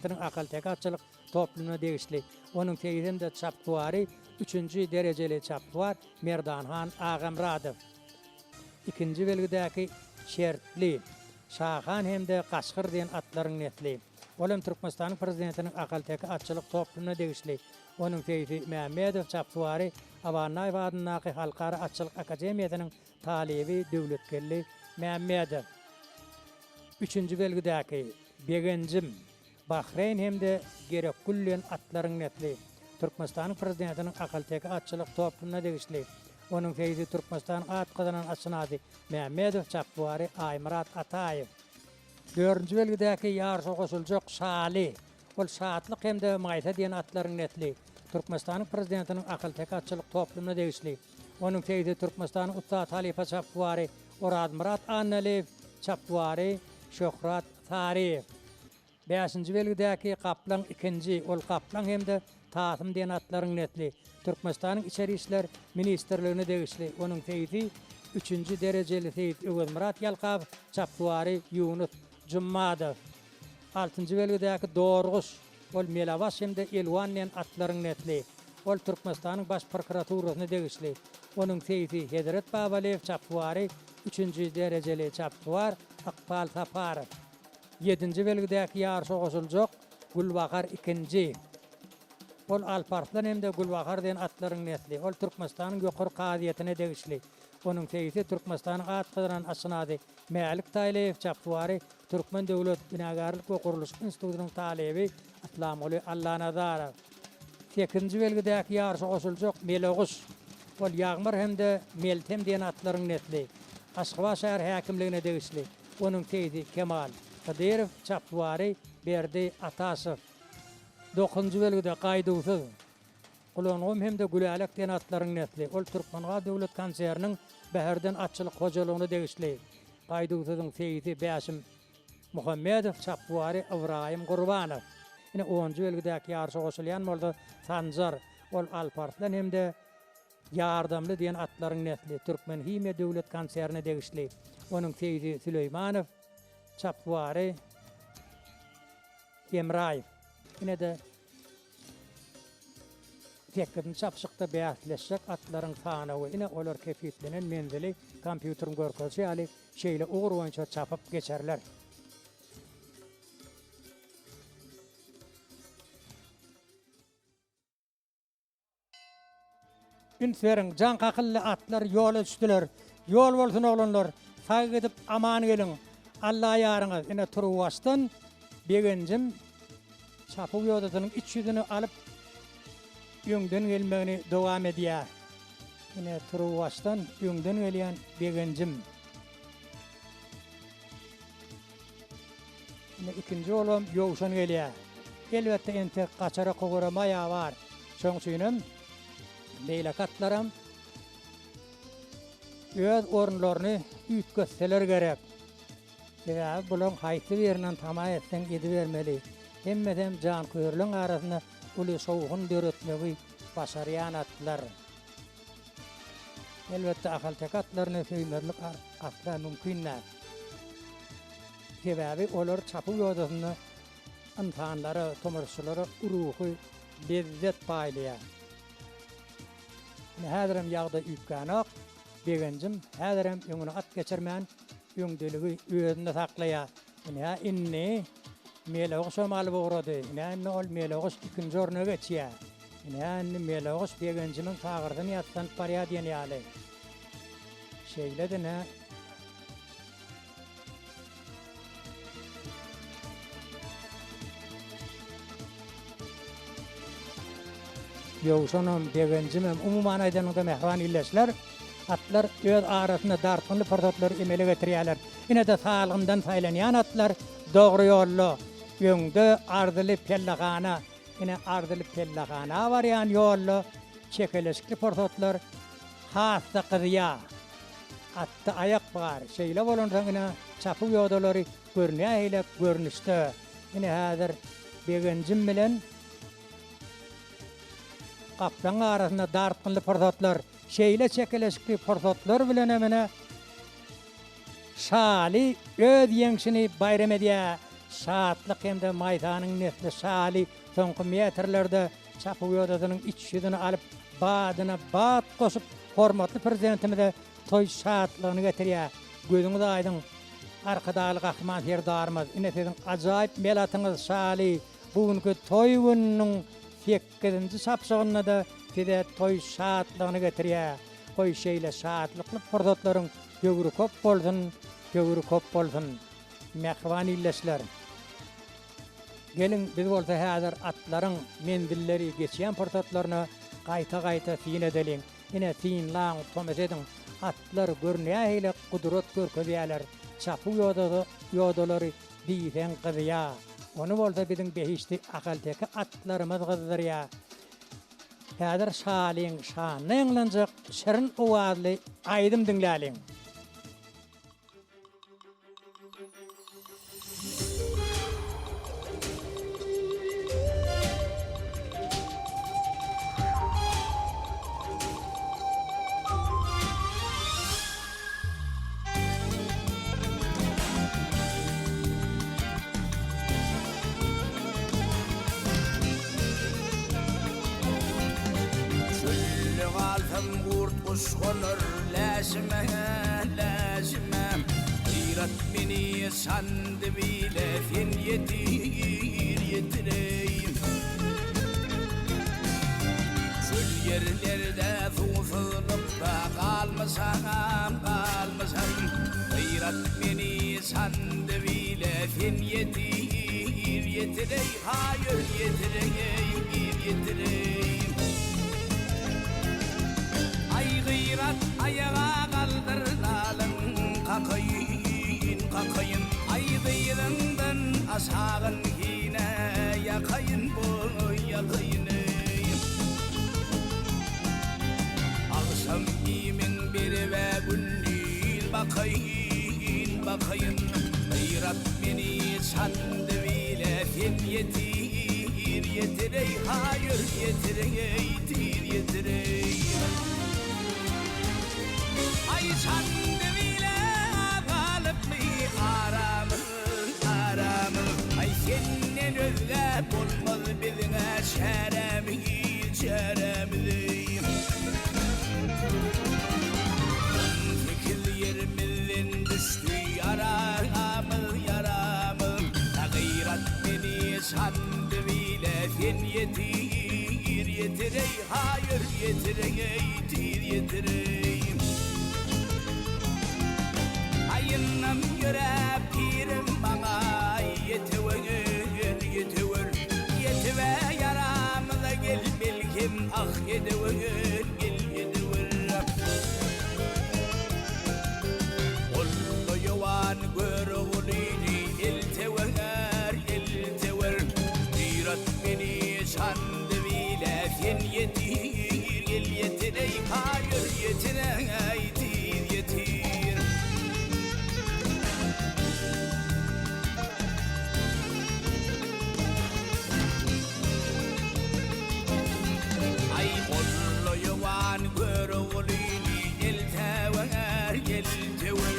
Prezidentiniň ahalteke atçylyk toplumyna degişli. Onuň seýisi hem-de çapsuwary üçünji derejeli çapsuwar Merdanhan Agamyradow. Ikinji belgidäki Şertli, Şahan hem-de Gaşgyr diýen atlaryň nesli. Ol hem Türkmenistanyň Prezidentiniň ahalteke atçylyk toplumyna degişli. Onuň seýisi Mämmedow, çapsuwary Abannaýew adyndaky Halkara atçylyk akademiýasynyň talyby Döwletgeldi Mämmedow. Üçünji belgidäki Begenjim, Bahreýn hem-de Gerekgül diýen atlaryň nesli. Türkmenistanyň Prezidentiniň ahalteke atçylyk toplumyna degişli. Onuň seýsi Türkmenistanyň at gazanan atşynasy Mämmedow çapwary Aýmyrat Ataýew. Dördünji belgidäki ýaryşa goşuljak Şaly. Ol Şatlyk hem-de Maýsa diýen atlaryň nesli. Türkmenistanyň Prezidentiniň ahalteke atçylyk toplumyna degişli. Onuň seýsi Türkmenistanyň ussat halypa çapwary Orazmyrat Annalyýew, çapwary Şöhrat Saryýew. Bäşinji belgidäki Gaplaň ikinji, ol Gaplaň hem-de Tasym diýen atlaryň nesli. Türkmenistanyň Içeri işler ministrligine degişli. Onuň seýsi üçünji derejeli seýis Öwezmyrat Ýalkabow, çapwary Ýunus Jummadow. Altynjy belgidäki Dorguş, ol Melabaş hem-de Elwan diýen atlaryň nesli. Ol Türkmenistanyň Baş prokuraturasyna degişli. Onuň seýsi Hezret Babalyýew, çapwary üçünji derejeli çapsuwar Ykbal Saparow. Ýedinji belgidäki ýaryşa goşuljak Gülbahar ikinji. Ol Alparslan hem-de Gülbahar diýen atlaryň nesli. Ol Türkmenistanyň Ýokary kazyýetine degişli. Onuň seýsi Türkmenistanyň at gazanan atşynasy Mälik Taýlyýew, çapsuwary Türkmen döwlet binagärlik we gurluşyk institutynyň talyby Yslamguly Allanazarow. Sekizinji belgidäki ýaryşa goşuljak Meleguş. Ol Ýagmyr hem-de Meltem diýen atlaryň nesli. Aşgabat şäher häkimligine degişli. Onuň seýsi Kemal Hydyrow, çapsuwary Berdi Ataşow. Dokuzynjy belgide Gaýduwsyz. Gulangum hem-de Gülälek diýen atlaryň nesli. Ol Türkmengaz döwlet konserniniň Bäherden atçylyk hojalygyna degişli. Gaýduwsyzyň seýsi Bäşim Muhammedow, çapwary Ybraýym Gurbanow. Ine, onunjy belgidäki ýaryşa goşulýan bolsa Sanjar. Ol Alparslan hem-de Ýardamly diýen atlaryň nesli. Türkmenhimiýa döwlet konsernine degişli. Onuň seýsi Süleýmanow, çapwary Hemraýew. Ine-de, Sekizinji çapyşykda bäsleşjek atlaryň sanawy, ine, olar kesgitlenen menzili kompýuteriň görkezişi ýaly şeýle ugur boýunça çapyp geçerler. Üns beriň, jaň kakyldy, atlar ýola düşdüler. Ýol bolsun, oglanlar! Sag gidip, aman geliň! Alla ýaryňyz! Ine, turuwbaşdan Begenjim çapuw ýodasynyň iç ýüzüni alyp, öňden gelmegini dowam edýär. Ine, turuwbaşdan öňden gelýän Begenjim. Ine, ikinji bolubam Ýowşan gelýär. Elbetde, entek gaçara kowara maýa bar. Şoň üçinem beýleki atlaram öz orunlaryny üýtgetseler gerek. Sebäbi bulaň haýsy birinden tama etseň edibermeli. Hemmesem janköýerleň arasynda uly şowhun döretmegi başarýan atlar. Elbetde ahalteke atlaryny söýmezlik asla mümkin däl. Sebäbi olar çapuw ýodasynda ynsanlara, tomaşaçylara ruhy lezzet paýlaýar. Ine häzirem ýagdaý üýtgänok. Begenjim häzirem öňüne at geçirmän öňdeligi özünde saklaýar. Ine indi Meleguş hem alyp ugrady. Ine indi ol Meleguş ikinji orna geçýär. Ine indi Meleguş Begenjimiň sagyrsyny ýassanyp barýar diýen ýaly. Şeýle-de ine Ýowşanam, Begenjimem, umuman aýdanyňda mähriban ildeşler, atlar öz arasynda dartgynly pursatlary emele getirýärler. Ine-de salgymdan saýlanýan atlar dogry ýolda. Öňde arzyly pellehana, ine arzyly pellehana barýan ýolda çekeleşikli pursatlar has-da gyzýar. Atda aýak bar. Şeýle bolansoň ine çapuw ýodalary görnähilek görnüşde. Ine häzir Begenjim bilen Gaplaň arasynda dartgynly pursatlar. Şeýle çekeleşikli pursatlar bilenem ine Şaly öz ýeňşini baýram edýär. Şatlyk hem-de Maýsanyň nesli Şaly soňky metrlerde çapuw ýodasynyň iç ýüzüni alyp, badyna bat goşup, hormatly Prezidentimize toý şatlygyny getirýär. Gözüňiz aýdyň, Arkadagly Gahryman Serdarymyz, ine siziň ajaýyp mel atyňyz Şaly bu günki toý gününiň sekizinji çapyşygynda-da size toý şatlygyny getirýär. Goý, şeýle şatlykly pursatlaryň höwri köp bolsun, höwri köp bolsun! Mähriban ildeşler! Geliň, biz bolsa häzir atlaryň menzilleri geçýän pursatlaryna gaýta-gaýta syn edeliň. Ine, synlaň, tomaşa ediň, atlar gör nähili gudrat görkezýärler, çapuw ýodalary diýseň gyzýar. Ony bolsa biziň behişdi ahalteke atlarymyz gyzdyrýar. Häzir Şalyň şanyna ýaňlanjak şirin owazly aýdym diňläliň. Çölde galsam gurt-guş gonar läşime, läşime. Gyrat meni sandy bile sen ýetir, ýetireý. Çöl ýerlerde suwsuzlykda galmasam, galmasam. Gyrat meni sandy bile sen ýetir, ýetireý, haýyr ýetireý, ýetireý. Aý Gyrat aýaga galdyr zalyň kakaýyn, kakaýyn. Aý dyzyňdan aşagyn hine ýakaýyn, boý ýakaýyn eý. Agşam iýmiň berib-ä gündiz bakaýyn, bakaýyn. Gyrat meni çandy bile sen ýetir, ýetireý, haýyr ýetireý, tiz ýetireý. Aý çandy bile galypmy aramyz, aramyz. Aý senden özge bolmaz biziň-ä çärämiz, çärämiz eý. 18 ýerimizden düşdi ýaramyz, ýaramyz. Gyrat meni sandy bile sen ýetir, ýetireý, haýyr ýetireý, tiz ýetireý. Aýynam ýöräp pirim maňa ýetewer, ýetewer. Ýetib-ä ýaramyza gel belkem ah edewer, gel edewer. Golla ýowan Göroglyny eltewer, eltewer. Gyrat meni sandy bile sen ýetir, gel ýetireý, haýyr ýetireý, tiz ýetir. Aý golla ýowan Göroglyny eltewer, eltewer.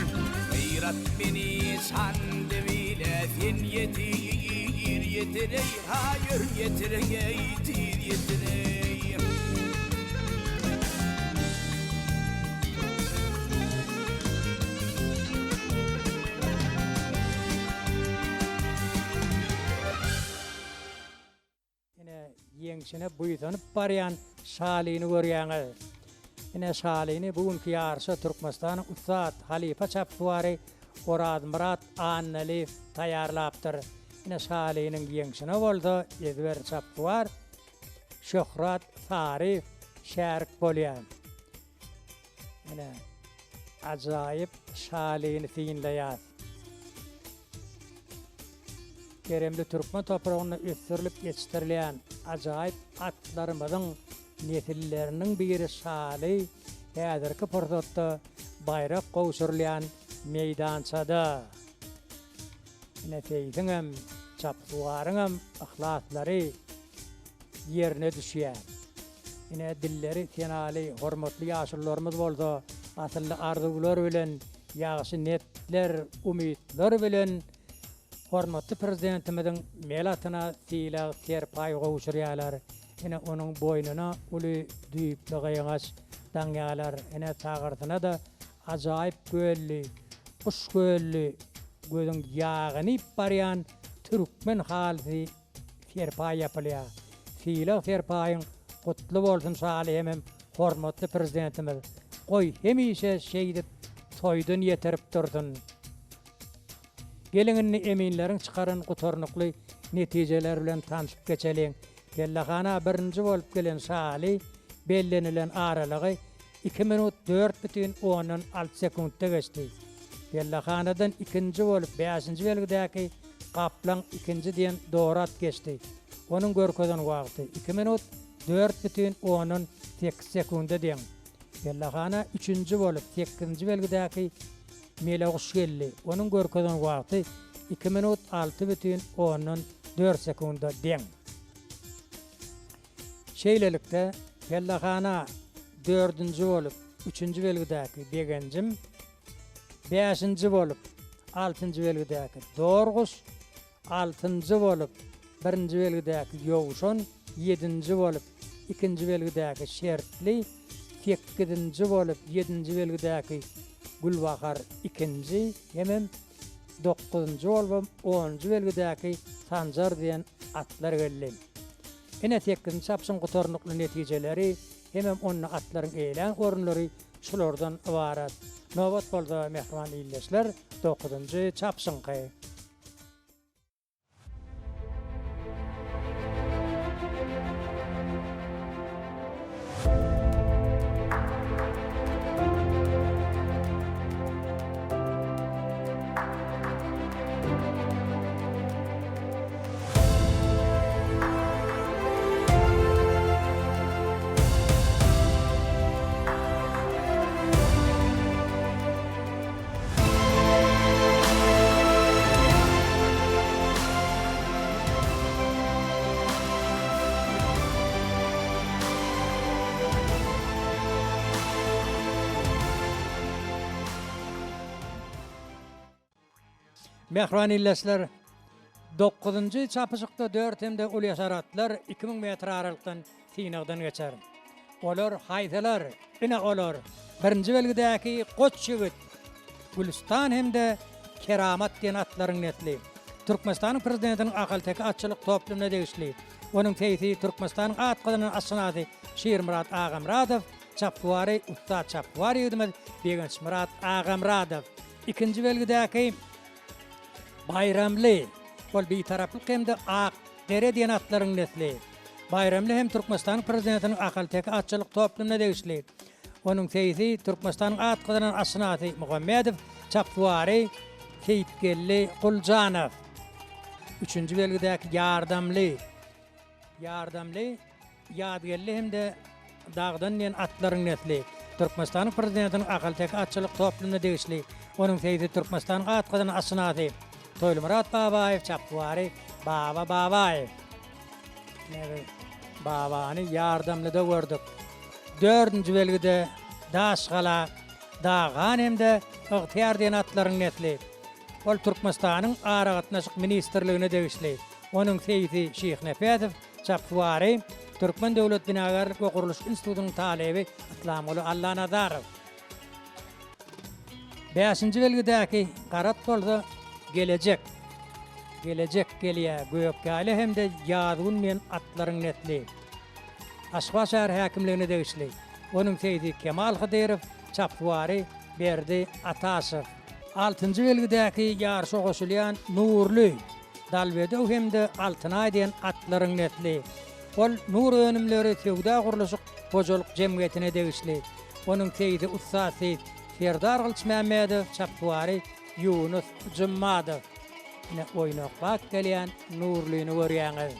Gyrat meni sandy bile sen ýetir, ýetireý, haýyr ýetireý, tiz ýetireý. Ine, ýeňşine buýsanyp barýan Şalyny görýäňiz. Ine, Şalyny bu günki ýaryşa Türkmenistanyň ussat halypa çapyksuwary Orazmyrat Annalyýew taýýarlapdyr. Ine, Şalynyň ýeňşine bolsa ezber çapyksuwar Şöhrat Saryýew şärik bolýar. Ine, ajaýyp şalyny synlaýas. Keremli türkmen topragynda ösdürilip ýetişdirilýän ajaýyp atlarymyzyň nesilleriniň biri şaly häzirki pursatda baýrak gowşurylýan meýdançada. Ine, seýsiňem, çapyksuwaryňam yhlaslary ýerine düşýär. Ine, dilleri senaly hormatly ýaşulularymyz bolsa asylly arzuwlar bilen, ýagşy netler, umytlar bilen. Hormatly Prezidentimiziň mel atyna sylag serpaý gowşurýarlar. Ine, onuň boýnuna uly düýpli gyňaç daňýarlar. Ine, sagyrsyna-da ajaýyp gölli, guş gölli, gözüň ýagyny iýip barýan türkmen halysy serpaý ýapylýar. Sylag serpaýyň gutly bolsun Şaly hemem hormatly Prezidentimiz. Goý hemişe şeýdip toýdan ýetirip dursun. Geliň indi eminleriň çykaran gutarnykly netijeleri bilen tanşyp geçeliň. Pellehana birinji bolup gelen Şaly bellenilen aralygy iki minut dört bütin ondan alty sekuntda geçdi. Pellehanadan ikinji bolup bäşinji belgidäki Gaplaň ikinji diýen dogry at geçdi. Onuň görkezen wagty iki minut dört bütin ondan sekiz sekunda deň. Pellehana üçünji bolup sekizinji belgidäki Meleguş geldi. Onuň görkezen wagty iki minut alty bütin ondan dört sekunda deň. Şeýlelikde, pellehana dördünji bolup üçünji belgidäki Begenjim, bäşinji bolup altynjy belgidäki Dorguş, Altynjy bolup, birinji belgidäki Ýowşan, ýedinji bolup, ikinji belgidäki Şertli, sekizinji bolup, ýedinji belgidäki Gülbahar ikinji hemem dokuzynjy bolubam onunjy belgidäki Sanjar diýen atlar geldi. Ine, sekizinji çapyşyň gutarnykly netijeleri hemem onda atlaryň eýelän orunlary şulardan ybarat. Nobat bolsa, mähriban ildeşler, dokuzynjy çapyşyňky. Mähriban ildeşler, dokuzynjy çapyşykda dört hem-de uly ýaşar atlar 2000 metr aralykdan synagdan geçer. Olar haýsylar? Ine olar, birinji belgidäki Goç ýigit, Gülüstan hem-de Keramat diýen atlaryň nesli. Türkmenistanyň Prezidentiniň ahalteke atçylyk toplumyna degişli. Onuň seýsi Türkmenistanyň at gazanan atşynasy Şirmyrat Agamyradow, çapsuwary ussat çapsuwar ýigidimiz Begençmyrat Agamyradow. Ikinji belgidäki Baýramly, ol Bitaraplyk hem-de Ak dere diýen atlaryň nesli. Baýramly hem Türkmenistanyň Prezidentiniň ahalteke atçylyk toplumyna degişli. Onuň seýsi Türkmenistanyň at gazanan atşynasy Muhammedow, çapsuwary Seýitgeldi Guljanow. Üçünji belgidäki Ýardamly, Ýardamly, Ýazgeldi hem-de Dagdan diýen atlaryň nesli. Türkmenistanyň Prezidentiniň ahalteke atçylyk toplumyna degişli. Onuň seýsi Türkmenistanyň at gazanan atşynasy Toýlymyrat Babaýew, çapsuwary Baba Babaýew. Ine biz Babany Ýardamlyda gördük. Dördünji belgide Daşgala, Daghan hem-de Ygtyýar diýen atlaryň nesli. Ol Türkmenistanyň Aragatnaşyk ministrligine degişli. Onuň seýsi Şyhnepesow, çapsuwary Türkmen döwlet binagärlik we gurluşyk institutynyň talyby Yslamguly Allanazarow. Bäşinji belgidäki Garat bolsa Gelejek, Gelejek gelýär, Gökýaýla hem-de Ýazgün diýen atlaryň nesli. Aşgabat şäher häkimligine degişli. Onuň seýsi Kemal Hydyrow, çapsuwary Berdi Ataşow. Altynjy belgidäki ýaryşa goşulýan Nurly, Dalbedew hem-de Altynaý diýen atlaryň nesli. Ol Nur önümleri söwda-gurluşyk hojalyk jemgyýetine degişli. Onuň seýsi ussat seýis Serdar Gylyçmämmedow, çapsuwary Ýunus Jummadow. Ine, oýnaklap gelýän Nurlyny görýäňiz.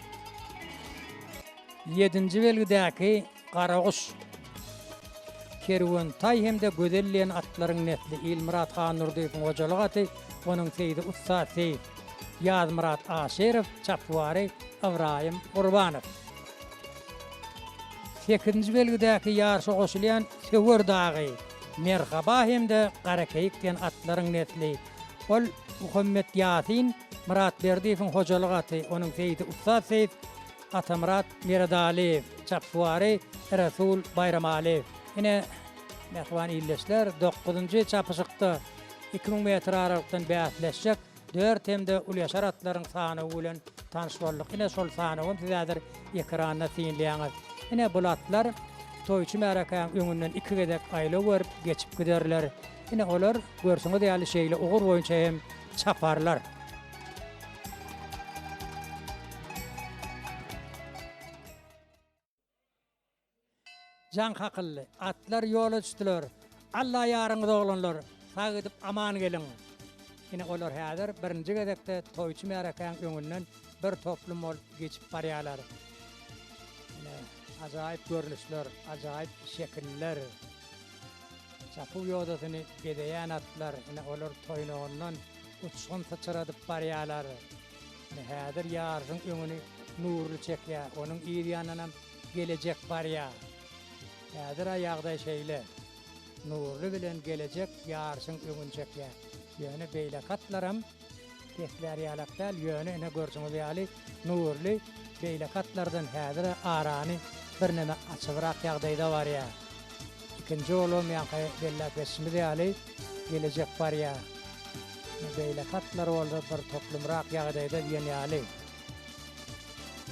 Ýedinji belgidäki Garaguş, Kerwen taý hem-de Gözel diýen atlaryň nesli Ilmyrat Handurdyýewiň hojalyk aty, onuň seýsi ussat seýis Ýazmyrat Aşyrow, çapsuwary Ybraýym Gurbanow. Sekizinji belgidäki ýaryşa goşulýan Söwer dagy, Merhaba hem-de Garakeýik diýen atlaryň nesli. Ol Muhammet Ýasyn. Myrat Berdiýewiň hojalyk aty, onuň seýsi ussat seýis Atamyrat Meredalyýew, çapsuwary Resul Baýramalyýew. Ine, mähriban ildeşler, dokuzynjy çapyşykda 2000 metr aralykdan bäsleşjek dört hem-de ulyýaşar atlaryň sanawy bilen tanyş bolduk. Ine, şol sanawam siz häzir ekranda synlaýaňyz. Ine, bul atlar toýçy märekäň öňünden iki gezek aýlaw berip geçip giderler. Ine, olar, görşüňiz ýaly, şeýle ugur boýunça hem çaparlar. Jaň kakyldy. Atlar ýola düşdüler. Alla ýaryňyz oglanlar, sag gidip aman geliň. Ine olar häzir birinji gezekde toýçy märekäň öňünden bir toplum bolup geçip barýarlar. Ine ajaýyp görnüşler, ajaýyp şekiller. Çapuw ýodasyny bezeýän atlar, ine olar toýnagyndan uçgun syçradyp barýarlar. Ine häzir ýaryşyň öňüni Nurly çekýär, onuň yz ýanyndanam Gelejek barýar. Häzir-ä ýagdaý şeýle. Nurly bilen Gelejek ýaryşyň öňüni çekýär. Ýöne beýleki atlaram peslär ýalak däl, ýöne ine görşüňiz ýaly Nurly beýleki atlardan häzir-ä arany birneme açybrak ýagdaýda barýar. Ikinji bolubam ýaňky belläp geçişimiz ýaly Gelejek barýar. Beýleki atlar bolsa bir toplumrak ýagdaýda diýen ýaly.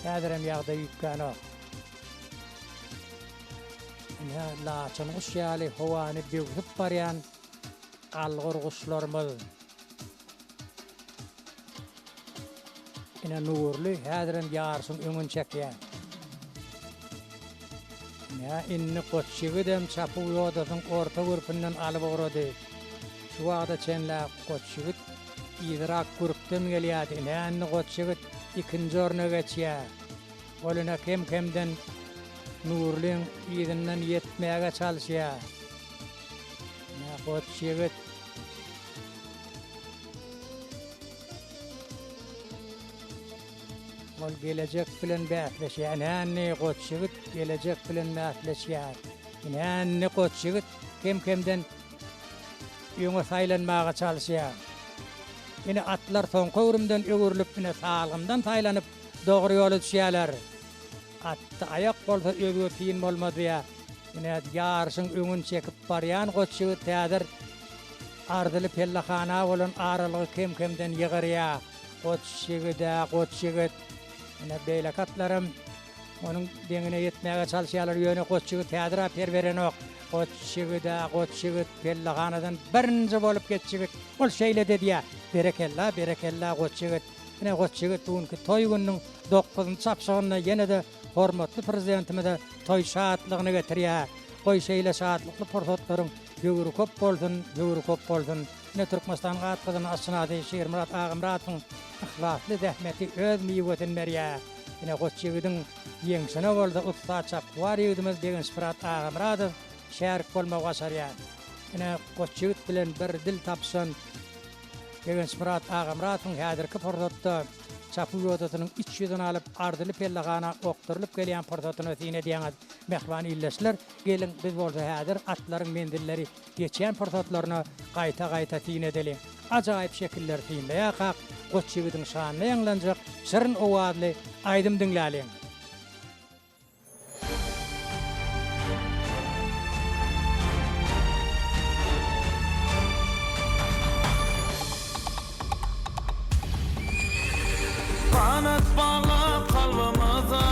Häzirem ýagdaý üýtgänok. Ine, laçyn guş ýaly howany böwsüp barýan algyr guşlarymyz. Ine Nurly häzirem ýaryşyň öňüni çekýär. Ine indi goç ýigidem çapuw ýodasynyň orta gürpünden alyp ugrady. Şu wagta çenlä goç ýigit yzyrak gürpden gelýärdi. Ine indi goç ýigit ikinji orna geçýär. Ol ine kem-kemden Nurlyň yzyndan ýetmäge çalyşýar. Ine goç ýigit. Ol gelejek bilen bäsleşýär. Ine indi goç ýigit gelejek bilen bäsleşýär. Ine indi goç ýigit kem-kemden öňe saýlanmaga çalyşýar. Ine atlar soňky öwrümden öwrülip, ine salgymdan saýlanyp dogry ýola düşýärler. Atda aýak bolsa özge syn bolmaz diýýär. Ine ýaryşyň öňüni çekip barýan goç ýigit häzir Arzyly pellehana bolan aralygy kem-kemden ýygyrýar. Goç ýigid-ä, goç ýigit. Ine, beýleki atlaram onuň deňine ýetmäge çalyşýarlar, ýöne goç ýigit häzir-ä per berenok. Goç ýigid-ä, goç ýigit, pellehanadan birinji bolup geç ýigit. Ol şeýle-de diýýär, Berekella, berekella, goç ýigit. Ine, goç ýigit bu günki toý gününiň dokuzynjy çapyşygynda ýene-de hormatly Prezidentimize toý şatlygyny getirýär. Goý, şeýle şatlykly pursatlaryň Höwri köp bolsun, höwri köp bolsun. Ine Türkmenistanyň at gazanan atşynasy Şirmyrat Agamyradowyň yhlasly zähmeti öz miwesini berýär. Ine goç ýigidiň ýeňşine bolsa ussat çapyksuwar ýigidimiz Begençmyrat Agamyradow şärik bolmagy başarýar. Ine goç ýigit bilen bir dil tapyşan Begençmyrat Agamyradowyň häzirki pursatda çapuw ýodasynyň iç ýüzüni alyp arzyly pellehana okdurylyp gelýän pursatyna syn edýäňiz, mähriban ildeşler. Geliň, biz bolsa häzir atlaryň menzilleri geçýän pursatlaryna gaýta-gaýta syn edeliň. Ajaýyp şekilleri synlaýarkak, goç ýigidiň şanyna ýaňlanjak şirin owazly aýdym diňläliň. Ganat baglap kalbymyza,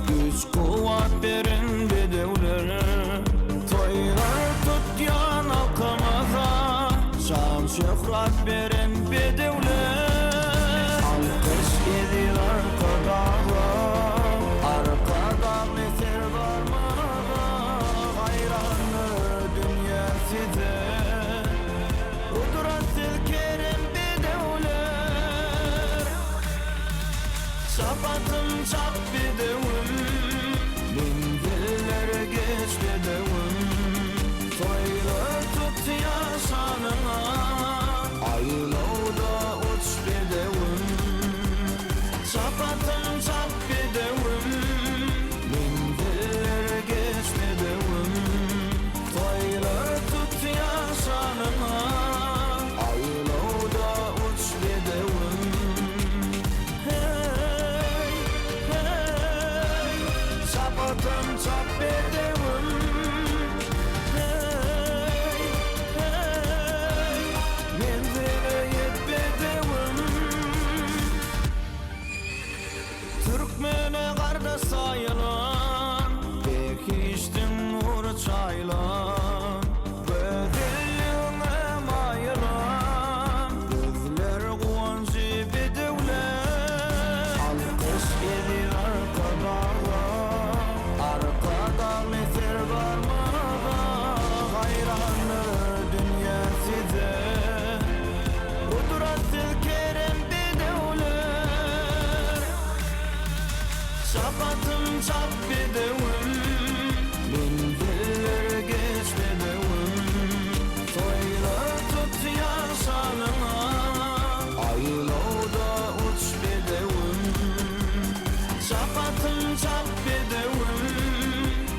Güýç-kuwwat beren bedewler. Toýlar tutýan halkymyza, Şan-şöhrat beren bedewler. Alkyş eziz Arkadaga. Çapatym çap bedewim Heý, heý, menzile ýet bedewim Türkmene gardaş saýylan, Behişdiň nury çaýylan, Gözelligiňe maýylan, Gözler guwanjy bedewler. Alkyş eziz Arkadaga, Arkadagly Serdarymyza, Haýrandyr dünýä size. Gudrat siz kerem bedewler. Çap atym çap bedewim, Menzillere geç bedewim. Toýlar tutýan şanyňa, Aýlawda uç bedewim. Çap atym çap bedewim,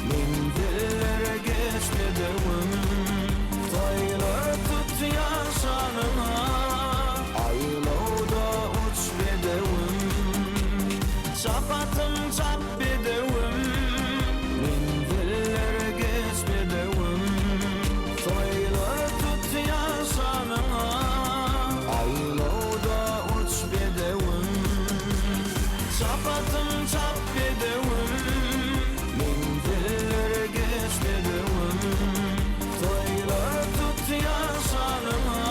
Menzillere geç bedewim. Toýlar tutýan şanyňa, Aýlawda uç bedewim. Çap atym çap bedewim, Menzillere geç bedewim. Toýlar tutýan şanyňa, Aýlawda uç bedewim. Çap atym çap bedewim, Menzillere geç bedewim. Toýlar tutýan şanyňa,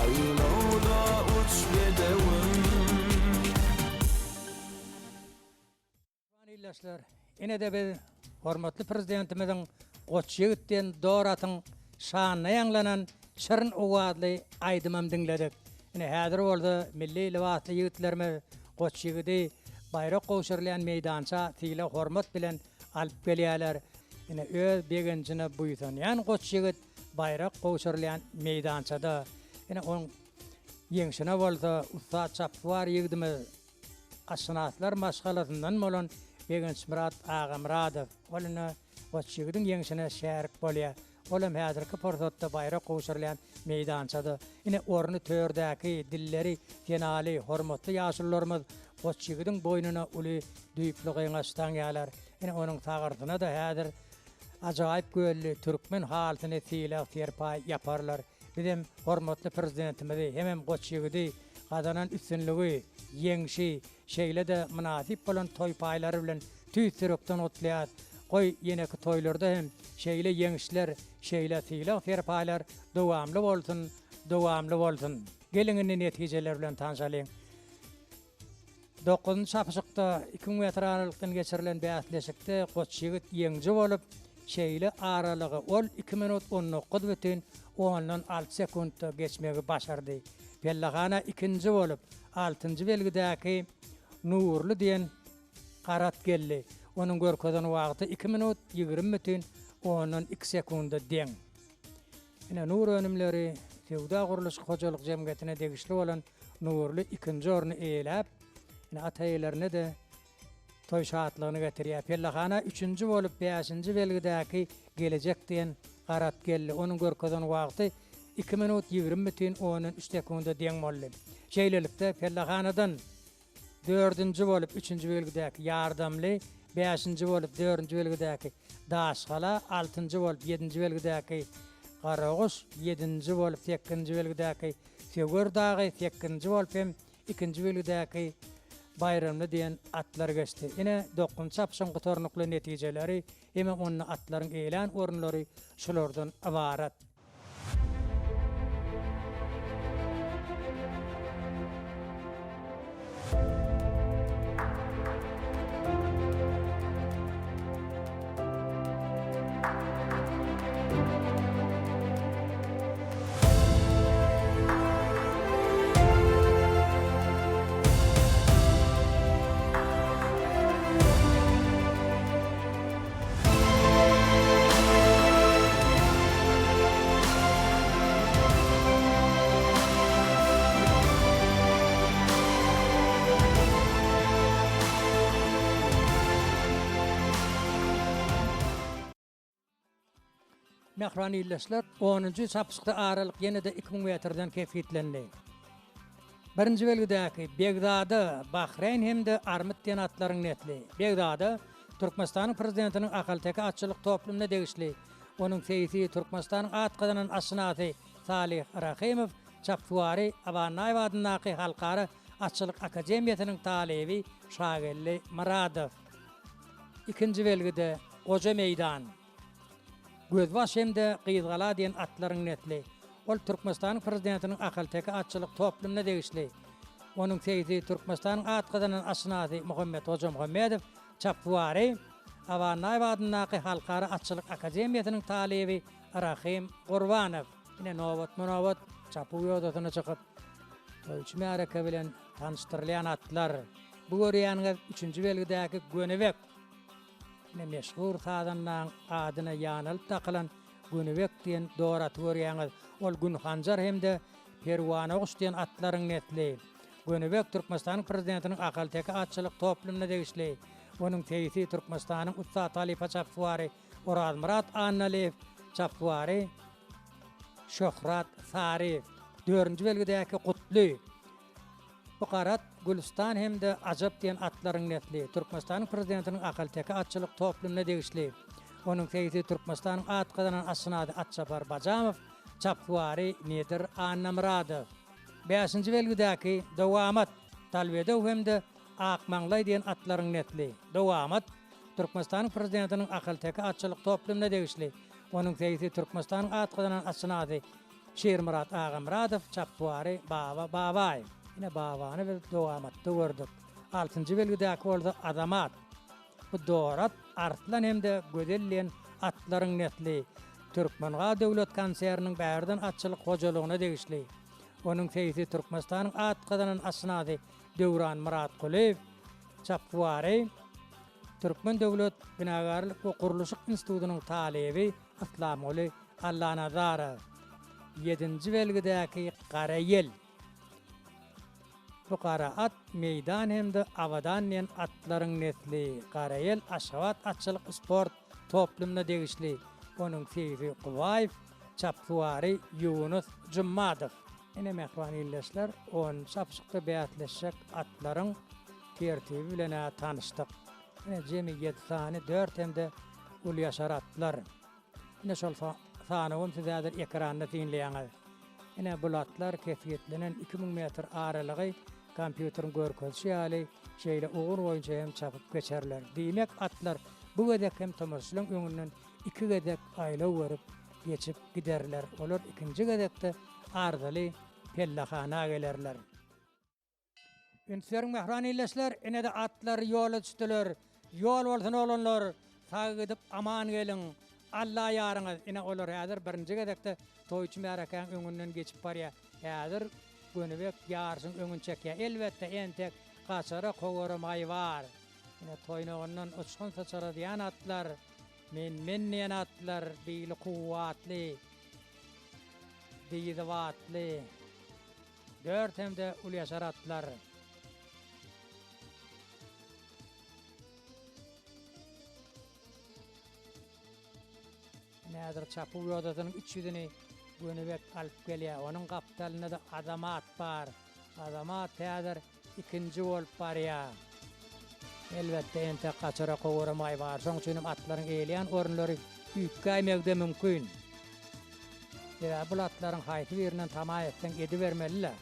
Aýlawda uç bedewim. Mähriban ildeşler, ine-de biz hormatly Prezidentimiziň Goç ýigit diýen dor atyň şanyna ýaňlanan şirin owazly aýdymam diňledik. Ine, häzir bolsa milli lybasly ýigitlerimiz goç ýigidi baýrak gowşurylýan meýdança sylag-hormat bilen alyp gelýärler. Ine, öz begenjine buýsanýan goç ýigit baýrak gowşurylýan meýdançada. Ine, onuň ýeňşine bolsa ussat çapyksuwar ýigidimiz, atşynaslar maşgalasyndan bolan Begençmyrat Agamyradow. Ol ine, goç ýigidiň ýeňşine şärik bolýar. Ol hem häzirki pursatda baýrak gowşurylýan meýdançada. Ine, orny tördäki, dilleri senaly, hormatly ýaşulularymyz goç ýigidiň boýnuna uly düýpli gyňaç daňýarlar. Ine, onuň sagyrsyna-da häzir ajaýyp gölli türkmen halysyny sylag-serpaý ýaparlar. Bizem hormatly Prezidentimizi hemem goç ýigidi gazanan üstünligi, ýeňşi, şeýle-de mynasyp bolan toý paýlary bilen tüýs ýürekden gutlaýas. Goý, ýeneki toýlarda hem şeýle ýeňişler, şeýle sylag-serpaýlar dowamly bolsun, dowamly bolsun! Geliň indi netijeler bilen tanşalyň. Dokuzynjy çapyşykda 2000 metr aralykdan geçirilen bäsleşikde goç ýigit ýeňiji bolup, şeýle aralygy ol iki minut on dokuz bütin ondan alty sekuntda geçmegi başardy. Pellehana ikinji bolup, altynjy belgidäki Nurly diýen garat geldi. Onuň görkezen wagty iki minut 20 bütin ondan iki sekunda deň. Ine, Nur önümleri söwda-gurluşyk hojalyk jemgyýetine degişli bolan Nurly ikinji orny eýeläp, ine, ata eýelerine-de toý şatlygyny getirýär. Pellehana üçünji bolup bäşinji belgidäki Gelejek diýen garat geldi. Onuň görkezen wagty iki minut 20 bütin ondan üç sekunda deň boldy. Şeýlelikde, pellehanadan dördünji bolup üçünji belgidäki Ýardamly, bäşinji bolup dördünji belgidäki Daşgala, altynjy bolup ýedinji belgidäki Garaguş, ýedinji bolup sekizinji belgidäki Söwer dagy, sekizinji bolup hem ikinji belgidäki Baýramly diýen atlar geçdi. Ine, dokuzynjy çapyşyň gutarnykly netijeleri hemem onda atlaryň eýelän orunlary şulardan ybarat. Mähriban ildeşler, onunjy çapyşykda aralyk ýene-de 2000 metrden kesgitlendi. Birinji belgidäki Begzada, Bahreýn hem-de Armyt diýen atlaryň nesli. Begzada. Türkmenistanyň Prezidentiniň Ahalteke atçylyk toplumyna degişli. Onuň seýsi Türkmenistanyň at gazanan atşynasy Salyh Rahymow, çapsuwary Aba Annaýew adyndaky Halkara atçylyk akademiýasynyň talyby Şageldi Myradow. Ikinji belgide Goja meýdan. Gözbaş hem-de Gyzgala diýen atlaryň nesli. Ol Türkmenistanyň Prezidentiniň Ahalteke atçylyk toplumyna degişli. Onuň seýsi Türkmenistanyň at gazanan atşynasy Muhammet Hojamuhammedow, çapsuwary Aba Annaýew adyndaky Halkara atçylyk akademiýasynyň talyby Rahym Gurbanow. Ine, nobatma-nobat çapuw ýodasyna çykyp, toýçy märeke bilen tanyşdyrylýan atlar. Bu görýäniňiz üçünji belgidäki Gönübek. Ine, meşhur sazandaň adyna ýanalyp dakylan Gönübek diýen dor aty görýäňiz. Ol Günhanjar hem-de Perwanaguş diýen atlaryň nesli. Gönübek Türkmenistanyň Prezidentiniň Ahalteke atçylyk toplumyna degişli. Onuň seýsi Türkmenistanyň ussat halypa çapsuwary Orazmyrat Annalyýew, çapsuwary Şöhrat Saryýew. Dördünji belgidäki Gutly. Bu Garat, Gülüstan hem-de Ajap diýen atlaryň nesli. Türkmenistanyň Prezidentiniň Ahalteke atçylyk toplumyna degişli. Onuň seýsi Türkmenistanyň at gazanan atşynasy Atçapar Bajamow, çapsuwary Nedir Annamyradow. Bäşinji belgidäki Dowamat, Talbedew hem-de Akmaňlaý diýen atlaryň nesli. Dowamat, Türkmenistanyň Prezidentiniň Ahalteke atçylyk toplumyna degişli. Onuň seýsi Türkmenistanyň at gazanan atşynasy Şirmyrat Agamyradow, çapsuwary Baba Babaýew. Ine, Babany biz Dowamatda gördük. Altynjy belgidäki bolsa Azamat. Bu Dorat, Arslan hem-de Gözel diýen atlaryň nesli. Türkmengaz döwlet konserniniň Bäherden atçylyk hojalygyna degişli. Onuň seýsi Türkmenistanyň at gazanan atşynasy Döwran Myratgulyýew, çapsuwary Türkmen döwlet binagärlik we gurluşyk institutynyň talyby Yslamguly Allanazarow. Ýedinji belgidäki Gara ýel. Bu gara at Meýdan hem-de Abadan diýen atlaryň nesli. Gara ýel Aşgabat atçylyk sport toplumyna degişli. Onuň seýsi Gubaýew, çapsuwary Ýunus Jummadow. Ine, mähriban ildeşler, onunjy çapyşykda bäsleşjek atlaryň tertibi bilen-ä tanyşdyk. Ine, jemi ýedi sany dört hem-de ulyýaşar atlar. Ine, şol sanawam siz häzir ekranda synlaýaňyz. Ine, bul atlar kesgitlenen 2000 metr aralygy kompýuteriň görkezişi ýaly şeýle ugur boýunça hem çapyp geçerler. Diýmek, atlar bu gezek hem tomaşaçylaryň öňünden iki gezek aýlaw görüp geçip giderler. Olar ikinji gezekde arzyly pellehana gelerler. Üns beriň mähriban ildeşler, ine-de atlar ýola düşdüler. Ýol bolsun oglanlar, sag gidip aman geliň. Alla ýaryňyz. Ine olar häzir birinji gezekde toýçy märekäň öňünden geçip barýar. Häzir Gönübek ýaryşyň öňüni çekýär. Elbetde entek gaçara kowara maý bar. Ine toýnagyndan uçgun syçradýan atlar, men-men diýen atlar, bili kuwwatly, dyzy batly, dört hem-de ulyýaşar atlar. Ine häzir çapuw ýodasynyň iç ýüzüni Gönübek alyp gelýär. Onuň gapdalynda-da Azamat bar. Azamat häzir ikinji bolup barýar. Elbetde, entek gaçara kowara maý bar. Şonuň üçin hem atlaryň eýeleýän orunlary üýtgäýmegi-de mümkin. Sebäbi bul atlaryň haýsy birinden tama etseň edibermeli-le.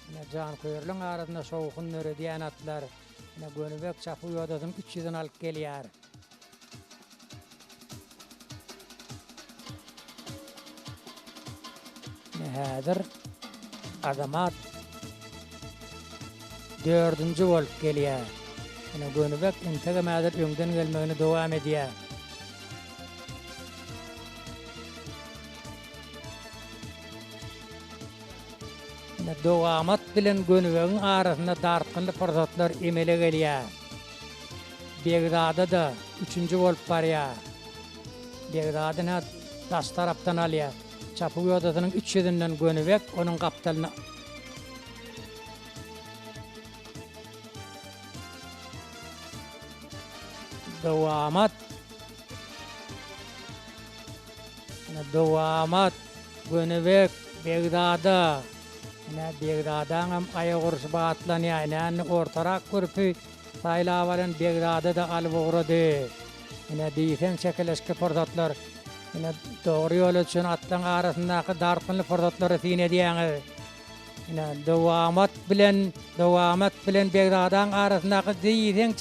Ine, janköýerleň arasynda şowhun döredýän atlar. Ine, Gönübek çapuw ýodasynyň iç ýüzüni alyp gelýär. Ine häzir Azamat dördünji bolup gelýär. Ine Gönübek entegem häzir öňden gelmegini dowam edýär. Ine Dowamat bilen Gönübegiň arasynda dartgynly pursatlar emele gelýär. Begzada-da üçünji bolup barýar. Begzada ine daş tarapdan alýar. Çapuw ýodasynyň iç ýüzünden Gönübek onuň gapdalyna Dowamat Ine Dowamat Gönübek Begzada Ine Begzadaňam aýak urşy batlanýar. Ine indi ortarak gürpi. Saýlap alan Begzada-da alyp ugrady. Ine, diýseň çekeleşikli pursatlar. Ine, dogry ýola düşen atlaryň arasyndaky dartgynly pursatlara syn edýäňiz. Ine, Dowamat bilen, Dowamat bilen Begzadaň arasyndaky diýseň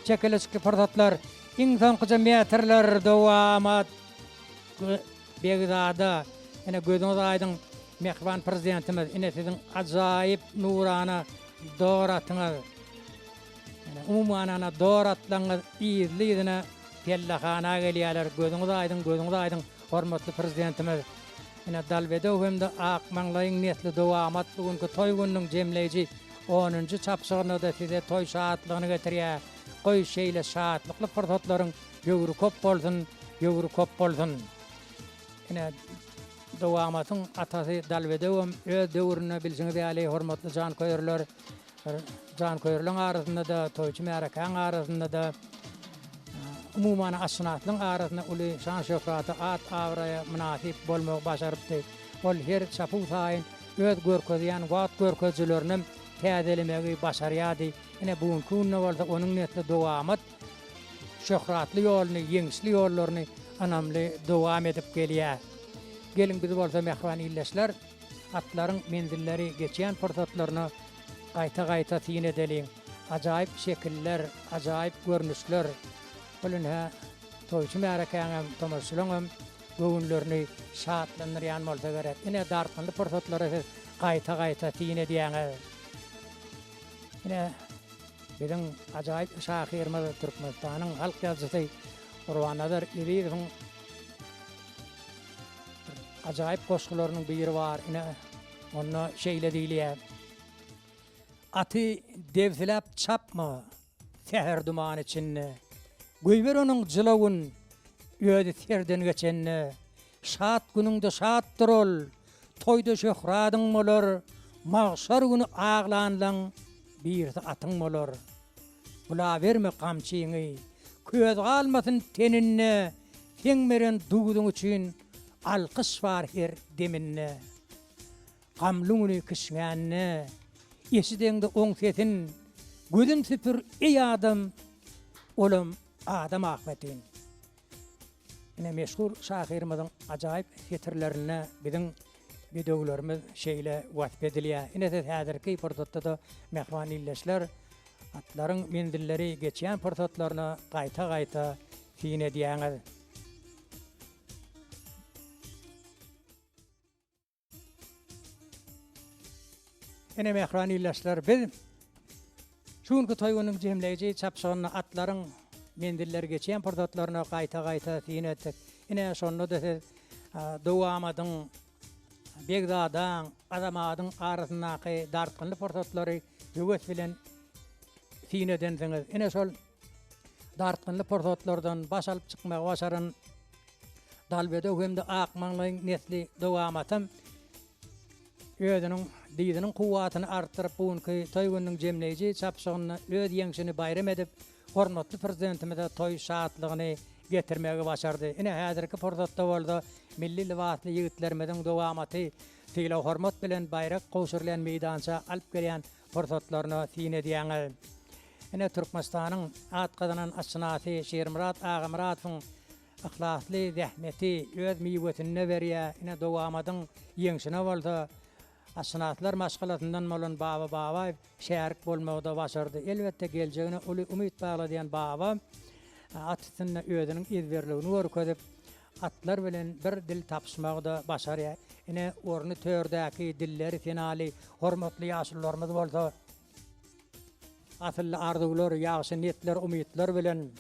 çekeleşikli pursatlar. Iň soňkuja metrler Dowamat Begzada. Ine, gözüňiz aýdyň, mähriban Prezidentimiz, ine, siziň ajaýyp nurana dor atyňyz. Ine, umuman, ana, dor atlaryňyz yzly-yzyna pellehana gelýärler. Gözüňiz aýdyň, gözüňiz aýdyň, hormatly Prezidentimiz. Ine, Dalbedew hem-de Akmaňlaýyň nesli dowamat bu günki toý gününiň jemleýji onunjy çapyşygynda-da size toý şatlygyny getirýär. Goý, şeýle şatlykly pursatlaryň höwri köp bolsun, höwri köp bolsun! Ine, dowamatyň atasy Dalbedewem öz döwründe bilşiňiz ýaly, hormatly janköýerler, janköýerleň arasynda-da, toýçy märekäň arasynda-da, umuman, atşynaslygyň arasynda uly şan-şöhrata, at-abraýa mynasyp bolmagy başarypdy. Ol her çapuw saýyn öz görkezýän wagt görkezijilerinem täzelemegi başarýardy. Ine, bu günki günde bolsa onuň nesli dowamat şöhratly ýoluny, ýeňişli ýollaryny ynamly dowam edip gelýär. Geliň, biz bolsa, mähriban ildeşler, atlaryň menzilleri geçýän pursatlaryna gaýta-gaýta syn edeliň. Ajaýyp şekiller, ajaýyp görnüşler, bul ine, toýçy märekäňem, tomaşaçylaňam göwünlerini şatlandyrýan bolsa gerek. Ine, dartgynly pursatlara siz gaýta-gaýta syn edýäňiz. Ine, biziň ajaýyp şahyrymyz, Türkmenistanyň halk ýazyjysy Gurbannazar Ezizowyň bir ajaýyp goşgularynyň biri bar. Ine, onda şeýle diýilýär, Aty debsiläp çapma säher duman içinde, Goýber onuň jylawyn özi serden geçende. Şat günüňde şatdyr ol, Toýda şöhradyň bolar, Magşar güni aglanlaň birisi atyň bolar. Bulaberme gamçyňy, köz galmasyn teninde, Seň beren duzuň üçin alkyş bar her deminde. Gamly güni kişňände, eşideňde oň sesin, Gözün süpür, eý adam, olam adam ahbetin. Ine, meşhur şahyrymyzyň ajaýyp setirlerinde biziň bedewlerimiz şeýle wasp edilýär. Ine, siz häzirki pursatda-da, mähriban ildeşler, atlaryň menzilleri geçýän pursatlaryna gaýta-gaýta syn edýäňiz. Ine mähriban ildeşler, biz şu günki toý gününiň jemleýji çapyşygynda atlaryň menzilleri geçýän pursatlaryna gaýta-gaýta syn etdik. Ine şonda-da siz Dowamadyň, Begzadaň, Azamadyň arasyndaky dartgynly pursatlary höwes bilen syn edensiňiz. Ine şol dartgynly pursatlardan baş alyp çykmagy başaran Dalbedew hem-de Akmaňlaýyň nesli dowamatam özüniň dyzynyň kuwwatyny artdyryp, bu günki toý gününiň jemleýji çapyşygynda öz ýeňşini baýram edip, hormatly Prezidentimize toý şatlygyny getirmegi başardy. Ine, häzirki pursatda bolsa milli lybasly ýigitlerimiziň dowamaty sylag-hormat bilen baýrak gowşurylýan meýdança alyp gelýän pursatlaryna syn edýäňiz. Ine, Türkmenistanyň at gazanan atşynasy Şirmyrat Agamyradowyň yhlasly zähmeti öz miwesini berýär. Ine, dowamadyň ýeňşine bolsa atşynaslar maşgalasyndan bolan Baba Babaýew şärik bolmagy-da başardy. Elbetde, geljegine uly umyt bagladýan Baba at üstünde özüniň ezberligini görkezip, atlar bilen bir dil tapyşmagy-da başarýar. Ine, orny tördäki, dilleri senaly hormatly ýaşulularymyz bolsa, Asylly arzuwlar, ýagşy niýetler, umytlar bilen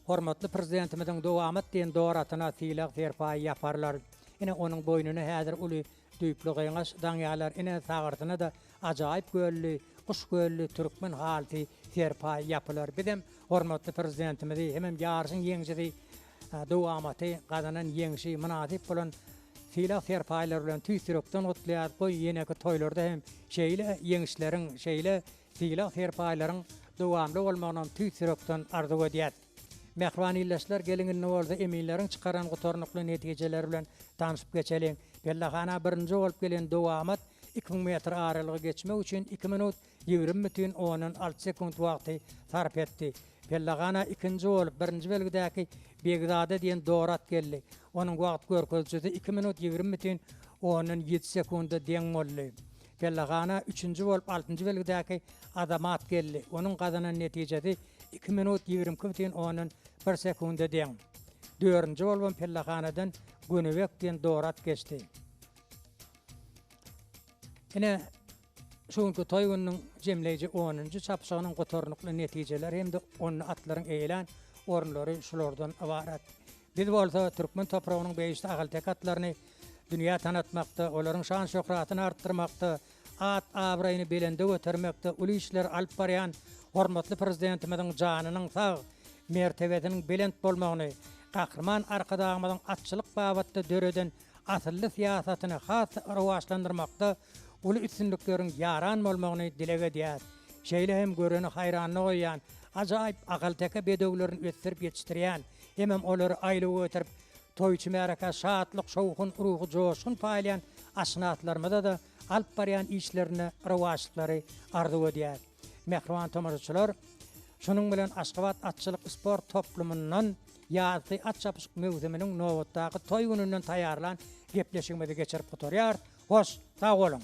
hormatly Prezidentimiziň dowamat diýen dor atyna sylag-serpaý ýaparlar. Ine, onuň boýnuna häzir uly düýpli gyňaç daňýarlar. Ine, sagyrsyna-da ajaýyp gölli, guş gölli türkmen halysy serpaý ýapylar. Bizem hormatly Prezidentimizi hemem ýaryşyň ýeňijisi dowamaty gazanan ýeňşi mynasyp bolan sylag-serpaýlar bilen tüýs ýürekden gutlaýarys. Goý, ýeneki toýlarda hem şeýle ýeňişleriň, şeýle sylag-serpaýlaryň dowamly bolmagynam tüýs ýürekden arzuw edýäs. Mähriban ildeşler, geliň indi bolsa eminleriň çykaran gutarnykly netijeleri bilen tanşyp geçeliň. Pellehana birinji bolup gelen Dowamat 2000 metr aralygy geçmek üçin iki minut. 20,6 sekunt wagty sarp etdi. Pellehana ikinji bolup, birinji belgidäki Begzada diýen dor at geldi. Onuň wagt görkezijisi iki minut 20,7 sekunda deň boldy. Pellehana üçünji bolup, altynjy belgidäki Azamat geldi. Onuň gazanan netijesi iki minut 22,1 sekunda deň. Dördünji bolubam pellehanadan Gönübek diýen dor at geçdi. Ine, şu günki toý gününiň jemleýji onunjy çapyşygynyň gutarnykly netijeleri hem-de onda atlaryň eýelän orunlary şulardan ybarat. Biz bolsa türkmen topragynyň behişdi ahalteke atlaryny dünýä tanatmakda, olaryň şan-şöhratyny artdyrmakda, at-abraýyny belende götermekde uly işleri alyp barýan hormatly Prezidentimiziň janynyň sag, mertebesiniň belent bolmagyny, Gahryman Arkadagymyzyň atçylyk babatda döreden asylly syýasatyny has-da rowaçlandyrmakda uly üstünlikleriň ýaran bolmagyny dileg edýäris. Şeýle hem göreni haýranda goýýan ajaýyp ahalteke bedewlerini ösdürip ýetişdirýän hemem olary aýlawa göterip, toýçy märekä şatlyk-şowhun, ruhy joşgun paýlaýan atşynaslarymyza-da alyp barýan işlerinde rowaçlyklary arzuw edýäris. Mähriban tomaşaçylar, şunuň bilen Aşgabat atçylyk sport toplumyndan ýazky at çapyşyk möwsüminiň nobatdaky toý gününden taýýarlan gepleşigimizi geçirip gutarýarys. Hoş, sag boluň!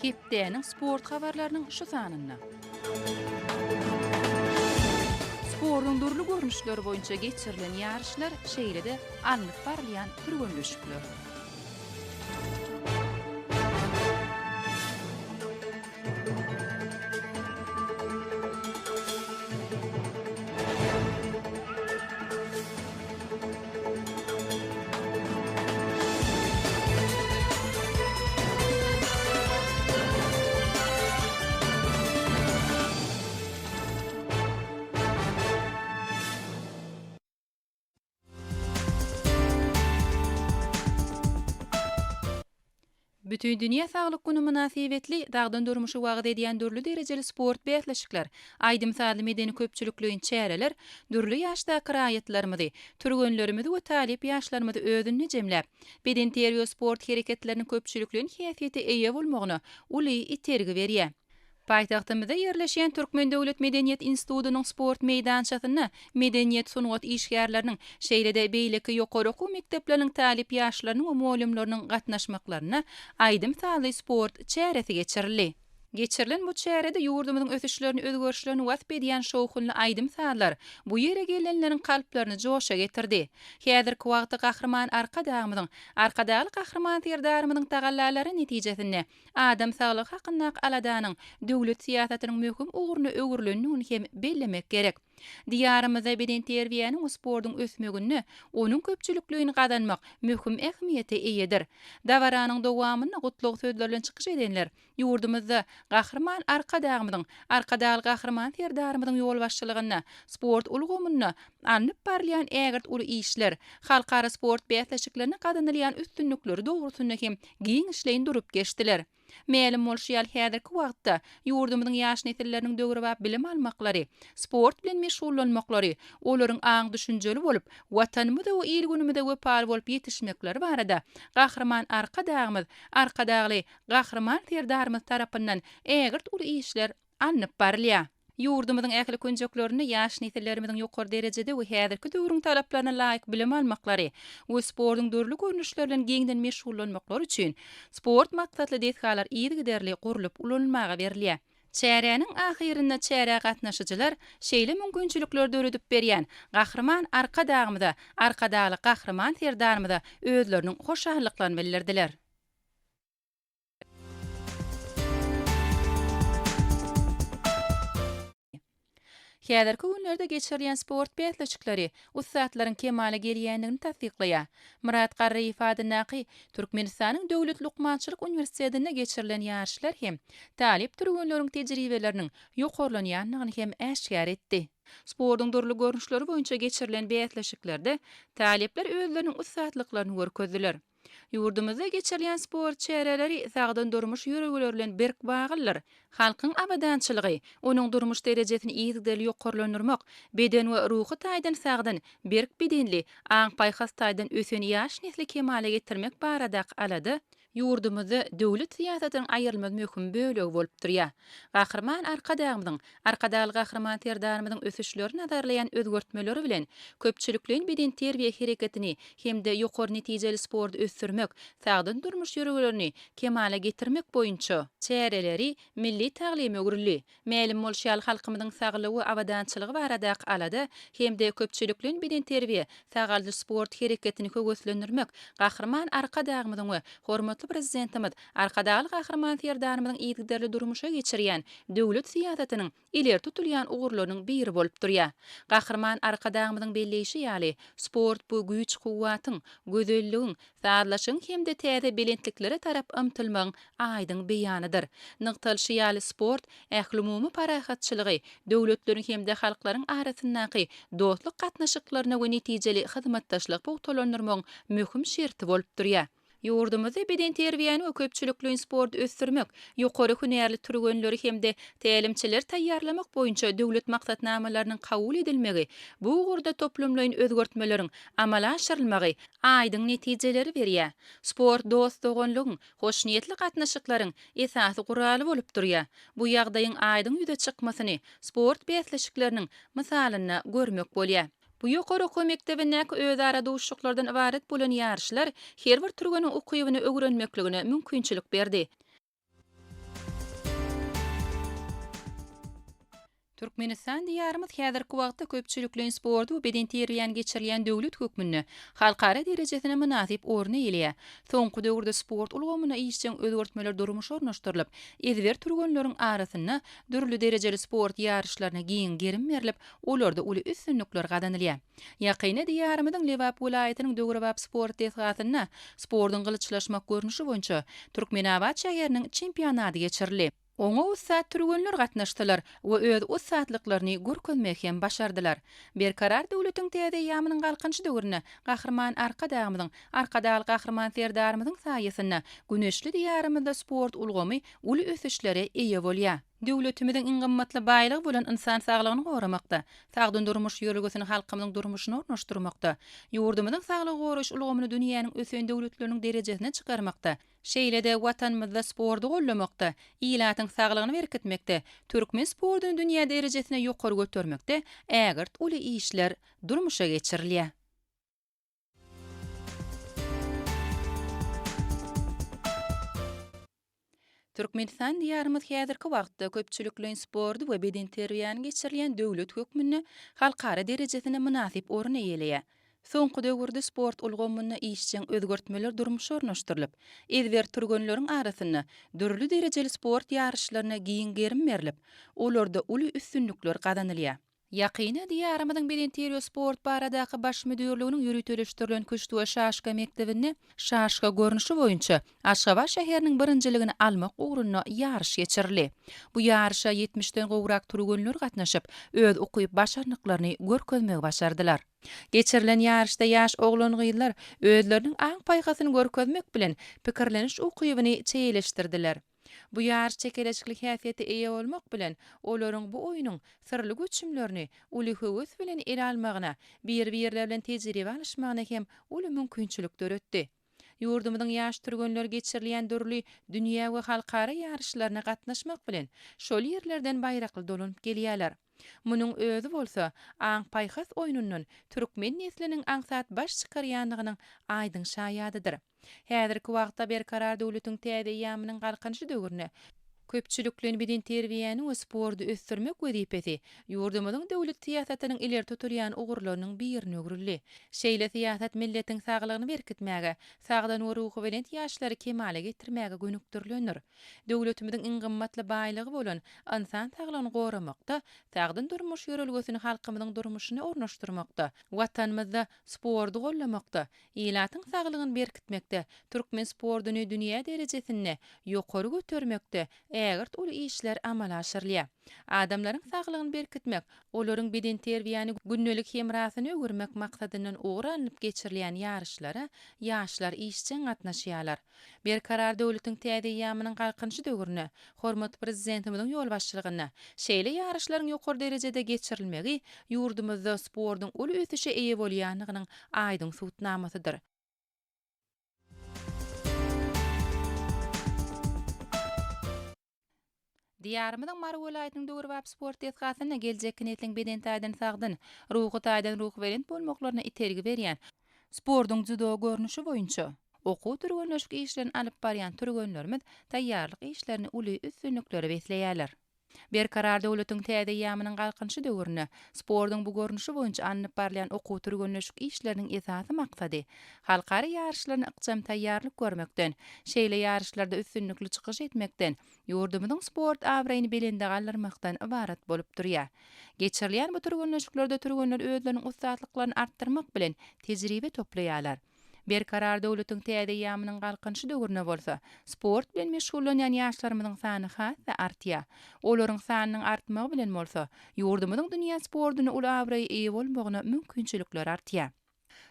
Hepdäniň sport habarlarynyň şu sanynda. Sportuň dürli görnüşleri boýunça geçirilen ýaryşlar, şeýle-de alnyp barylýan türgenleşikler. Bütindünýä saglyk güni mynasybetli sagdyn durmuşy wagyz edýän dürli derejeli sport bäsleşikler, aýdym-sazly medeni-köpçülikleýin çäreler dürli ýaşdaky raýatlarymyzy, türgenlerimizi we talyp ýaşlarymyzy özünde jemläp, bedenterbiýe-sport hereketleriniň köpçülikleýin häsiýete eýe bolmagyna uly itergi berýär. Paýtagtymyzda ýerleşýän Türkmen döwlet medeniýet institutynyň sport meýdançasynda medeniýet, sungat işgärleriniň, şeýle-de beýleki ýokary okuw mekdepleriniň talyp ýaşlarynyň we mugallymlarynyň gatnaşmaklarynda aýdym-sazly sport çäresi geçirildi. Geçirilen bu çärede ýurdumyzyň ösüşlerini, özgerişlerini wasp edýän şowhunly aýdym-sazlar bu ýere gelenleriň kalplaryny joşa getirdi. Häzirki wagtda Gahryman Arkadagymyzyň, Arkadagly Gahryman Serdarymyzyň tagallalary netijesinde Adam saglygy hakyndaky aladanyň döwlet syýasatynyň möhüm ugruna öwrülendigini hem bellemek gerek. Diýarymyzda bedenterbiýäniň we sportuň ösmeginde onuň köpçülikleýin gazanmak möhüm ähmiýete eýedir. Dabaranyň dowamynda gutlag sözleri bilen çykyş edenler ýurdumyzda Gahryman Arkadagymyzyň, Arkadagly Gahryman Serdarymyzyň ýolbaşçylygynda sport ulgamynda alnyp barylýan ägirt uly işler, halkara sport bäsleşiklerinde gazanylýan üstünlikleri dogrusynda hem giňişleýin durup geçdiler. Mälim bolşy ýaly, häzirki wagtda ýurdumyzyň ýaş nesilleriniň döwrebap bilim almaklary, sport bilen meşgullanmaklary, olaryň aň-düşünjeli bolup, Watanymyza we il-günümize wepaly bolup ýetişmekleri barada Gahryman Arkadagymyz, Arkadagly Gahryman Serdarymyz tarapyndan ägirt uly işler alnyp barylýar. Ýurdumyzyň ähli künjeklerinde ýaş nesillerimiziň ýokary derejede we häzirki döwrüň talaplaryna laýyk bilim almaklary we sportuň dürli görnüşleri bilen giňden meşgullanmaklary üçin sport maksatly desgalar yzygiderli gurlup ulanylmaga berilýär. Çäräniň ahyrynda çärä gatnaşyjylar şeýle mümkinçilikleri döredip berýän Gahryman Arkadagymyza, Arkadagly Gahryman Serdarymyza özleriniň hoşallyklaryny bildirdiler. Häzirki günlerde geçirilýän sport bäsleşikleri ussatlaryň kemala gelýändigini tassyklaýar. Myrat Garryýew adyndaky Türkmenistanyň Döwlet lukmançylyk uniwersitetinde geçirilen ýaryşlar hem talyp türgenleriň tejribeleriniň ýokarlanýandygyny hem äşgär etdi. Sportuň dürli görnüşleri boýunça geçirilen bäsleşiklerde talyplar özleriniň ussatlyklaryny görkezdiler. Ýurdumyzda geçirilýän sport çäreleri sagdyn durmuş ýörelgeleri bilen berk baglydyr. Halkyň abadançylygy, onuň durmuş derejesini yzygiderli ýokarlandyrmak, beden we ruhy taýdan sagdyn, berk bedenli, aň-paýhas taýdan ösen ýaş nesli kemala getirmek baradaky alada ýurdumyzda döwlet syýasatynyň aýrylmaz möhüm bölegi bolup durýar. Gahryman Arkadagymyzyň, Arkadagly Gahryman Serdarymyzyň ösüşleri nazarlaýan özgertmeleri bilen köpçülikleýin bedenterbiýe hereketini hem-de ýokary netijeli sporty ösdürmek, sagdyn durmuş ýörelgelerini kemala getirmek boýunça çäreleri milli taglyma öwrüldi. Mälim bolşy ýaly, halkymyzyň saglygy we abadançylygy baradaky alada hem-de köpçülikleýin bedenterbiýe, sagaldyş-sport hereketini höweslendirmek Gahryman Arkadagymyzyň we hormatly Prezidentimiz Arkadagly Gahryman Serdarymyzyň yzygiderli durmuşa geçirýän döwlet syýasatynyň ileri tutulýan ugurlarynyň biri bolup durýar. Gahryman Arkadagymyzyň belleýşi ýaly, sport bu güýç-kuwwatyň, gözelligiň, sazlaşygyň hem-de täze belentliklere tarap ymtylmagyň aýdyň beýanydyr. Nygtalyşy ýaly, sport ählumumy parahatçylygy, döwletleriň hem-de halklaryň arasyndaky dostluk gatnaşyklaryny we netijeli hyzmatdaşlygy pugtalandyrmagyň möhüm şerti bolup durýar. Ýurdumyzda bedenterbiýäni we köpçülikleýin sporty ösdürmek, ýokary hünärli türgenleri hem-de tälimçileri taýýarlamak boýunça döwlet maksatnamalarynyň kabul edilmegi, bu ugurda toplumlaýyn özgertmeleriň amala aşyrylmagy aýdyň netijeleri berýär. Sport dost-doganlygyň, hoşniýetli gatnaşyklaryň esasy guraly bolup durýar. Bu ýagdaýyň aýdyň ýüze çykmasyny sport bäsleşikleriniň mysalynda görmek bolýar. Bu ýokary okuw mekdebindäki özara duşuşyklardan ybarat bolan ýaryşlar her bir türgeniň ukybyny öwrenmekligine mümkinçilik berdi. Türkmenistan Diýarymyz häzirki wagtda köpçülikleýin sporty we bedenterbiýäni geçirilýän döwlet hökmünde halkara derejesinde mynasyp orun eýeleýär. Soňky döwürde sport ulgamynda işjeň özgertmeler durmuşa ornaşdyrylyp, ezber türgenleriň arasynda dürli derejeli sport ýaryşlaryna giň gerim berlip, olarda uly üstünlikler gazanylýar. Ýakynda Diýarymyzyň Lebap welaýatynyň döwrebap sport desgasynda sportuň gylyçlaşmak görnüşi boýunça Türkmenabat şäheriniň çempionady geçirildi. Oňa ussat türgenler gatnaşdylar we öz ussatlyklaryny görkezmegi hem başardylar. Berkarar döwletiň täze eýýamynyň Galkynyşy döwründe Gahryman Arkadagymyzyň, Arkadagly Gahryman Serdarymyzyň saýasynda güneşli Diýarymyzda sport ulgamy uly ösüşlere eýe bolýar. Döwletimiziň iň gymmatly baýlygy bolan ynsan saglygyny goramakda, sagdyn durmuş ýörelgesini halkymyzyň durmuşyna ornaşdyrmakda, ýurdumyzyň saglygy goraýyş ulgamyny dünýäniň ösen döwletleriniň derejesine çykarmakda, Şeýle-de Watanymyzda sporty goldamakda, ilatyň saglygyny berkitmekde, türkmen sportuny dünýä derejesine ýokary götermekde ägirt uly işler durmuşa geçirilýär. Türkmenistan Diýarymyz häzirki wagtda köpçülikleýin sporty we bedenterbiýäni geçirilýän döwlet hökmünde halkara derejesinde mynasyp orun eýeleýär. Soňky döwürde sport ulgamynda işjeň özgertmeler durmuşa ornaşdyrylyp, ezber türgenleriň arasynda dürli derejeli sport ýaryşlaryna giň gerim berlip, olarda uly üstünlikler gazanylýar. Ýakynda Diýarymyzyň bedenterbiýe sport baradaky Baş müdirliginiň ýöriteleşdirilen küşt we şaşka mekdebinde şaşka görnüşi boýunça Aşgabat şäheriniň birinjiligini almak ugrunda ýaryş geçirildi. Bu ýaryşa ýetmişden gowrak türgenler gatnaşyp, öz ukyp-başarnyklaryny görkezmegi başardylar. Geçirilen ýaryşda ýaş oglan-gyzlar özleriniň aň-paýhasyny görkezmek bilen, pikirleniş ukybyny çeýeleşdirdiler. Bu ýaryş çekeleşikli häsiýete eýe bolmak bilen, olaryň bu oýnuň syrly göçümlerini uly höwes bilen ele almagyna, bir-birleri bilen tejribe alyşmagyna hem uly mümkinçilik döretdi. Ýurdumyzyň ýaş türgenleri geçirilýän dürli dünýä we halkara ýaryşlaryna gatnaşmak bilen, şol ýerlerden baýrakly dolanyp gelýärler. Munuň özi bolsa, aň-paýhas oýnundan türkmen nesliniň aňsat baş çykarýandygynyň aýdyň şaýadydyr. Häzirki wagtda Berkarar döwletiň täze eýýamynyň Galkynyşy döwründe köpçülikleýin bedenterbiýäni we sporty ösdürmek wezipesi ýurdumyzyň döwlet syýasatynyň ileri tutulýan ugurlarynyň birine öwrüldi. Şeýle syýasat milletiň saglygyny berkitmäge, sagdyn we ruhubelent ýaşlary kemala getirmäge gönükdirilendir. Döwletimiziň iň gymmatly baýlygy bolan ynsan saglygyny goramakda, sagdyn durmuş ýörelgesini halkymyzyň durmuşyna ornaşdyrmakda, Watanymyzda sporty goldamakda, Ilatyň saglygyny berkitmekde, türkmen sportuny dünýä derejesinde ýokary götermekde ägirt uly işler amala aşyrylýar. Adamlaryň saglygyny berkitmek, olaryň bedenterbiýäni gündelik hemrasyna öwürmek maksadyndan ugur alnyp geçirilýän ýaryşlara ýaşlar işjeň gatnaşýarlar. Berkarar döwletiň täze eýýamynyň Galkynyşy döwründe hormatly Prezidentimiziň ýolbaşçylygynda şeýle ýaryşlaryň ýokary derejede geçirilmegi ýurdumyzda sportuň uly ösüşe eýe bolýandygynyň aýdyň subutnamasydyr. Diýarymyzyň Mary welaýatynyň döwrebap sport desgasynda geljekki nesliň beden taýdan sagdyn, ruhy taýdan ruhubelent bolmaklaryna itergi berýän sportuň dzýudo görnüşi boýunça okuw-türgenleşik işlerini alyp barýan türgenlerimiz taýýarlyk işlerini uly üstünliklere besleýärler. Berkarar döwletiň täze eýýamynyň Galkynyşy döwründe sportuň bu görnüşi boýunça alnyp barylýan okuw-türgenleşik işleriniň esasy maksady halkara ýaryşlaryna ykjam taýýarlyk görmekden, şeýle ýaryşlarda üstünlikli çykyş etmekden, ýurdumyzyň sport abraýyny belende galdyrmakdan ybarat bolup durýar. Geçirilýän bu türgenleşiklerde türgenler özleriniň ussatlyklaryny artdyrmak bilen, tejribe toplaýarlar. Berkarar döwletiň täze eýýamynyň Galkynyşy döwründe bolsa, sport bilen meşgullanýan ýaşlarymyzyň sany has-da artýar. Olaryň sanynyň artmagy bilen bolsa, ýurdumyzyň dünýä sportunda uly abraýa eýe bolmagyna mümkinçilikler artýar.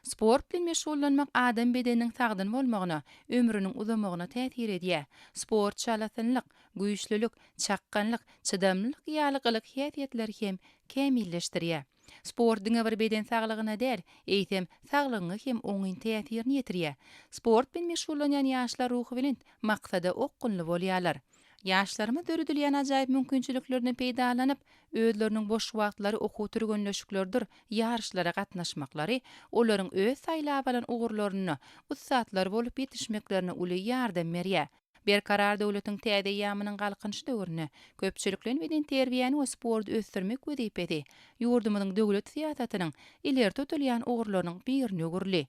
Sport bilen meşgullanmak adam bedeniniň sagdyn bolmagyna, ömrüniň uzamagyna täsir edýär. Sport çalasynlyk, güýçlülik, çakganlyk, çydamlylyk ýaly gylyk-häsiýetleri hem kämilleşdirýär. Sport diňe bir beden saglygyna däl, eýsem, saglygyňa hem oňyn täsirini ýetirýär. Sport bilen meşgullanýan ýaşlar ruhubelent, maksada okgunly bolýarlar. Ýaşlarymyz döredilýän ajaýyp mümkinçiliklerden peýdalanyp, özleriniň boş wagtlary okuw-türgenleşiklerdir ýaryşlara gatnaşmaklary olaryň öz saýlap alan ugurlarynda ussatlar bolup ýetişmeklerine uly ýardam berýär. Berkarar döwletiň täze eýýamynyň Galkynyşy döwründe köpçülikleýin bedenterbiýäni we sporty ösdürmek wezipesi ýurdumyzyň döwlet syýasatynyň ileri tutulýan ugurlarynyň birine öwrüldi.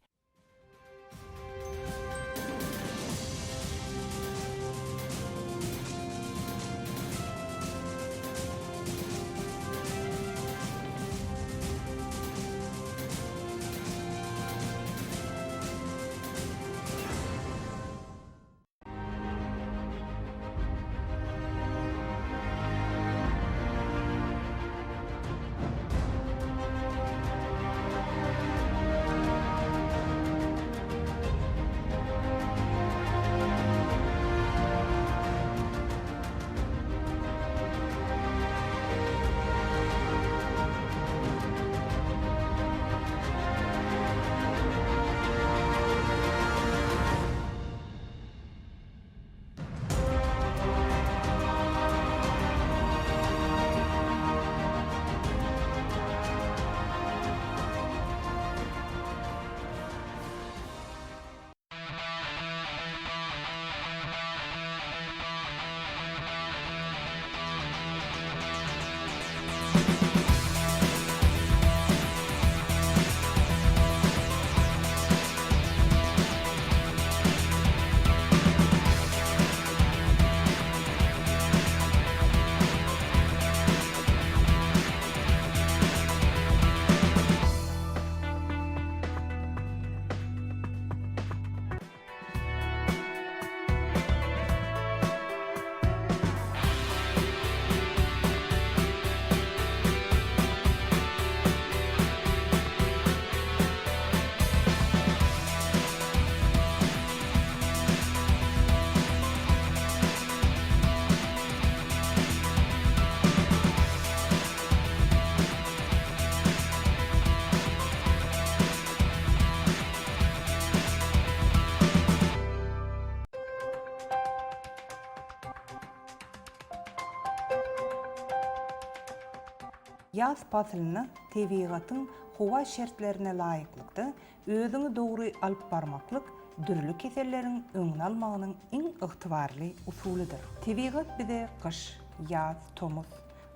Ýaz paslynda tebigatyň howa şertlerine laýyklykda özüňi dogry alyp barmaklyk dürli keselleriň öňüni almagynyň iň ygtybarly usulydyr. Tebigat bize gyş, ýaz, tomus,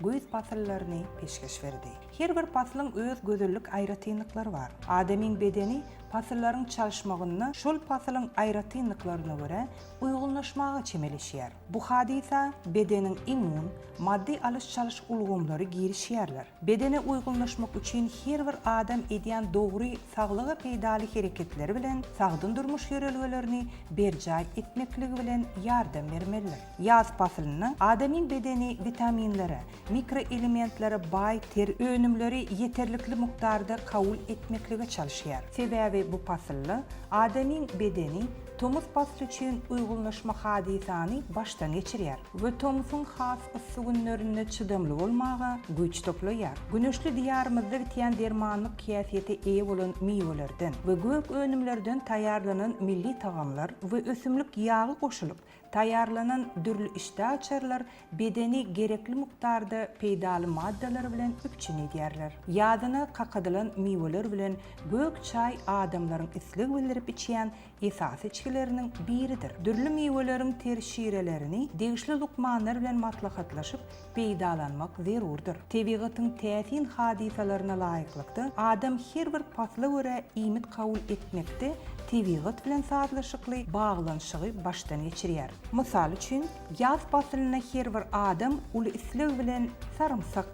güýz pasyllaryny peşgeş berdi. Her bir paslyň öz gözellik aýratynlyklary bar. Adamyň bedeni pasyllaryň çalyşmagynda şol pasylyň aýratynlyklaryna görä uýgunlaşmaga çemeleşýär. Bu hadysa bedeniň immun, maddy alyş-çalyş ulgamlary girişýärler. Bedene uýgunlaşmak üçin her bir adam edýän dogry, saglyga peýdaly hereketleri bilen sagdyn durmuş ýörelgelerini berjaý etmekligi bilen ýardam bermelidir. Ýaz paslynda adamyň bedeni witaminlere, mikroelementlere baý ter önümleri ýeterlikli mukdarda kabul etmeklige çalyşýar. Sebäbi bu pasylda adamyň bedeni tomus pasly üçin uýgunlaşma hadysany başdan geçirýär we tomusyň has yssy günlerinde çydamly bolmaga güýç toplaýar. Güneşli Diýarymyzda bitýän dermanlyk häsiýete eýe bolan miwelerden we gök önümlerden taýýarlanan milli tagamlar we ösümlik ýagy goşulyp, Taýýarlanan dürli işdäaçarlar bedeni gerekli mukdarda peýdaly maddalar bilen üpjün edýärler. Ýadyna kakadylan miweler bilen gök çaý adamlaryň isleg bildirip içýän esasy içgileriniň biridir. Dürli miweleriň ter şirelerini degişli lukmanlar bilen maslahatlaşyp peýdalanmak zerurdyr. Tebigatyň täsin hadysalaryna laýyklykda, adam her bir pasla görä iýmit kabul etmekde tebigat bilen sazlaşykly baglanyşygy başdan geçirýär. Mysal üçin, ýaz paslynda her bir adam uly isleg bilen sarymsak,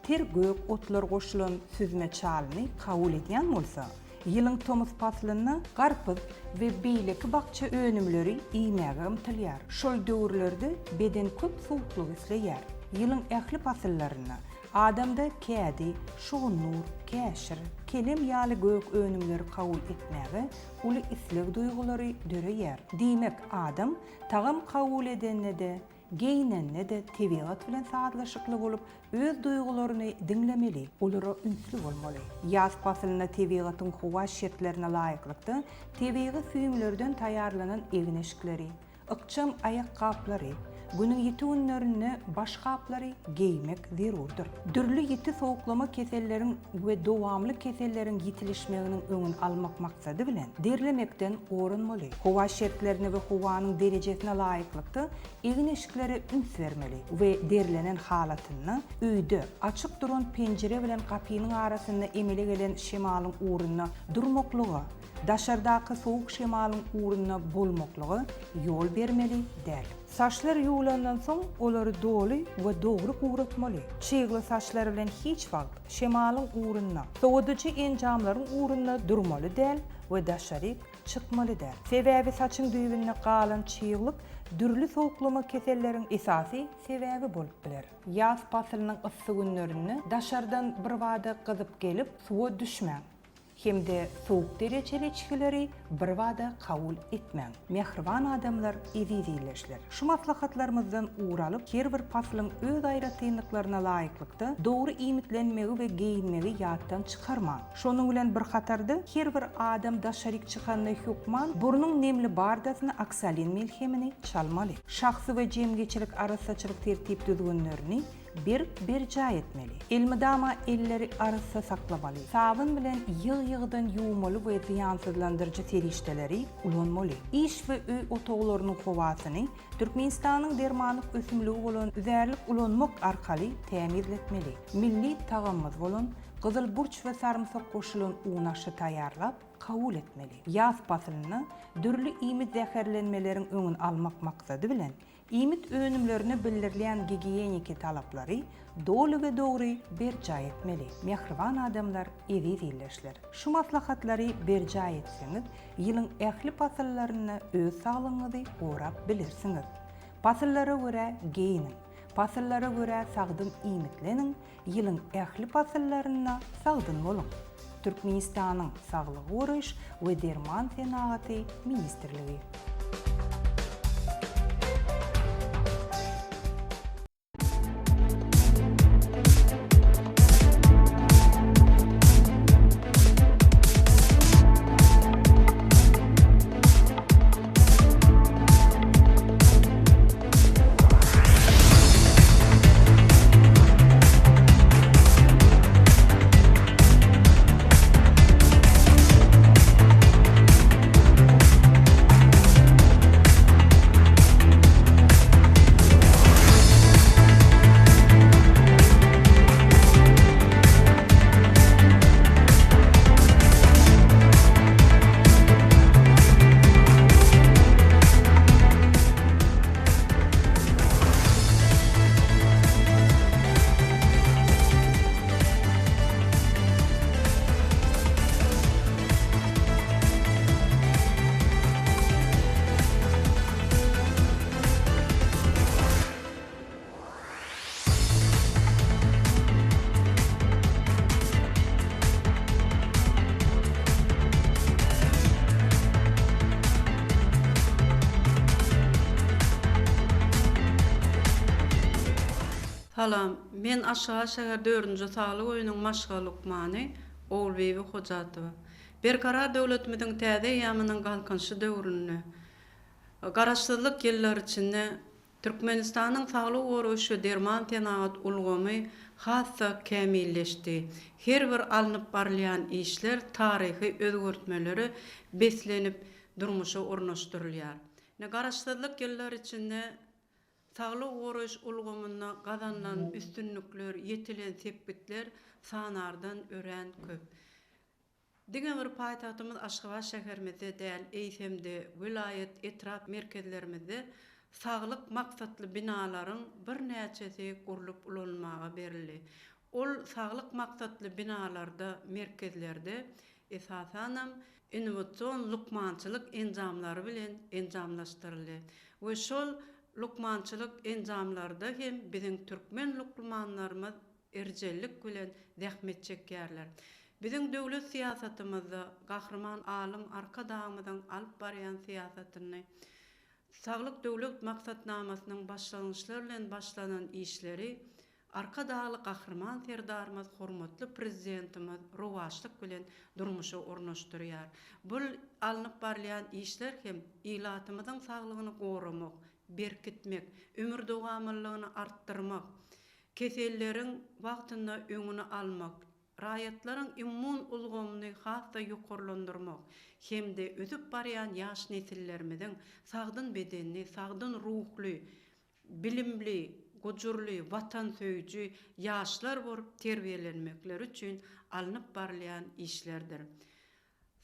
ter gök otlar goşulan süzme çalyny kabul edýän bolsa, Ýylyň tomus paslynda garpyz we beýleki bakja önümleri iýmäge ymtylýar. Şol döwürlerde beden köp suwuklyk isleýär. Ýylyň ähli pasyllarynda adamda kädi, şugundur, käşir, kelem ýaly gök önümleri kabul etmäge uly isleg duýgulary döreýär. Diýmek, adam tagam kabul edende-de, Geýnende-de tebigat bilen sazlaşykly bolup, öz duýgularyny diňlemeli, olara ünsli bolmaly. Ýaz paslynda tebigatyň howa şertlerine laýyklykda tebigy süýümlerden taýýarlanan egin-eşikleri, ykjam aýakgaplary. Günüň ýiti günlerinde başgaplary geýmek zerurdyr. Dürli ýiti sowuklama keselleriň we dowamly keselleriň ýitilişmeginiň öňüni almak maksady bilen, derlemekden goranmaly. Howa şertlerine we howanyň derejesine laýyklykda egin-eşiklere üns bermeli we derlenen halatynda öýde, açyk duran penjire bilen gapynyň arasynda emele gelen şemalyň ugrunda durmaklyga, daşardaky sowuk şemalyň ugrunda bolmaklyga ýol bermeli däl. Saçlar ýuwlandan soň olary doly we dogry guratmaly. Çygly saçlar bilen hiç wagt şemalyň ugrunda, sowadyjy enjamlaryň ugrunda durmaly däl we daşaryk çykmaly däl. Sebäbi saçyň düýbünde galan çyglyk dürli sowuklama keselleriň esasy sebäbi bolup biler. Ýaz paslynyň yssy günlerinde daşardan birbada gyzyp gelip, suwa düşmäň. Hem-de sowuk derejeli içgileri birbada kabul etmäň. Mähriban adamlar, eziz ildeşler! Şu maslahatlarymyzdan ugur alyp, her bir paslyň öz aýratynlyklaryna laýyklykda dogry iýmitlenmegi we geýinmegi ýatdan çykarmaň. Şonuň bilen bir hatarda, her bir adam daşaryk çykanda hökman burnuň nemli bardasyna oksalin melhemini çalmaly. Şahsy we jemgyýetçilik arassaçylyk tertip-düzgünlerini berk berjaý etmeli. Elmydama elleri arassa saklamaly. Sabyn bilen ýygy-ýygydan ýuwmaly we zyýansyzlandyryjy serişdeleri ulanmaly. Iş we öý otaglarynyň howasyny Türkmenistanyň dermanlyk ösümligi bolan üzärlik ulanmak arkaly tämizletmeli. Milli tagamymyz bolan gyzyl burç we sarymsak goşulan unaşy taýýarlap, kabul etmeli. Ýaz paslynda dürli iýmit zäherlenmeleriň öňüni almak maksady bilen, Iýmit önümlerine bildirilýän gigiýeniki talaplary doly we dogry berjaý etmeli. Mähriban adamlar, eziz ildeşler! Şu maslahatlary berjaý etseňiz, ýylyň ähli pasyllarynda öz saglygyňyzy gorap bilersiňiz. Pasyllara görä geýniň, pasyllara görä sagdyn iýmitleniň, Ýylyň ähli pasyllarynda sagdyn boluň! Türkmenistanyň Saglygy goraýyş we derman senagaty ministrligi. Salam, men Aşgabat şäher dördünji saglyk öýüniň maşgala lukmany Ogulbibi Hojatowa. Berkarar döwletimiziň täze eýýamynyň Galkynyşy döwründe, Garaşsyzlyk ýyllary içinde Türkmenistanyň saglygy goraýyş we derman senagat ulgamy has-da kämilleşdi. Her bir alnyp barylýan işler taryhy özgertmelere beslenip durmuşa ornaşdyrylýar. Ine, Garaşsyzlyk ýyllary içinde saglygy goraýyş ulgamynda gazanylan üstünlikler, ýetilen sepgitler sanardan örän köp. Diňe bir paýtagtymyz Aşgabat şäherimizde däl, eýsem-de, welaýat, etrap merkezlerimizde saglyk maksatly binalaryň birnäçesi gurlup ulanylmaga berildi. Ol saglyk maksatly binalarda, merkezlerde, esasanam, innowasion lukmançylyk enjamlary bilen enjamlaşdyryldy we şol lukmançylyk enjamlarda hem biziň türkmen lukmanlarymyz erjellik bilen zähmet çekýärler. Biziň döwlet syýasatymyzda Gahryman alym Arkadagymyzyň alyp barýan syýasatyny, Saglyk Döwlet maksatnamasynyň başlangyçlary bilen başlanan işleri Arkadagly Gahryman Serdarymyz hormatly Prezidentimiz rowaçlyk bilen durmuşa ornaşdyrýar. Bul alnyp barylýan işler hem ilatymyzyň saglygyny goramak, berkitmek, ömür dowamlylygyny artdyrmak, keselleriň wagtynda öňüni almak, raýatlaryň immun ulgamyny has-da ýokarlandyrmak hem-de ösüp barýan ýaş nesillerimiziň sagdyn bedenli, sagdyn ruhly, bilimli, gujurly, watansöýüji ýaşlar bolup terbiýelenmekleri üçin alnyp barylýan işlerdir.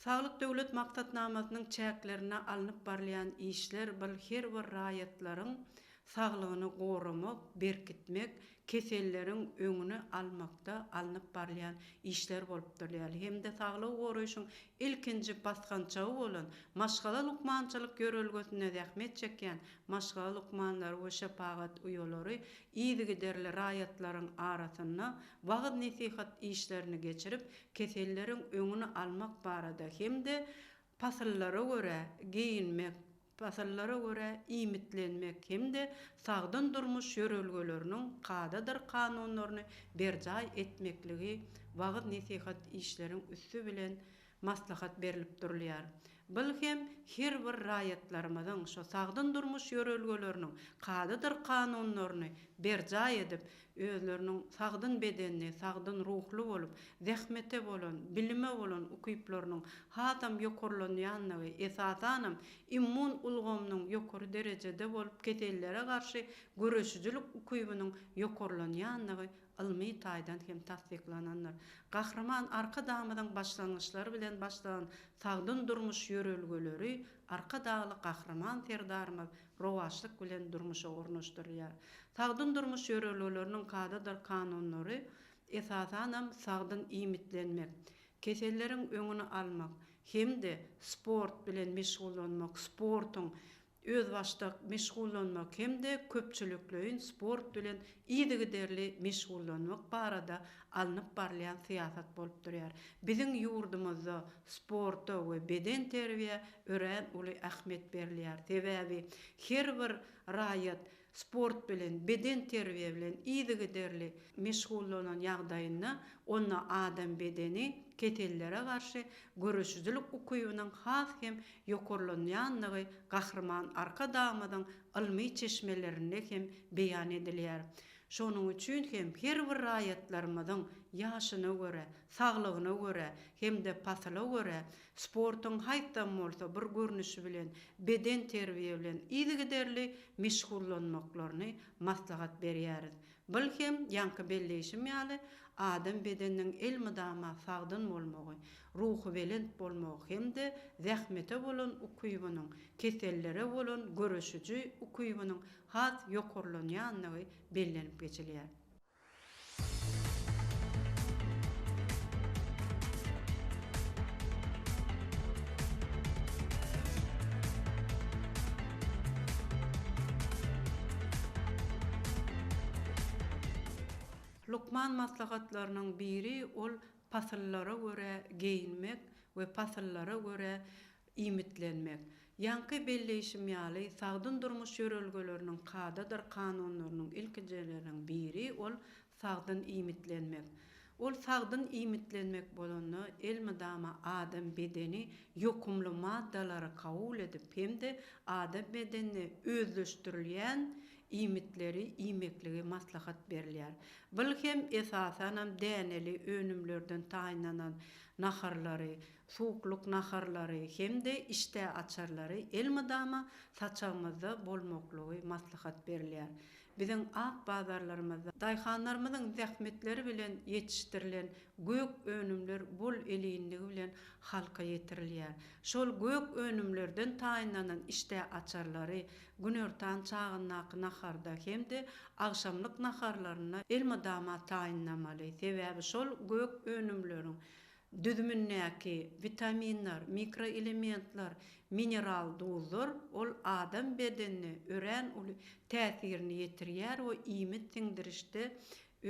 Saglyk Döwlet maksatnamasynyň çäklerinde alnyp barylýan işler bil her bir raýatlaryň saglygyny goramak, berkitmek, keselleriň öňüni almakda alnyp barylýan işler bolup durýar hem-de saglygy goraýşyň ilkinji basgançagy bolan maşgala lukmançylyk ýörelgesinde zähmet çekýän maşgala lukmanlary we şepagat uýalary yzygiderli raýatlaryň arasynda wagyz-nesihat işlerini geçirip, keselleriň öňüni almak barada hem-de pasyllara görä geýinmek, pasyllara görä iýmitlenmek hem-de sagdyn durmuş ýörelgeleriniň kadadyr kanunlaryny berjaý etmekligi wagyz-nesihat işleriň üsti bilen maslahat berlip durulýar. Byl hem her bir raýatlarymyzyň şo sagdyn durmuş ýörelgeleriniň kadadyr kanunlaryny berjaý edip, özleriniň sagdyn bedenli, sagdyn ruhly bolup, zähmete bolan, bilime bolan ukyplarynyň hasam ýokarlanýandygy, esasanam, immun ulgamynyň ýokary derejede bolup kesellere garşy göreşijilik ukybynyň ýokarlanýandygy ylmy taýdan hem tassyklanandyr. Gahryman Arkadagymyzyň başlangyçlary bilen başlanan sagdyn durmuş ýörelgeleri Arkadagly Gahryman Serdarymyz rowaçlyk bilen durmuşa ornaşdyrylýar. Sagdyn durmuş ýörelgeleriniň kadadyr kanunlary, esasanam, sagdyn iýmitlenmek, keselleriň öňüni almak hem-de sport bilen meşgullanmak, sportuň özbaşdak meşgullanmak hem-de köpçülikleýin sport bilen yzygiderli meşgullanmak barada alnyp barylýan syýasat bolup durýar. Biziň ýurdumyzda sporta we bedenterbiýä örän uly ähmiýet berilýär. Sebäbi her bir raýat sport bilen, bedenterbiýe bilen yzygiderli meşgullanan ýagdaýynda onda adam bedeni kesellere garşy göreşijilik ukybynyň has hem ýokarlanýandygy Gahryman Arkadagymyzyň ylmy çeşmelerinde hem beýan edilýär. Şonuň üçin hem her bir raýatlarymyzyň ýaşyna görä, saglygyna görä hem-de pasyla görä sportuň haýsam bolsa bir görnüşi bilen, bedenterbiýe bilen yzygiderli meşgullanmaklaryny maslahat berýäris. Bul hem, ýaňky belleýşim ýaly, adam bedeniniň elmydama sagdyn bolmagy, ruhubelent bolmagy hem-de zähmete bolan ukybynyň, kesellere bolan göreşiji ukybynyň has ýokarlanýandygy bellenip geçilýär. Lukman maslahatlarynyň biri ol pasyllara görä geýinmek we pasyllara görä iýmitlenmek. Ýaňky belleýşim ýaly, sagdyn durmuş ýörelgeleriniň kadadyr kanunlarynyň ilkinjileriniň biri ol sagdyn iýmitlenmek. Ol sagdyn iýmitlenmek bolanda elmydama adam bedeni ýokumly maddalary kabul edip hem-de adam bedenine özleşdirilýän iýmitleri iýmekligi maslahat berilýär. Bul hem esasanam däneli önümlerden taýynlanan naharlary, suwuklyk naharlary hem-de işdä açarlary elmydama saçagymyzda bolmaklygy maslahat berilýär. Biziň ak bazarlarymyzda daýhanlarymyzyň zähmetleri bilen ýetişdirilen gök önümler bol-elinligi bilen halka ýetirilýär. Şol gök önümlerden taýynlanan işdä açarlary günortan çagyndaky naharda hem-de agşamlyk naharlarynda elmydama taýynlamaly. Sebäbi şol gök önümleriň Düzümindäki witaminler, mikroelementler, mineral duzlar ol adam bedenine örän uly täsirini ýetirýär we iýmit siňdirişde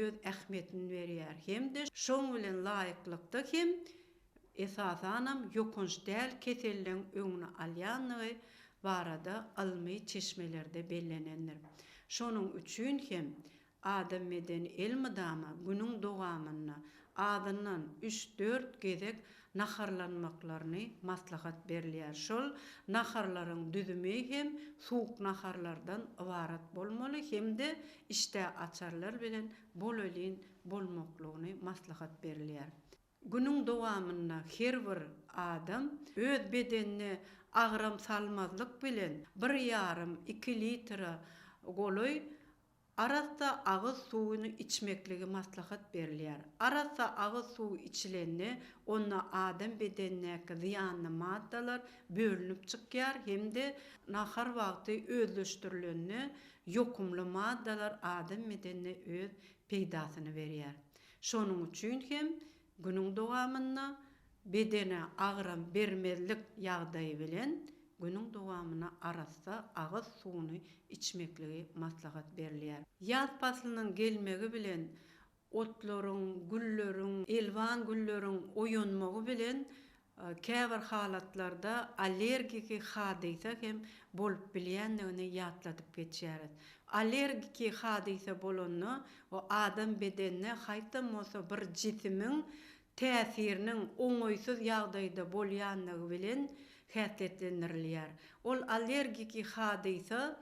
öz ähmiýetini berýär hem-de şoň bilen laýyklykda hem esasanam ýokanç däl keselleň öňüni alýandygy barada ylmy çeşmelerde bellenendir. Şonuň üçin hem Adam bedeni elmydama günüň dowamynda azyndan üç-dört gezek naharlanmaklaryny maslahat berilýär. Şol naharlaryň düzümi hem suwuk naharlardan ybarat bolmaly hem-de işdä açarlar bilen bolelin bolmaklygyny maslahat berilýär. Günüň dowamynda her bir adam öz bedenine agram salmazlyk bilen bir ýarym, iki litre golaý arassa agyz suwuny içmekligi maslahat berilýär. Arassa agyz suwy içilende, onda adam bedenindäki zyýanly maddalar bölünip çykýar hem-de nahar wagty özleşdirilende ýokumly maddalar adam bedenine öz peýdasyny berýär. Şonuň üçin hem günüň dowamynda bedene agram bermezlik ýagdaýy bilen günüň dowamynda arassa agyz suwuny içmekligi maslahat berilýär. Ýaz paslynyň gelmegi bilen otlaryň, gülleriň, elwan gülleriň oýanmagy bilen käbir halatlarda allergiki hadysa hem bolup bilýändigini ýatladyp geçýäris. Allergiki hadysa bolanda, o adam bedenine haýsam bolsa bir jisimiň täsiriniň oňaýsyz ýagdaýda bolýandygy bilen häsiýetlendirilýär. Ol allergiki hadysa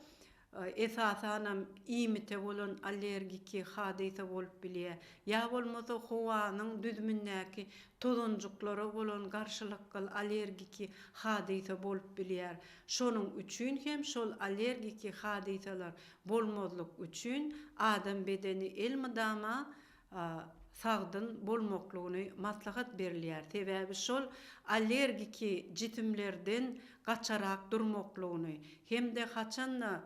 Esasanam iýmite bolan allergiki hadysa bolup bilýär. Ýa bolmasa howanyň düzümindäki tozanjyklara bolan garşylykgyl allergiki hadysa bolup bilýär. Şonuň üçin hem şol allergiki hadysalar bolmazlyk üçin adam bedeni elmydama sagdyn bolmaklygyny maslahat berilýär. Sebäbi şol allergiki jisimlerden gaçarak durmaklygyny hem-de haçanda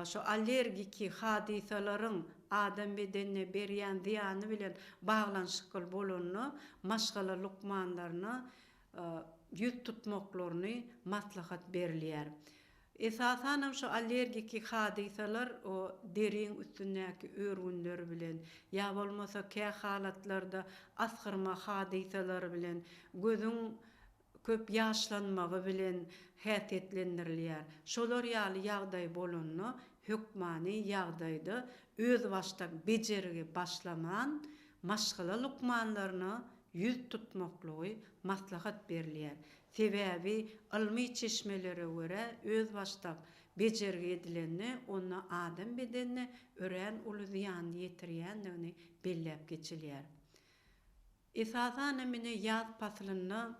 şu allergiki hadysalaryň adam bedenine berýän zyýany bilen baglanyşykly bolanda maşgala lukmanlaryna ýüz tutmaklaryny maslahat berilýär. Esasanam şu allergiki hadysalar o deriň üstündäki örgünler bilen, ýa bolmasa kä halatlarda asgyrma hadysalary bilen, gözüň köp ýaşlanmagy bilen häsiýetlendirilýär. Şolar ýaly ýagdaý bolanda hökmany ýagdaýda özbaşdak bejergi başlaman maşgala lukmanlaryna ýüz tutmaklygy maslahat berilýär. Sebäbi ylmy çeşmelere görä özbaşdak bejergi edilende onda adam bedenine örän uly zyýanyny ýetirýändigini belläp geçilýär. Esasanam ine ýaz paslynda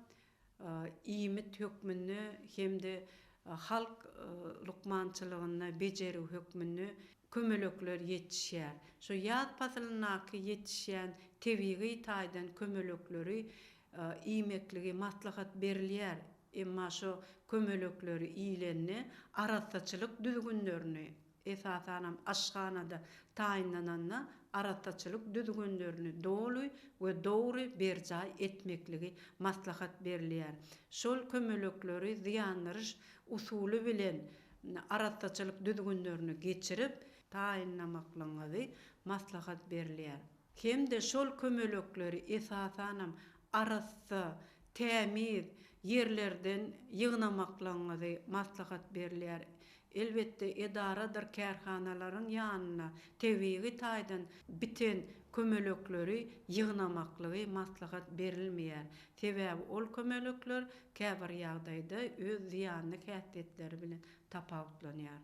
iýmit hökmünde hem-de halk lukmançylygynda bejergi hökmünde kömelekler ýetişýär. Şu ýaz paslyndaky ýetişýän tebigy taýdan kömelekleri iýmekligi maslahat berilýär, emma şo kömelekleri iýlende arassaçylyk düzgünlerini, esasanam aşhanada taýynlananda arassaçylyk düzgünlerini doly we dogry berjaý etmekligi maslahat berilýär. Şol kömelekleri zyýandyryş usuly bilen arassaçylyk düzgünlerini geçirip taýynlamaklygyňyzy maslahat berilýär. Hem-de şol kömelekleri esasanam arassa, tämiz ýerlerden ýygnamaklaryňyzy maslahat berilýär. Elbetde, edaradyr kärhanalaryň ýanynda tebigy taýdan biten kömelekleri ýygnamaklygy maslahat berilmeýär. Sebäbi ol kömelekler käbir ýagdaýda öz zyýanly häsiýetleri bilen tapawutlanýar.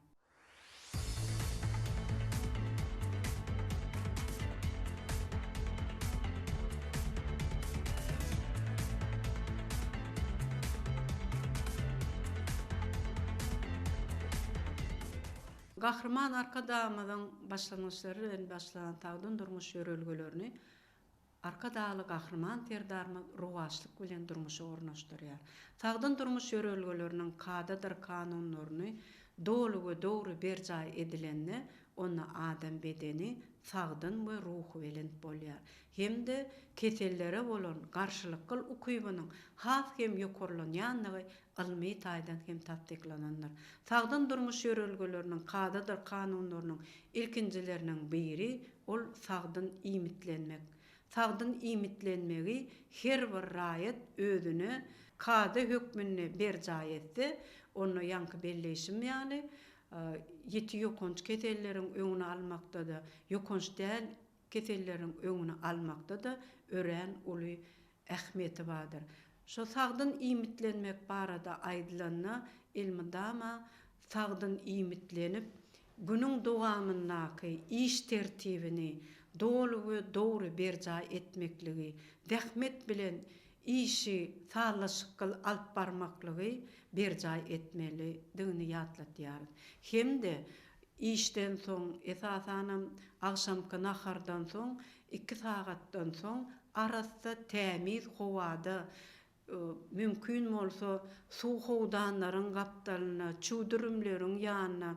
Gahryman Arkadagymyzyň başlangyçlary bilen başlanan sagdyn durmuş ýörelgelerini Arkadagly Gahryman Serdarymyz rowaçlyk bilen durmuşa ornaşdyrýar. Sagdyn durmuş ýörelgeleriniň kadadyr kanunlaryny doly we dogry berjaý edilende, onda adam bedeni sagdyn we ruhubelent bolýar hem-de kesellere bolan garşylykgyl ukybynyň has hem ýokarlanýandygy ylmy taýdan hem tassyklanandyr. Sagdyn durmuş ýörelgeleriniň kadadyr kanunlarynyň ilkinjileriniň biri ol sagdyn iýmitlenmek. Sagdyn iýmitlenmegi her bir raýat özüne kada hökmünde berjaý etse, onda ýaňky belleýşim ýaly, ýiti ýokanç keselleriň öňüni almakda-da, ýokanç däl keselleriň öňüni almakda-da örän uly ähmiýeti bardyr. Şo sagdyn iýmitlenmek barada aýdylanda elmydama sagdyn iýmitlenip, günüň dowamyndaky iş tertibini doly we dogry berjaý etmekligi, zähmet bilen işi sazlaşykly alyp barmaklygy berjaý etmelidigini ýatlatýarys. Hem-de işden soň, esasanam agşamky nahardan soň iki sagatdan soň arassa, tämiz howada, mümkin bolsa, suw howdanlaryň gapdalynda, çüwdürimleriň ýanynda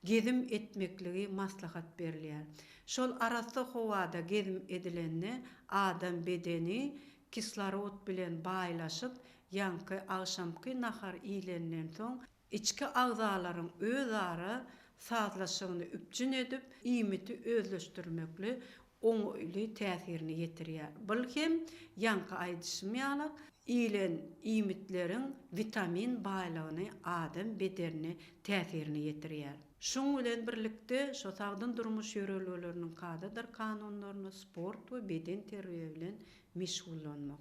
gezim etmekligi maslahat berilýär. Şol arassa howada gezim edilende adam bedeni kislorod bilen baýlaşyp, ýaňky agşamky nahar iýlenden soň, içki agzalaryň özara sazlaşygyny üpjün edip, iýmiti özleşdirmekli oňaýly täsirini ýetirýär. Bul hem, ýaňky aýdyşym ýalak, iýlen iýmitleriň witamin baýlygyny adam bedenine täsirini ýetirýär. Şuň bilen birlikde, şo sagdyn durmuş ýörelgeleriniň kadadyr kanunlaryna sport we bedenterbiýe bilen meşgullanmak.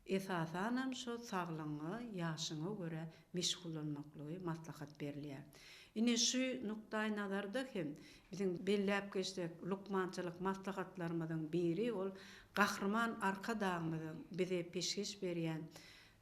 Esasanam şo saglygyňa, ýaşyňa görä meşgullanmaklygy maslahat berilýär. Ine şu nukdaýnazarda hem biziň belläp geçsek lukmançylyk maslahatlarymyzyň biri ol Gahryman Arkadagymyzyň bize peşgeş berýän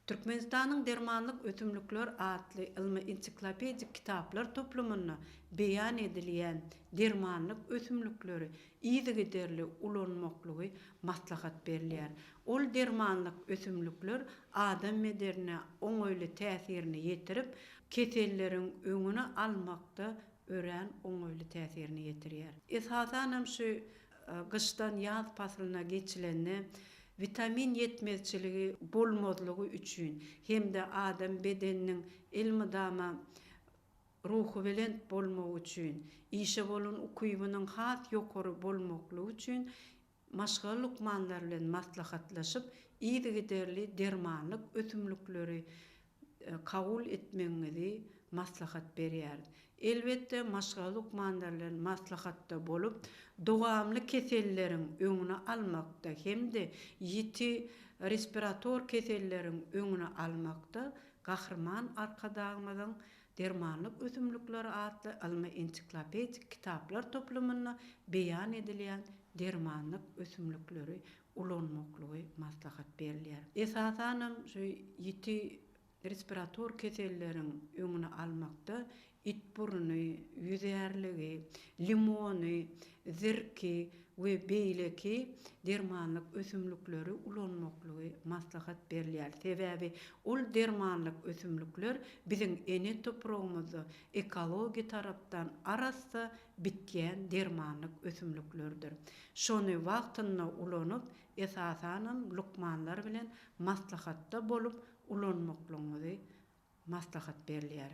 Türkmenistanyň dermanlyk ösümlikler atly ylmy-ensiklopedik kitaplar toplumynda beýan edilýän dermanlyk ösümlikleri yzygiderli ulanmaklygy maslahat berilýär. Ol dermanlyk ösümlikler adam bedenine oňaýly täsirini ýetirip, keselleriň öňüni almakda örän oňaýly täsirini ýetirýär. Esasanam şu gyşdan ýaz paslyna geçilende witamin ýetmezçiligi bolmazlygy üçin hem-de adam bedeniniň elmydama ruhubelent bolmagy üçin, işe bolan ukybynyň has ýokary bolmaklygy üçin maşgala lukmanlary bilen maslahatlaşyp, yzygiderli dermanlyk ösümlikleri kabul etmegiňizi maslahat berýäris. Elbetde, maşgala lukmanlary bilen maslahatda bolup, dowamly keselleriň öňüni almakda hem-de ýiti respirator keselleriň öňüni almakda Gahryman Arkadagymyzyň Dermanlyk ösümlikleri atly ylmy-ensiklopedik kitaplar toplumynda beýan edilýän dermanlyk ösümlikleri ulanmaklygy maslahat berilýär. Esasanam şu ýiti respirator keselleriň öňüni almakda itburuny, ýüzärligi, limony, zirki we beýleki dermanlyk ösümlikleri ulanmaklygy maslahat berilýär. Sebäbi ol dermanlyk ösümlikler biziň ene topragymyzda ekologiýa tarapdan arassa bitýän dermanlyk ösümliklerdir. Şony wagtynda ulanyp, esasanam lukmanlar bilen maslahatda bolup ulanmaklygyňyzy maslahat berilýär.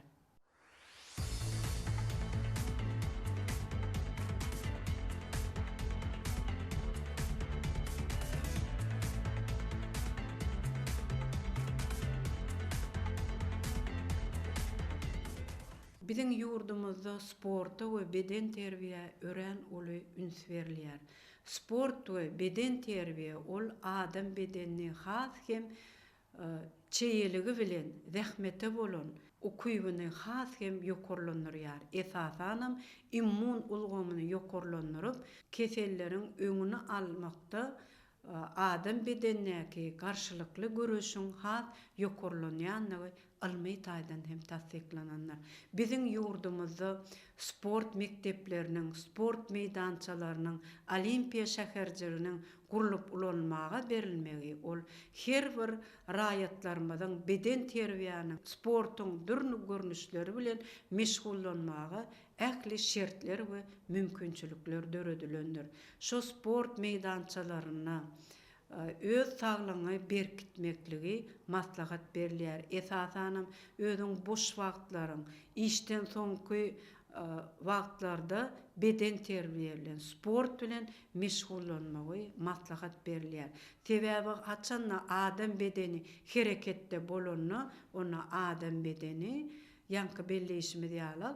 Biziň ýurdumyzda sporta we bedenterbiýä örän uly üns berilýär. Sport we bedenterbiýe ol adam bedenini has hem çeýeligi bilen zähmete bolan ukybyny has hem ýokarlandyrýar, esasanam immun ulgamyny ýokarlandyryp, keselleriň öňüni almakda adam bedenindäki garşylykly göreşiň has ýokarlanýandygy ylmy taýdan hem tassyklanandyr. Biziň ýurdumyzda sport mekdepleriniň, sport meýdançalarynyň, Olimpiýa şäherjiginiň gurlup ulanylmaga berilmegi ol her bir raýatlarymyzyň bedenterbiýäniň, sportuň dürli görnüşleri bilen meşgullanmaga ähli şertler we mümkinçilikler döredilendir. Şo sport meýdançalarynda öz saglygyňy berkitmekligi maslahat berilýär. Esasanam özüň boş wagtlaryň, işden soňky wagtlarda bedenterbiýe bilen, sport bilen meşgullanmagy maslahat berilýär. Sebäbi haçanda adam bedeni hereketde bolanda, onda adam bedeni ýaňky belleýşimiz ýaly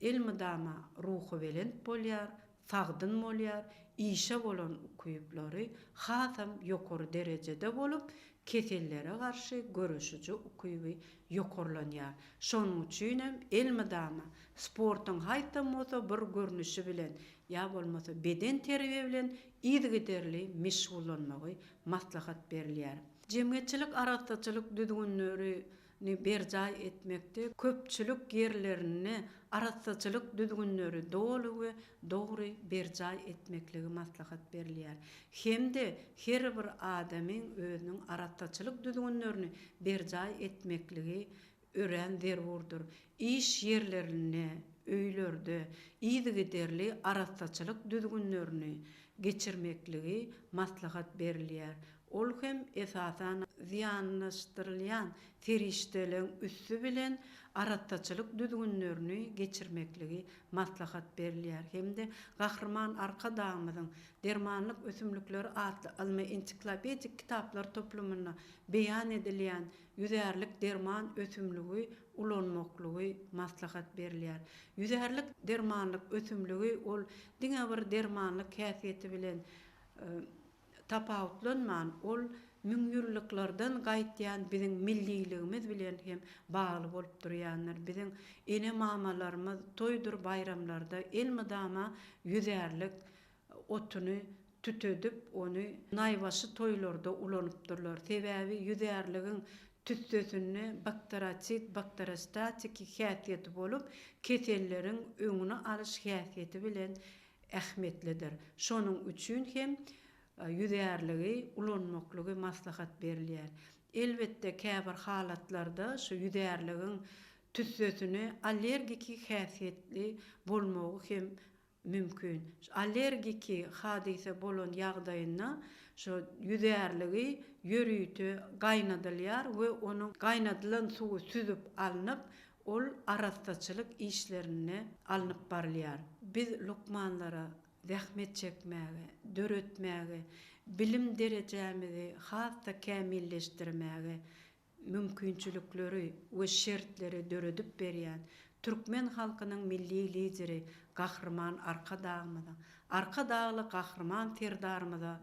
elmydama ruhubelent bolýar, sagdyn bolýar, işe bolan ukyplary hasam ýokary derejede bolup, kesellere garşy göreşiji ukyby ýokarlanýar. Şonuň üçin hem elmydama sportuň haýsam bolsa bir görnüşi bilen ýa bolmasa bedenterbiýe bilen yzygiderli meşgullanmagy maslahat berilýär. Jemgyýetçilik arassaçylyk düzgünleri ni berjaý etmekde köpçülik ýerlerinde arassaçylyk düzgünleri doly we dogry berjaý etmekligi maslahat berilýär hem-de her bir adamyň özüniň arassaçylyk düzgünlerini berjaý etmekligi örän zerurdyr. Iş ýerlerinde, öýlerde yzygiderli arassaçylyk düzgünlerini geçirmekligi maslahat berilýär. Ol hem, esasan, zyýanlaşdyrylýan serişdeleň üsti bilen arassaçylyk düzgünlerini geçirmekligi maslahat berilýär hem-de Gahryman Arkadagymyzyň Dermanlyk ösümlikleri atly ylmy-ensiklopedik kitaplar toplumynda beýan edilýän ýüzärlik derman ösümligi ulanmaklygy maslahat berilýär. Ýüzärlik dermanlyk ösümligi ol diňe bir dermanlyk häsiýeti bilen tapawutlanman, ol müňýyllyklardan gaýtýan biziň milliligimiz bilen hem bagly bolup durýandyr. Biziň ene-mamalarymyz toýdur baýramlarda elmydama ýüzärlik otuny tütedip, ony naýbaşy toýlarda ulanypdyrlar. Sebäbi ýüzärligiň tüssesinde bakterosid, bakterostatiki häsiýeti bolup, keselleriň öňüni alyş häsiýeti bilen ähmiýetlidir. Şonuň üçin hem ýüzärligi ulanmaklygy maslahat berilýär. Elbetde, käbir halatlarda şu ýüzärligiň tüssesine allergiki häsiýetli bolmagy hem mümkin. Şu allergiki hadysa bolan ýagdaýynda şu ýüzärligi ýörite gaýnadylýar we onuň gaýnadylan suwy süzüp alnyp, Ol arassaçylyk işlerinde alnyp barylýar. Biz lukmanlara zähmet çekmäge, döretmäge, bilim derejämizi has-da kämilleşdirmäge mümkinçilikleri we şertleri döredip berýän türkmen halkynyň Milli Lideri Gahryman Arkadagymyza, Arkadagly Gahryman Serdarymyza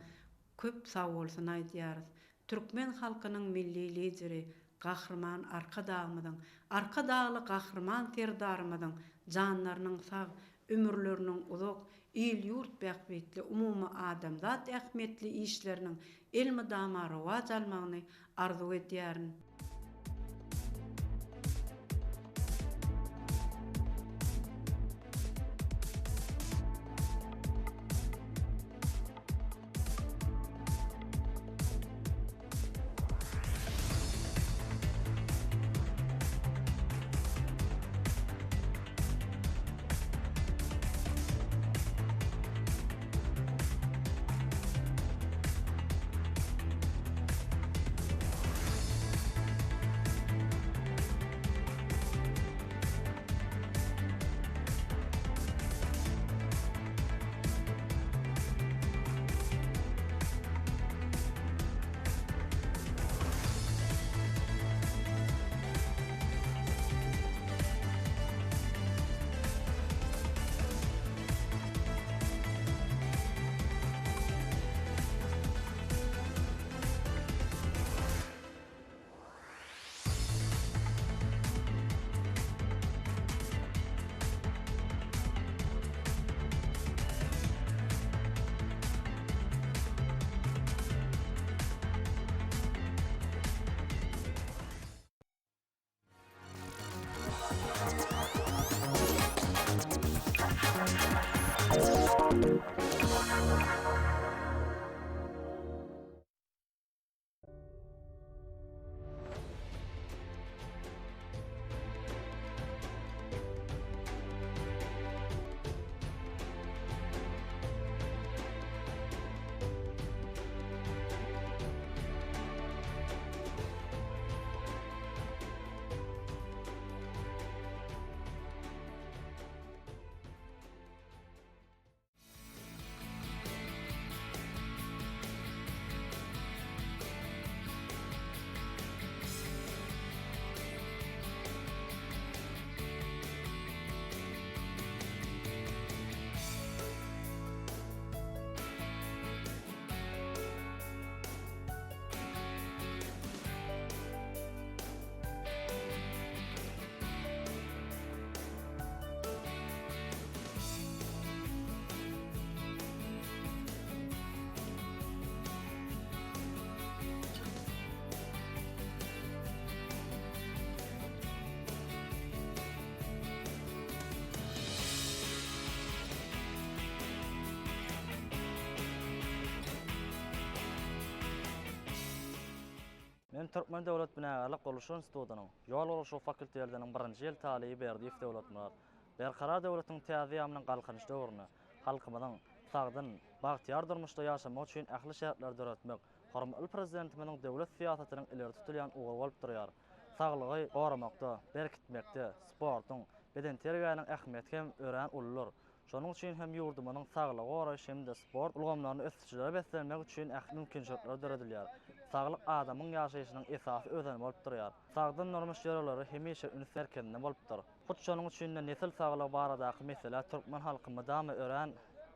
köp sagbolsun aýdýarys. Türkmen halkynyň Milli Lideri Gahryman Arkadagymyzyň, Arkadagly Gahryman Serdarymyzyň janlarynyň sag, ömürleriniň uzak, il-ýurt bähbitli, umumy adamzat ähmiýetli işleriniň elmydama rowaç almagyny arzuw edýärin. Türkmen döwlet binagärlik gurluşyk institutynyň Ýol gurluşygy fakultetiniň birinji ýyl talyby Berdiýew Döwletmyrat. Berkarar döwletiň täze eýýamynyň Galkynyş döwründe halkymyzyň sagdyn, bagtyýar durmuşda ýaşamagy üçin ähli şertleri döretmek hormatly Prezidentimiziň döwlet syýasatynyň ileri tutulýan ugry bolup durýar. Saglygy goramakda, berkitmekde sportuň, bedenterbiýäniň ähmiýeti hem örän uludyr. Şonuň üçin hem ýurdumyzyň saglygy goraýyş hem-de sport ulgamlaryny ösüşlere beslenmek üçin ähli mümkinçilikler döredilýär. Saglyk adamyň ýaşaýşynyň esasy özeni bolup durýar. Sagdyn durmuş ýörelgeleri hemişe üns merkezinde bolupdyr. Hut şonuň üçin-de nesil saglygy baradaky meselä türkmen halky mydama örän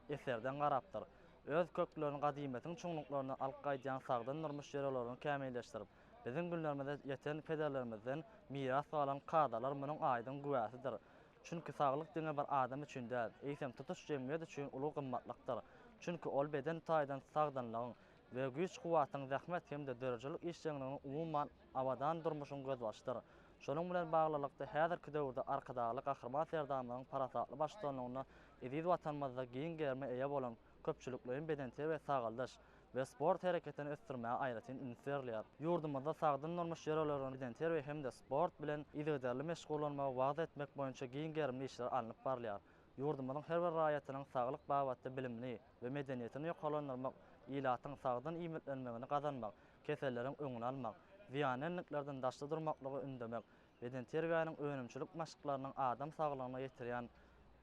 eserdeň garapdyr. Öz köklerini gadymyýetiň çuňluklaryndan alyp gaýdýan sagdyn durmuş ýörelgelerini kämilleşdirip, biziň günlerimize ýeten pederlerimizden miras galan kadalar munuň aýdyň güwäsidir. Çünki saglyk diňe bir adam üçin däl, eýsem tutuş jemgyýet üçin uly gymmatlykdyr. Çünki ol beden taýdan sagdynlygyň we güýç-kuwwatyň, zähmet hem-de döredijilik işjeňliginiň umuman abadan durmuşyň gözbaşydyr. Şonuň bilen baglylykda, häzirki döwürde Arkadagly Gahryman Serdarymyzyň parasatly baştutanlygynda eziz Watanymyzda giň gerime eýe bolan köpçülikleýin bedenterbiýe sagaldyş we sport hereketini ösdürmäge aýratyn üns berilýär. Ýurdumyzda sagdyn durmuş ýörelgelerini bedenterbiýe hem-de sport bilen yzygiderli meşgullanmagy wagyz etmek boýunça giň gerimli işler alnyp barylýar. Ýurdumyzyň her bir raýatynyň saglyk babatda bilimini we medeniýetini ýokarlandyrmak, ilatyň sagdyn iýmitlenmegini gazanmak, keselleriň öňüni almak, zyýanly endiklerden daşda durmaklygy ündemek, bedenterbiýäniň önümçilik maşklarynyň adam saglygyna ýetirýän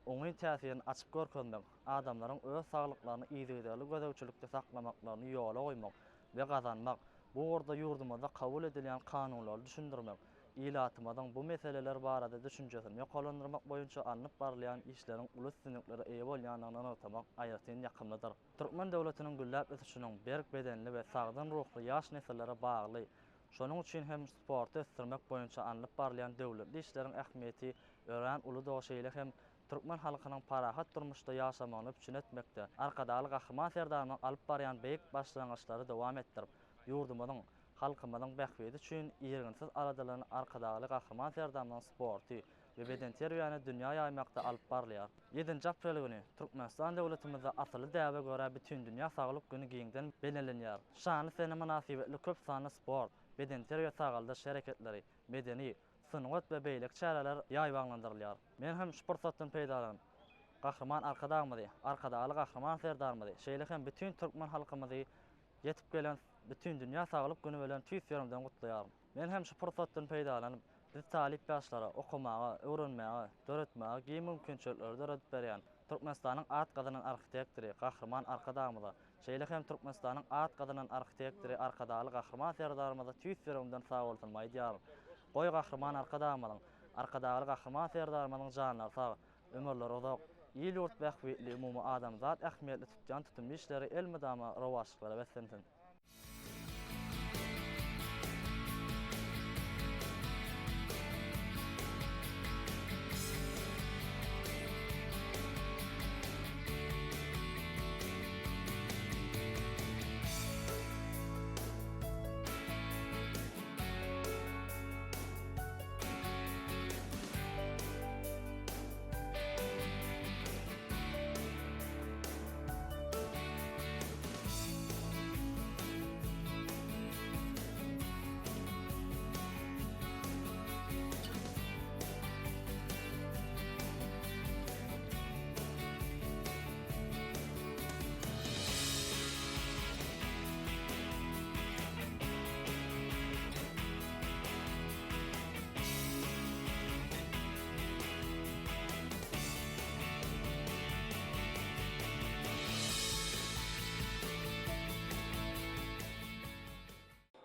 oňyn täsirini açyp görkezmek, adamlaryň öz saglyklaryny yzygiderli gözegçilikde saklamaklaryny ýola goýmak we gazanmak, bu ugurda ýurdumyzda kabul edilýän kanunlary düşündirmek, ilatymyzyň bu meseleler barada düşünjesini ýokarlandyrmak boýunça alnyp barylýan işleriň uly üstünliklere eýe bolýandygyny nygtamak aýratyn ýakymlydyr. Türkmen döwletiniň gülläp ösüşiniň berk bedenli we sagdyn ruhly ýaş nesillere bagly Şonuň üçin hem sporty ösdürmek boýunça alnyp barylýan döwletli işleriň ähmiýeti örän uludygy şeýle hem türkmen halkynyň parahat durmuşda ýaşamagyny üpjün etmekde Arkadagly Gahryman Serdarymyzyň alyp barýan beýik başlangyçlary dowam etdirip, ýurdumyzyň, halkymyzyň bähbidi üçin irginsiz aladalanan Arkadagly Gahryman Serdarymyzyň sporty we bedenterbiýäni dünýä ýaýmakda alyp barylýar. Ýedinji aprel güni Türkmenistan döwletimizde asylly däbe görä Bütindünýä saglyk güni giňden bellenilýär. Şanly sene mynasybetli köp sanly sport, bedenterbiýe-sagaldyş hereketleri, medeni, sungat we beýleki çäreler ýaýbaňlandyrylýar. Men hem şu pursatdan peýdalanyp, Gahryman Arkadagymyzy, Arkadagly Gahryman Serdarymyzy, şeýle hem bütin türkmen halkymyzy ýetip gelen Bütindünýä saglyk güni bilen tüýs ýüregimden gutlaýaryn. Men hem şu pursatdan peýdalanyp, biz talyp ýaşlara okamaga, öwrenmäge, döretmäge giň mümkinçilikleri döredip berýän Türkmenistanyň at gazanan arhitektory Gahryman Arkadagymyza, şeýle hem Türkmenistanyň at gazanan arhitektory Arkadagly Gahryman Serdarymyza tüýs ýüregimden sagbolsunymy aýdýaryn. Goý Gahryman Arkadagymyzyň, Arkadagly Gahryman Serdarymyzyň janlary sag, ömürleri uzak, il-ýurt bähbitli, umumy adamzat ähmiýetli tutýan tutumly işleri elmydama rowaçlyklara beslensin!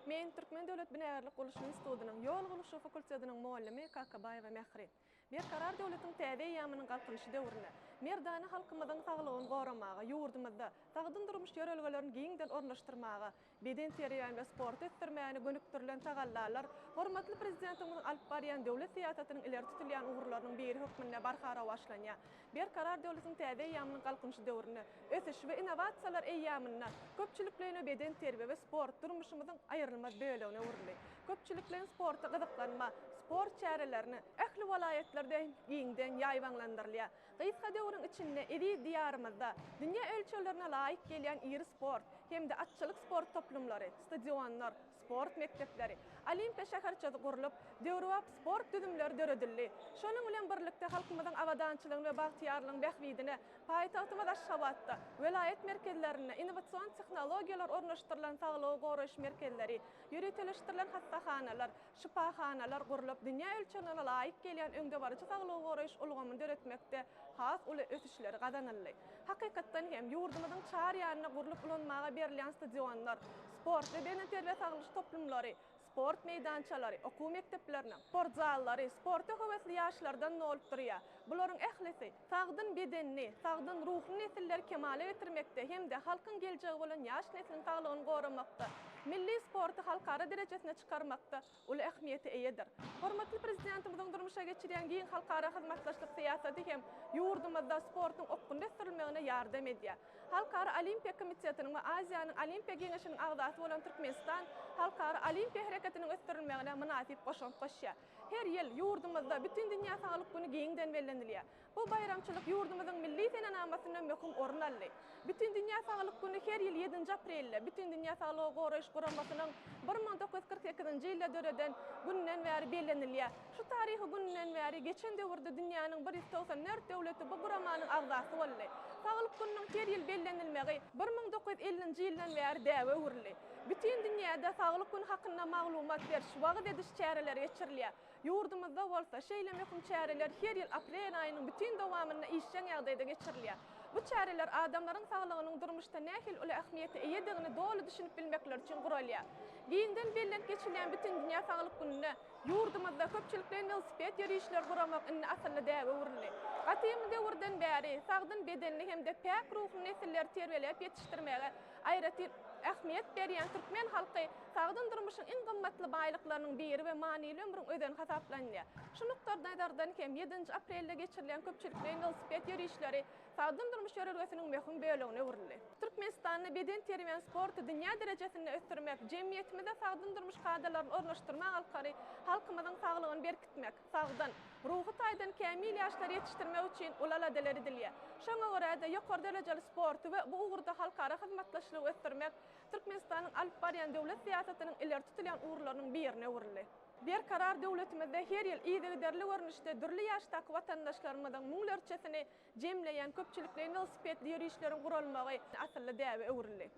Men Türkmen döwlet binagärlik gurluşyk institutynyň ýol gurluşygy fakultetiniň mugallymy Kakabaýewa Mähri. Berkarar döwletiň täze eýýamynyň Galkynyşy döwründe merdana halkymyzyň saglygyny goramaga, ýurdumyzda sagdyn durmuş ýörelgelerini giňden ornaşdyrmaga, bedenterbiýäni we sporty ösdürmäne gönükdirilen tagallalar hormatly Prezidentimiziň alyp barýan döwlet syýasatynyň ileri tutulýan ugurlarynyň biri hökmünde barha rowaçlanýar. Berkarar döwletiň täze eýýamynyň Galkynyşy döwründe, ösüş we innowasiýalar eýýamynda köpçülikleýin we bedenterbiýe we sport durmuşymyzyň aýrylmaz bölegine öwrüldi. Köpçülikleýin sporta gyzyklanma, sport çärelerine ähli welaýatlarda giňden ýaýbaňlandyrylýar. Gysga döwrüň içinde eziz Diýarymyzda dünýä ölçeglerine laýyk gelýän iri sport hem-de atçylyk sport toplumlary, stadionlar, sport mekdepleri, Olimpiýa şäherçesi gurlup, döwrebap sport düzümleri döredildi. Şonuň bilen birlikde, halkymyzyň abadançylygyny we bagtyýarlygyny bähbidine paýtagtymyz Aşgabatda, welaýat merkezlerinde innowasion tehnologiýalar ornaşdyrylan saglygy goraýyş merkezleri, ýöriteleşdirilen hassahanalar, şypahanalar gurlup, dünýä ölçeglerine laýyk gelýän öňdebaryjy saglygy goraýyş ulgamyny döretmekde has uly ösüşler gazanyldy. Hakykatdan hem, ýurdumyzyň çar ýanynda gurlup ulanmaga berilýän stadionlar, sport we bedenterbiýe-sagaldyş toplumlary, sport meýdançalary, okuw mekdepleriniň sport zallary sporta höwesli ýaşlardan dolup durýar. Bularyň ählisi sagdyn bedenli, sagdyn ruhly nesilleri kemala getirmekde hem-de halkyň geljegi bolan ýaş nesliň saglygyny goramakda, milli sporty halkara derejesine çykarmakda uly ähmiýete eýedir. Hormatly Prezidentimiziň durmuşa geçirýän giň halkara hyzmatdaşlyk syýasaty hem ýurdumyzda sportuň okgunly ösdürilmegine ýardam edýär. Halkara Olimpiýa komitetiniň we Aziýanyň Olimpiýa Geňeşiniň agzasy bolan Türkmenistan halkara olimpiýa hereketiniň ösdürilmegine mynasyp goşant goşýar. Her ýyl ýurdumyzda Bütindünýä saglyk güni giňden bellenilýär. Bu baýramçylyk ýurdumyzyň milli senenamasynda möhüm orun aldy. Bütindünýä saglyk güni her ýyl ýedinji aprelde Bütindünýä saglygy goraýyş guramasynyň 1948-nji ýylda döreden gününden bäri bellenilýär. Şu taryhy gününden bäri geçen döwürde dünýäniň 194 döwleti bu guramanyň agzasy boldy. Saglyk gününiň her ýyl bellenilmegi 1950-nji ýyldan bäri däbe öwrüldi. Bütin dünýäde Saglyk güni hakynda maglumat beriş, wagyz ediş çäreleri geçirilýär. Ýurdumyzda bolsa şeýle möhüm çäreler her ýyl aprel aýynyň bütin dowamynda işjeň ýagdaýda geçirilýär. Bu çäreler adamlaryň saglygynyň durmuşda nähili uly ähmiýete eýedigini doly düşünip bilmekleri üçin guralýar. Giňden bellenip geçilýän Bütindünýä saglyk gününde ýurdumyzda köpçülikleýin welosiped ýörişleri guramak indi asylly däbe öwrüldi. Gadymy döwürden bäri sagdyn bedenli hem-de päk ruhly nesilleri terbiýeläp ýetişdirmäge aýratyn ähmiýet berýän türkmen halky sagdyn durmuşyň iň gymmatly baýlyklarynyň biri we manyly ömrüň özeni hasaplanylýar. Şu nukdaýnazardan hem ýedinji aprelde geçirilýän köpçülikleýin welosiped ýörişleri sagdyn durmuş ýörelgesiniň möhüm bölegine öwrüldi. Türkmenistanda bedenterbiýäni sporty dünýä derejesinde ösdürmek, jemgyýetimizde sagdyn durmuş kadalaryny ornaşdyrmak arkaly halkymyzyň saglygyny berkitmek, sagdyn, ruhy taýdan kämil ýaşlary ýetişdirmek üçin uly aladalar edilýär. Şoňa görä-de, ýokary derejeli sporty we bu ugurda halkara hyzmatdaşlygy ösdürmek Türkmenistanyň alyp barýan döwlet syýasatynyň ileri tutulýan ugurlarynyň birine öwrüldi. Berkarar döwletimizde her ýyl yzygiderli görnüşde dürli ýaşdaky watandaşlarymyzyň müňlerçesini jemleýän köpçülikleýin welosipedli ýörişleriň guralmagy asylly däbe öwrüldi.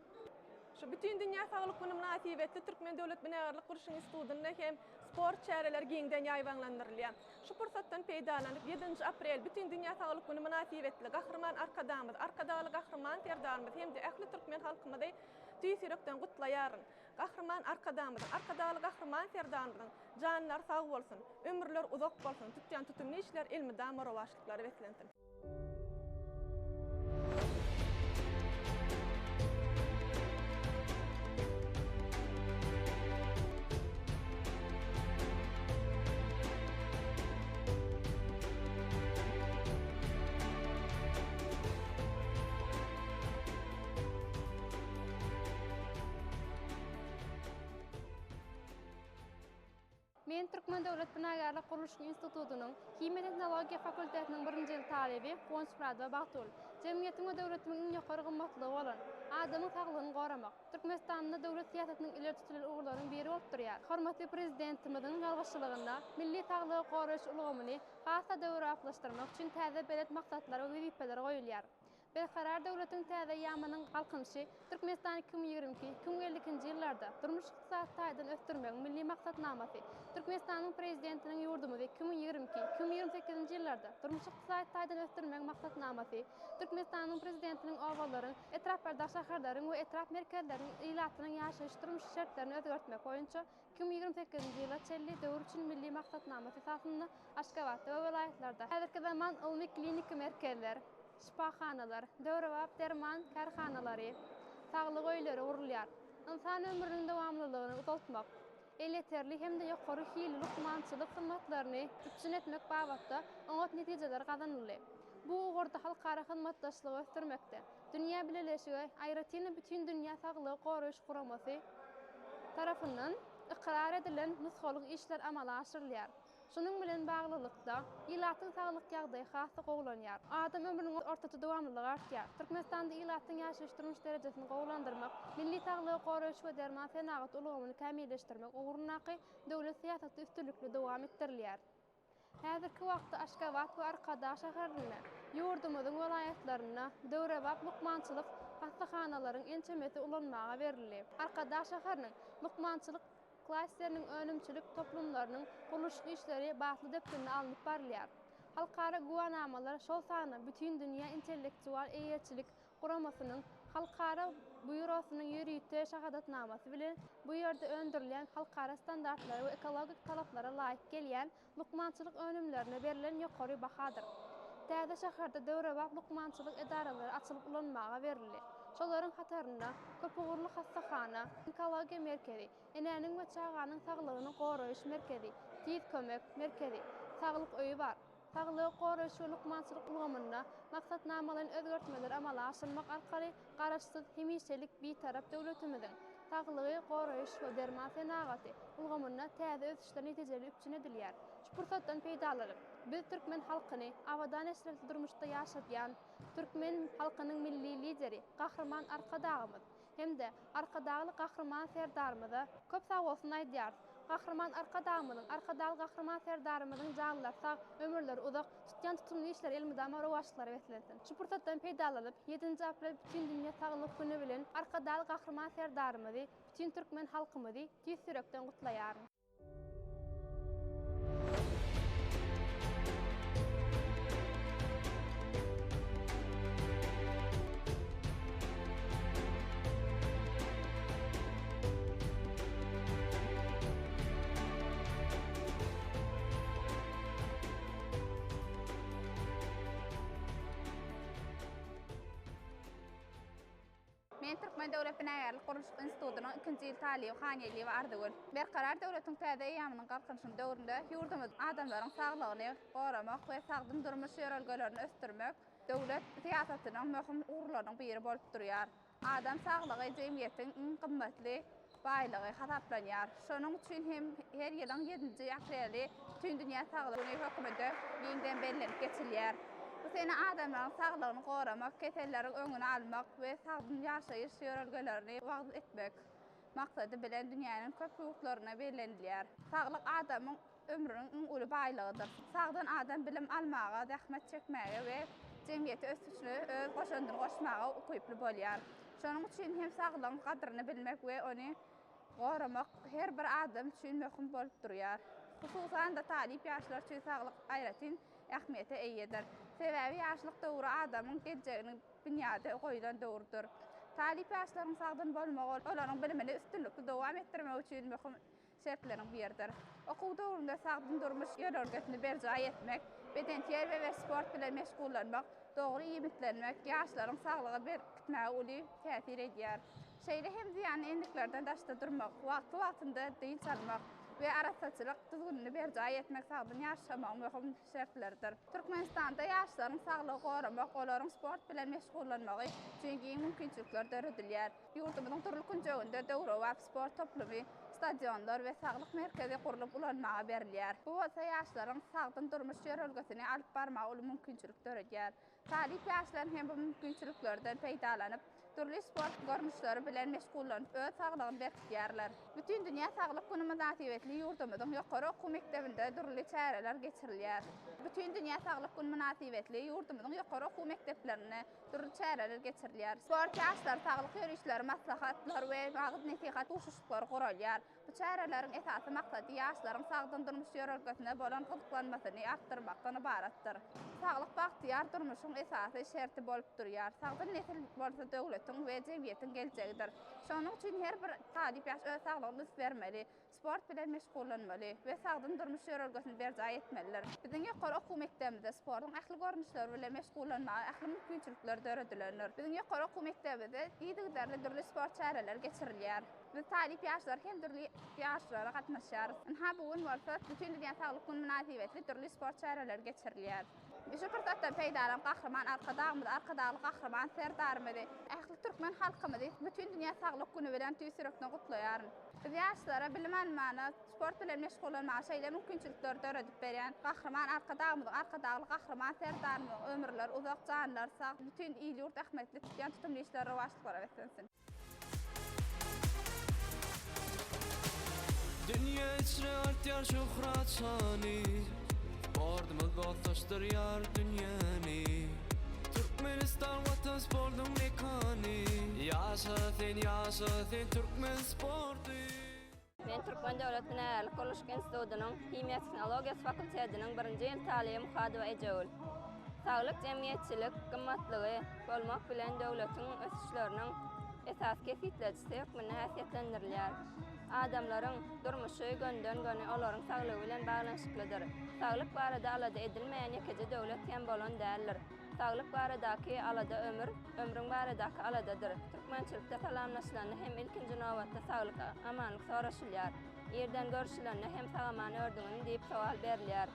Şu Bütindünýä saglyk güni mynasybetli Türkmen döwlet binagärlik gurluşyk institutynda hem sport çäreleri giňden ýaýbaňlandyrylýar. Şu pursatdan peýdalanyp, ýedinji aprel, Bütindünýä saglyk güni mynasybetli Gahryman Arkadagymyz, Arkadagly Gahryman Serdarymyz hem-de ähli türkmen halkymyzy tüýs ýürekden gutlaýaryn. Gahryman Arkadagymyzyň, Arkadagly Gahryman Serdarymyzyň janlary sag bolsun, ömürleri uzak bolsun, tutýan tutumly işleri elmydama rowaçlyklara beslensin! Men Türkmen döwlet binagärlik-gurluşyk institutynyň Himiýa-tehnologiýa fakultetiniň birinji ýyl talyby Guwanç Myradowa Bagtygül. Jemgyýetiň we döwletimiň iň ýokary gymmatlygy bolan, adamyň saglygyny goramak, Türkmenistanda döwlet syýasatynyň ileri tutulýan ugurlarynyň biri bolup durýar. Hormatly Prezidentimiziň ýolbaşçylygynda milli saglygy goraýyş ulgamyny has-da döwrebaplaşdyrmak üçin täze belent maksatlar we wezipeler goýulýar. Berkarar döwletiň täze eýýamynyň Galkynyşy, Türkmenistan 2022, 2052-nji ýyllarda durmuş-ykdysady taýdan ösdürmegiň Milli maksatnamasy, Türkmenistanyň Prezidentiniň ýurdumyzy 2022, 2028-nji ýyllarda durmuş-ykdysady taýdan ösdürmegiň Maksatnamasy, Türkmenistanyň Prezidentiniň obalaryň, etraplardaky şäherleriň we etrap merkezleriniň ilatynyň ýaşaýyş-durmuş şertlerini özgertmek boýunça 2028-nji ýyla çenli döwür üçin Milli maksatnamasy esasynda Aşgabatda we welaýatlarda häzirki zaman ylmy-kliniki merkezler, şypahanalar, döwrebap derman kärhanalary, saglyk öýleri gurulýar. Ynsan ömrüniň dowamlylygyny uzaltmak, elýeterli hem-de ýokary hilli lukmançylyk hyzmatlaryny üpjün etmek babatda oňat netijeler gazanyldy. Bu ugurda halkara hyzmatdaşlygy ösdürmekde dünýä bileleşigi, aýratyn-da Bütindünýä saglygy goraýyş guramasy tarapyndan ykrar edilen nusgalyk işler amala aşyrylýar. Şunuň bilen baglylykda, ilatyň saglyk ýagdaýy has-da gowulanýar. Adam ömrüniň ortaça dowamlylygy artýar. Türkmenistanda ilatyň ýaşaýyş-durmuş derejesini gowulandyrmak, milli saglygy goraýyş we derman senagaty ulgamyny kämilleşdirmek ugrundaky döwlet syýasaty üstünlikli dowam etdirilýär. Häzirki wagtda Aşgabat we Arkadag şäherinde, ýurdumyzyň welaýatlarynda döwrebap lukmançylyk hassahanalaryň ençemesi ulanmaga berildi. Arkadag şäheriniň lukmançylyk klasteriniň önümçilik toplumlarynyň gurluşyk işleri batly depginde alnyp barylýar. Halkara güwänamalar, şol sanda Bütindünýä intellektual eýeçilik guramasynyň Halkara býurosynyň ýörite şahadatnamasy bilen bu ýerde öndürilýän halkara standartlara we ekologik talaplara laýyk gelýän lukmançylyk önümlerine berlen ýokary bahadyr. Täze şäherde döwrebap lukmançylyk edaralary açylyp ulanmaga berildi. Şolaryň hatarynda köpugurly hassahana, onkologiýa merkezi, enäniň we çaganyň saglygyny goraýyş merkezi, tiz kömek merkezi, saglyk öýi bar. Saglygy goraýyş we lukmançylyk ulgamynda maksatnamalaýyn özgertmeleri amala aşyrmak arkaly Garaşsyz, hemişelik Bitarap döwletimiziň saglygy goraýyş we derman senagaty ulgamynda täze ösüşler netijeli üpjün edilýär. Şu pursatdan peýdalanyp, biz türkmen halkyny abadan eşretli durmuşda ýaşadýan türkmen halkynyň Milli Lideri Gahryman Arkadagymyz hem-de Arkadagly Gahryman Serdarymyza köp sagbolsun aýdýarys. Gahryman Arkadagymyzyň, Arkadagly Gahryman Serdarymyzyň janlary sag, ömürleri uzak, tutýan tutumly işleri elmydama rowaçlyklara beslensin. Şu pursatdan peýdalanyp, ýedinji aprel Bütindünýä saglyk güni bilen Arkadagly Gahryman Serdarymyzy, bütin türkmen halkymyzy tüýs ýürekden gutlaýaryn. Men Türkmen döwlet binagärlik gurluşyk institutynyň ikinji ýyl talyby Hangeldiýewa Arzygül. Berkarar döwletiň täze eýýamynyň Galkynyşynyň döwründe ýurdumyzda adamlaryň saglygyny goramak we sagdyn durmuş ýörelgelerini ösdürmek döwlet syýasatynyň möhüm ugurlarynyň biri bolup durýar. Adam saglygy jemgyýetiň iň gymmatly baýlygy hasaplanýar. Şonuň üçin hem her ýylyň ýedinji apreli Bütindünýä saglyk güni hökmünde giňden bellenip geçilýär. Bu sene adamlaryň saglygyny goramak, keselleriň öňüni almak we sagdyn ýaşaýyş ýörelgelerini wagyz etmek maksady bilen dünýäniň köp ýurtlarynda bellenilýär. Saglyk adamyň ömrüniň iň uly baýlygydyr. Sagdyn adam bilim almaga, zähmet çekmäge we jemgyýeti ösüşine öz goşandyny goşmaga ukyply bolýar. Şonuň üçin hem saglygyň gadryny bilmek we ony goramak her bir adam üçin möhüm bolup durýar. Hususan-da, talyp ýaşlar üçin saglyk aýratyn ähmiýete eýedir. Sebäbi ýaşlyk döwri adamyň geljeginiň binýady goýlan döwürdir. Talyp ýaşlaryň sagdyn bolmagy olaryň bilimini üstünlikli dowam etdirmegi üçin möhüm şertleriň biridir. Okuw döwründe sagdyn durmuş ýörelgesini berjaý etmek, bedenterbiýe we sport bilen meşgullanmak, dogry iýmitlenmek ýaşlaryň saglygy berkitmäge uly täsir edýär. Şeýle hem zyýanly endiklerden daşda durmak, wagtly-wagtynda dynç almak we arassaçylyk düzgünini berjaý etmek sagdyn ýaşamagyň möhüm şertleridir. Türkmenistanda ýaşlaryň saglygy goramak, olaryň sport bilen meşgullanmagy üçin giň mümkinçilikler döredilýär. Ýurdumyzyň dürli künjeginde döwrebap sport toplumy, stadionlar we saglyk merkezi gurlup ulanmaga berilýär. Bu bolsa ýaşlaryň sagdyn durmuş ýörelgesini alyp barmaga uly mümkinçilik döredýär. Talyp ýaşlaryň hem bu mümkinçiliklerden peýdalanyp, dürli sport görnüşleri bilen meşgullanyp, öz saglygyny berkidýärler. Bütindünýä saglyk güni mynasybetli ýurdumyzyň ýokary okuw mekdebinde dürli çäreler geçirilýär. Bütindünýä saglyk güni mynasybetli ýurdumyzyň ýokary okuw mekdeplerinde dürli çäreler geçirilýär. Sport ýaşlary, saglyk ýörişleri, maslahatlar we wagyz-nesihat duşuşyklary guralýar. Bu çäreleriň esasy maksady ýaşlaryň sagdyn durmuş ýörelgesine bolan gyzyklanmasyny artdyrmakdan ybaratdyr. Saglyk bagtyýar durmuşyň esasy şerti bolup durýar. Sagdyn nesil bolsa döwletiň we jemgyýetiň geljegidir. Şonuň üçin her bir talyp ýaş öz saglygyna üns bermeli. Sport bilen meşgullanmaly we sagdyn durmuş ýörelgesini berjaý etmelidir. Biziň ýokary okuw mekdebimizde sportuň ähli görnüşleri bilen meşgullanmaga ähli mümkinçilikler döredilendir. Biziň ýokary okuw mekdebimizde yzygiderli dürli sport çäreleri geçirilýär. Biz talyp ýaşlar hem dürli ýaryşlara gatnaşýarys. Ynha bu gün bolsa Bütindünýä saglyk güni mynasybetli dürli sport çäreleri geçirilýär. Şu pursatdan peýdalanyp Gahryman Arkadagymyzy, Arkadagly Gahryman Serdarymyzy, ähli türkmen halkymyzy Bütindünýä saglyk güni bilen tüýs ýürekden gutlaýaryn. Biz ýaşlara bilim almana, sport bilen meşgullanmaga şeýle mümkinçilikleri döredip berýän Gahryman Arkadagymyzyň, Arkadagly Gahryman Serdarymyzyň ömürleri uzak, janlary sag, bütin il-ýurt ähmiýetli tutýan tutumly işleri rowaçlyklara beslensin! Dünýä içre artýar şöhrat şany, Sportumyz dostlaşdyrýar dünýäni. Türkmenistan Watan sportuň mekany, Ýaşa sen ýaşa sen türkmen sporty. Men Türkmen döwlet binagärlik gurluşyk institutynyň himiýa tehnologiýasy fakultetiniň birinji ýyl talyby Muhadowa Ejegül. Saglyk jemgyýetçilik gymmatlygy bolmak bilen döwletiň ösüşleriniň esasy kesgitlejisi hökmünde häsiýetlendirilýär. Adamlaryň durmuşy gönüden-göni olaryň saglygy bilen baglanyşyklydyr. Saglyk barada alada edilmeýän ýekeje döwlet hem bolan däldir. Saglyk baradaky alada ömür, ömrüň baradaky aladadyr. Türkmençilikde salamlaşylanda hem ilkinji nobatda saglyk, amanlyk soraşylýar. Irden görşülende hem sag-aman ördüňizmi diýip sowal berilýär.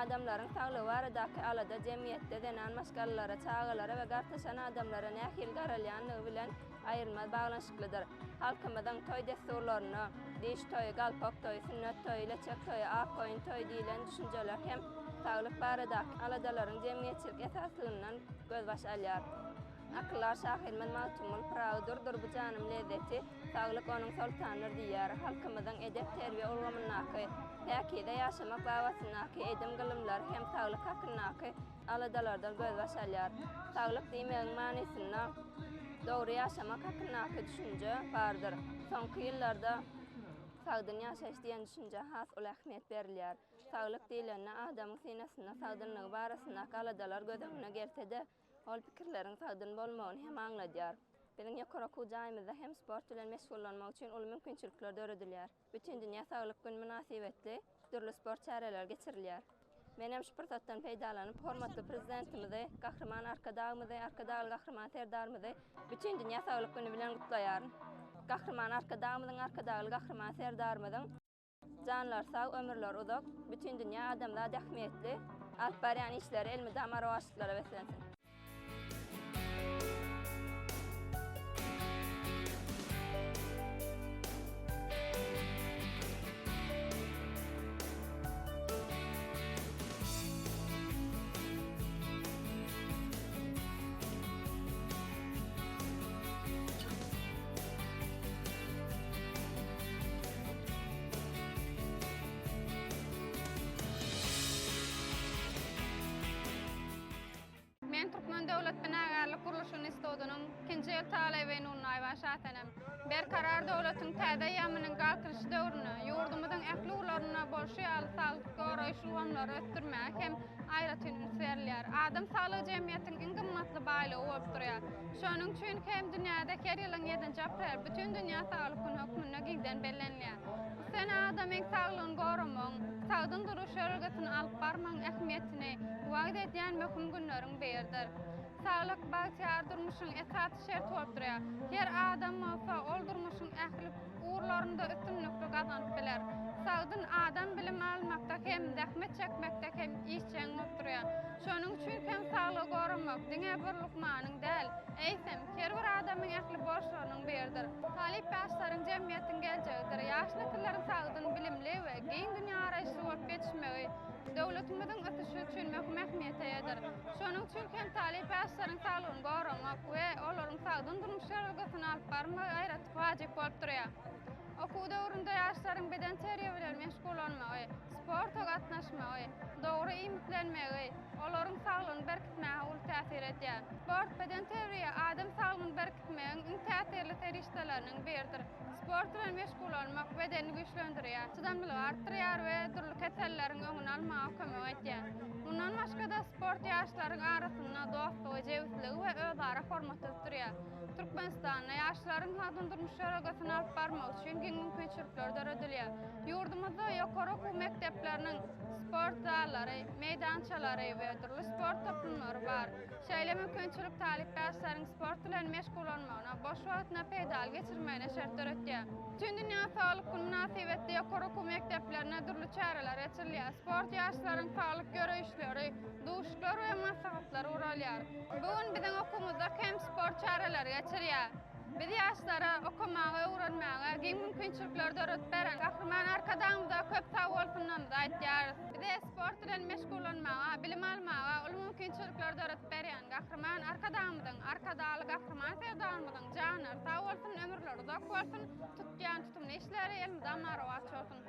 Adamlaryň saglygy baradaky alada jemgyýetde zenan maşgalalara, çagalara we gartaşan adamlara nähili garalýanlygy bilen aýrylmaz baglanyşyklydyr. Halkymyzyň toý dessurlarynda diş toýy, galpak toýy, sünnet toýy, leçek toýy, ak goýun toýy diýlen düşünjeler hem saglyk baradaky aladalaryň jemgyýetçilik esaslygyndan gözbaş alýar. Akyldar şahyrymyz Magtymguly Pyragy Durdur bu janym lezzeti, saglyk onuň soltanydyr diýýär. Halkymyzyň edep-terbiýe ulgamyndaky, päkize ýaşamak babatyndaky edim-gylymlary hem saglyk hakyndaky aladalardan gözbaş alýar. Saglyk diýmegiň manysynda dogry ýaşamak hakyndaky düşünje bardyr. Soňky ýyllarda sagdyn ýaşaýyş diýen düşünjä has uly ähmiýet berilýär. Saglyk diýlende adamyň synasynda sagdynlygy barasyndaky aladalar göz öňüne gelse-de, ol pikirleriň sagdyn bolmagyny hem aňladýar. Biziň ýokary okuw jaýymyzda hem sport bilen meşgullanmak üçin uly mümkinçilikler döredilýär. Bütindünýä saglyk güni mynasybetli dürli sport çäreleri geçirilýär. Men hem şu pursatdan peýdalanyp, hormatly Prezidentimizi, Gahryman Arkadagymyzy, Arkadagly Gahryman Serdarymyzy Bütindünýä saglyk güni bilen gutlaýaryn. Gahryman Arkadagymyzyň, Arkadagly Gahryman Serdarymyzyň janlary sag, ömürleri uzak, bütindünýä adamzat ähmiýetli alyp barýan işleri elmydama rowaçlyklara beslensin! Men Türkmen döwlet binagärlik gurluşyk institutynyň ikinji ýyl talyby Nurnaýewa Şasenem. Berkarar döwletiň täze eýýamynyň Galkynyşy döwründe ýurdumyzyň ähli ugurlarynda bolşy ýaly saglyk goraýyş ulgamlary ösdürmäge hem aýratyn üns berilýär. Adam saglygy jemgyýetiň iň gymmatly baýlygy bolup durýar. Şonuň üçin hem dünýäde her ýylyň ýedinji aprel Bütindünýä saglyk güni hökmünde giňden bellenilýär. Bu sene adamyň saglygyny goramagyň, sagdyn durmuş ýörelgesini alyp barmagyň ähmiýetini wagyz edýän möhüm günleriň biridir. Saglyk bagtyýar durmuşyň esasy şerti bolup durýar. Her adam bolsa ol durmuşyň ähli ugurlarynda üstünlikli gazanyp biler. Sagdyn adam bilim almakda hem, zähmet çekmekde hem işjeň bolup durýar. Şonuň üçin hem saglygy goramak diňe bir lukmanyň däl, eýsem, her bir adamyň ähli borçlarynyň biridir. Talyp ýaşlaryň jemgyýetiň geljegidir. Ýaş nesilleriň sagdyn, bilimli we giň dünýägaraýyşly bolup ýetişmegi döwletimiziň ösüşi üçin möhüm ähmiýete eýedir. Şonuň üçin hem talyp ýaşlaryň saglygyny goramak we olaryň sagdyn durmuş ýörelgesini alyp barmagy aýratyn wajyp bolup durýar. Okuw döwründe ýaşlaryň bedenterbiýe bilen meşgullanmagy, sporta gatnaşmagy, dogry iýmitlenmegi olaryň saglygyny berkitmäge uly täsir edýär. Sport, bedenterbiýe adam saglygyny berkitmegiň iň täsirli serişdeleriniň biridir. Sport bilen meşgullanmak bedeni güýçlendirýär, çydamlylygy artdyrýar we dürli keselleriň öňüni almaga kömek edýär. Mundan başga-da, sport ýaşlaryň arasynda dostlugy, jebisligi we özara hormaty ösdürýär. Türkmenistanda ýaşlaryň sagdyn durmuş ýörelgesini alyp barmagy üçin giň mümkinçilikler döredilýär. Ýurdumyzda ýokary okuw mekdepleriniň sport zallary, meýdançalary we dürli sport toplumlary bar. Şeýle mümkinçilik talyp ýaşlaryň sport bilen meşgullanmagyna, boş wagtyny peýdaly geçirmegine şert döretýär. Bütindünýä saglyk güni mynasybetli ýokary okuw mekdeplerinde dürli çäreler geçirilýär. Sport ýaşlaryň saglyk ýöreýişleri, duşuşyklar we maslahatlar guralýar. Bu gün biziň okuwymyzda hem sport çäreleri geçirýär. Biz ýaşlara okamaga, öwrenmäge giň mümkinçilikleri döredip beren Gahryman Arkadagymyza köp sag bolsunlarymyzy aýtýarys. Bize sport bilen meşgullanmaga, bilim almaga uly mümkinçilikleri döredip berýän Gahryman Arkadagymyzyň, Arkadagly Gahryman Serdarymyzyň janlary sag bolsun, ömürleri uzak bolsun, tutýan tutumly işleri elmydama rowaç bolsun!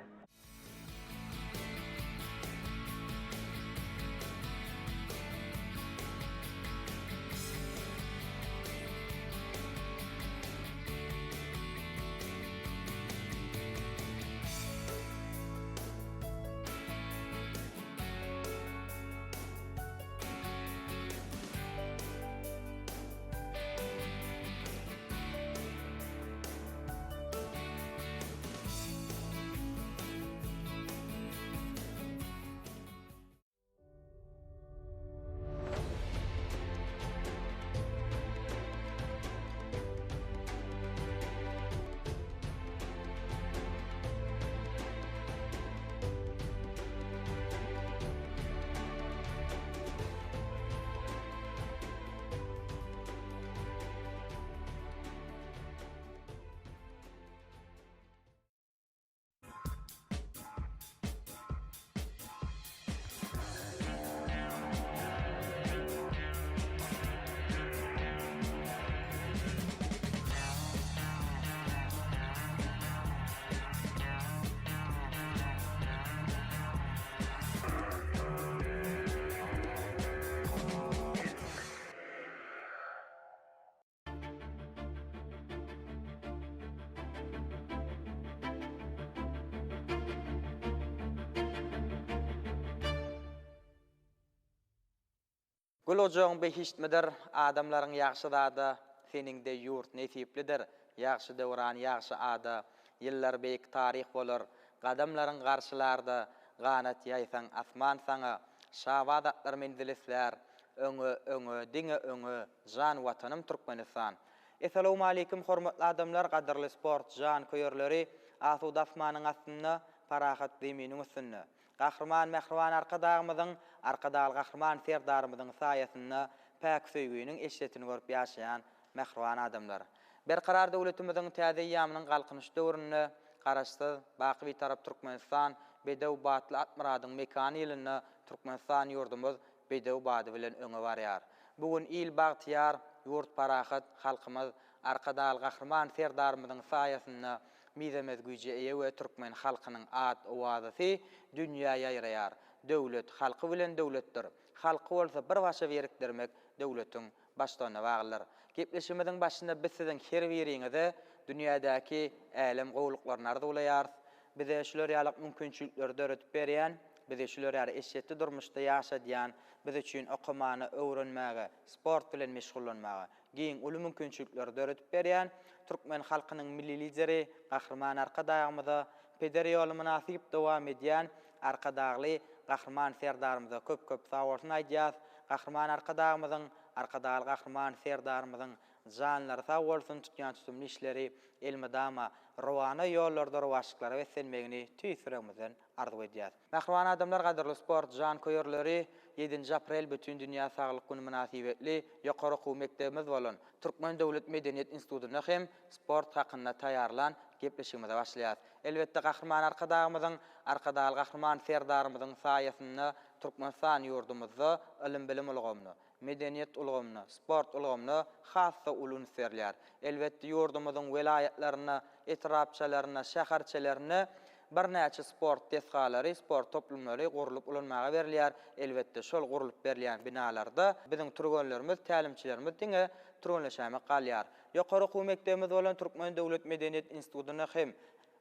Gül ojagyň behiştmidir, adamlaryň ýagşy zada, Seniňde ýurt nesiplidir, ýagşy döwran ýagşy ada, Ýyllar beýik taryh bolar, gadamlaryň garşylarda, Ganat ýaýsaň asman saňa, şabaz atlar menzil islär, Öňe, öňe, diňe öňe, jan Watanym Türkmenistan! Essalawmaleýkim hormatly adamlar gadyrly sport janköýerleri asuda asmanyň astynda parahat zeminiň üstünde Gahryman Mähriban Arkadagymyzyň Arkadagly Gahryman Serdarymyzyň saýasynda päk söýginiň eşretini görüp ýaşaýan mähriban adamlar. Berkarar döwletimiziň täze eýýamynyň Galkynyş döwründe Garaşsyz, baky Bitarap Türkmenistan bedew batly at-myradyň mekany ýylynda Türkmenistan ýurdumyz bedew bady bilen öňe barýar. Bu gün il bagtyýar, ýurt parahat, halkymyz Arkadagly Gahryman Serdarymyzyň saýasynda mizemez güýje eýe we türkmen halkynyň at-owazasy dünýä ýaýraýar. Döwlet halky bilen döwletdir. Halky bolsa bir başa birikdirmek döwletiň baştutanyna baglydyr. Gepleşigimiziň başynda biz siziň her biriňize dünýädäki älem gowulyklaryny arzuwlaýarys. Bize şular ýaly mümkinçilikleri döredip berýän, bizi şular ýaly eşretli durmuşda ýaşadýan, biz üçin okamana, öwrenmäge, sport bilen meşgullanmaga giň, uly mümkinçilikleri döredip berýän türkmen halkynyň Milli Lideri Gahryman Arkadagymyza, peder ýoly mynasyp dowam edýän Arkadagly Gahryman Serdarymyza köp-köp sagbolsun aýdýas. Gahryman Arkadagymyzyň, Arkadagly Gahryman Serdarymyzyň janlary sag bolsun, tutýan tutumly işleri elmydama rowana ýollarda rowaçlyklara beslenmegini tüýs ýüregimizden arzuw edýäs. Mähriban adamlar, gadyrly sport janköýerleri, ýedinji aprel Bütindünýä saglyk güni mynasybetli ýokary okuw mekdebimiz bolan Türkmen döwlet medeniýet institutynda hem sport hakynda taýýarlan gepleşigimize başlaýarys. Elbetde, Gahryman Arkadagymyzyň, Arkadagly Gahryman Serdarymyzyň saýasynda Türkmenistan ýurdumyzda ylym-bilim ulgamyna, medeniýet ulgamyna, sport ulgamyna has-da uly üns berilýär. Elbetde, ýurdumyzyň welaýatlarynda, etrapçalarynda, şäherçelerinde birnäçe sport desgalary, sport toplumlary gurlup ulanmaga berilýär. Elbetde, şol gurlup berilýän binalarda biziň türgenlerimiz, tälimçilerimiz diňe türgenleşäýmek galýar. Ýokary okuw mekdebimiz bolan Türkmen döwlet medeniýet institutynda hem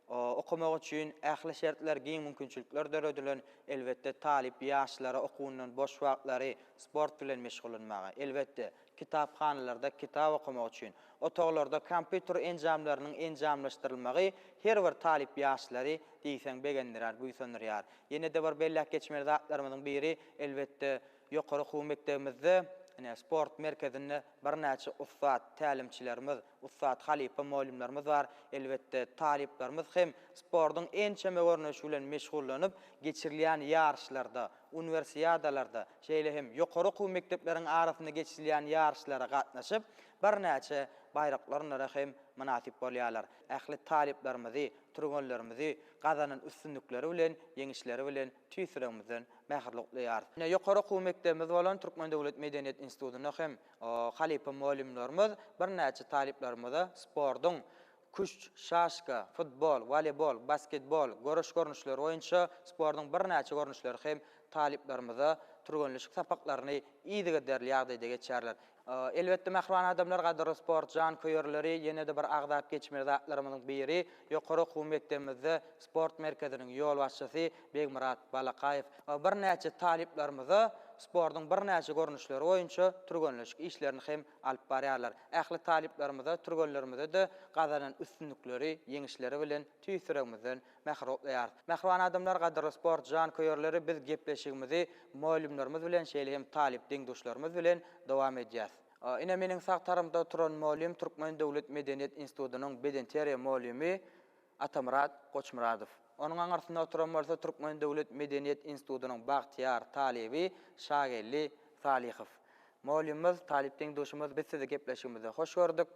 Okamak üçin ähli şertler, giň mümkinçilikler döredilen. Elbetde, talyp ýaşlara okuwyndan boş wagtlary sport bilen meşgullanmaga, elbetde, kitaphanalarda kitap okamak üçin, otaglarda kompýuter enjamlarynyň enjamlaşdyrylmagy her bir talyp ýaşlary diýseň begendirýär, buýsandyrýar. Ýene-de bir belläp geçmeli zatlarymyzyň biri, elbetde, ýokary okuw mekdebimizde, ine, sport merkezinde birnäçe ussat tälimçilerimiz, ussat halypa mugallymlarymyz bar. Elbetde, talyplarymyz hem sportuň ençeme görnüşi bilen meşgullanyp, geçirilýän ýaryşlarda, uniwersiadalarda, şeýle hem ýokary okuw mekdepleriň arasynda geçirilýän ýaryşlara gatnaşyp, birnäçe baýraklarynlara hem mynasyp bolýarlar. Ähli talyplarymyzy, türgenlerimizi gazanan üstünlikleri bilen, ýeňişleri bilen tüýs ýüregimizden mähirli gutlaýarys. Ine, ýokary okuw mekdebimiz bolan Türkmen döwlet medeniýet institutynda hem halypa mugallymlarymyz birnäçe talyplarymyza sportuň küşt, şaşka, futbol, woleýbol, basketbol, göreş görnüşleri boýunça sportuň birnäçe görnüşleri hem talyplarymyza türgenleşik sapaklaryny yzygiderli ýagdaýda geçýärler. Elbetde mähriban adamlar gadyrly sport janköýerleri ýene-de bir agzap geçmeli zatlarymyzyň biri ýokary okuw mekdebimizde sport merkeziniň ýolbaşçysy Begmyrat Balakaýew birnäçe talyplarymyza sportuň birnäçe görnüşleri boýunça türgenleşik işlerini hem alyp barýarlar. Ähli talyplarymyza, türgenlerimize-de gazanan üstünlikleri, ýeňişleri bilen tüýs ýüregimizden mähir gutlaýarys. Mähriban adamlar, gadyrly sport janköýerleri biz gepleşigimizi mugallymlarymyz bilen, şeýle hem talyp deň-duşlarymyz bilen dowam edýäs. Ine meniň sag tarapymda oturan mugallym Türkmen döwlet medeniýet institutynyň bedenterbiýe mugallymy Atamyrat Goçmyradow. Onuň aňyrsynda oturan bolsa Türkmen döwlet medeniýet institutynyň bagtyýar talyby Şageldi Salyhow. Mugallymymyz, talyp deň-duşumyz biz sizi gepleşigimizde hoş gördük.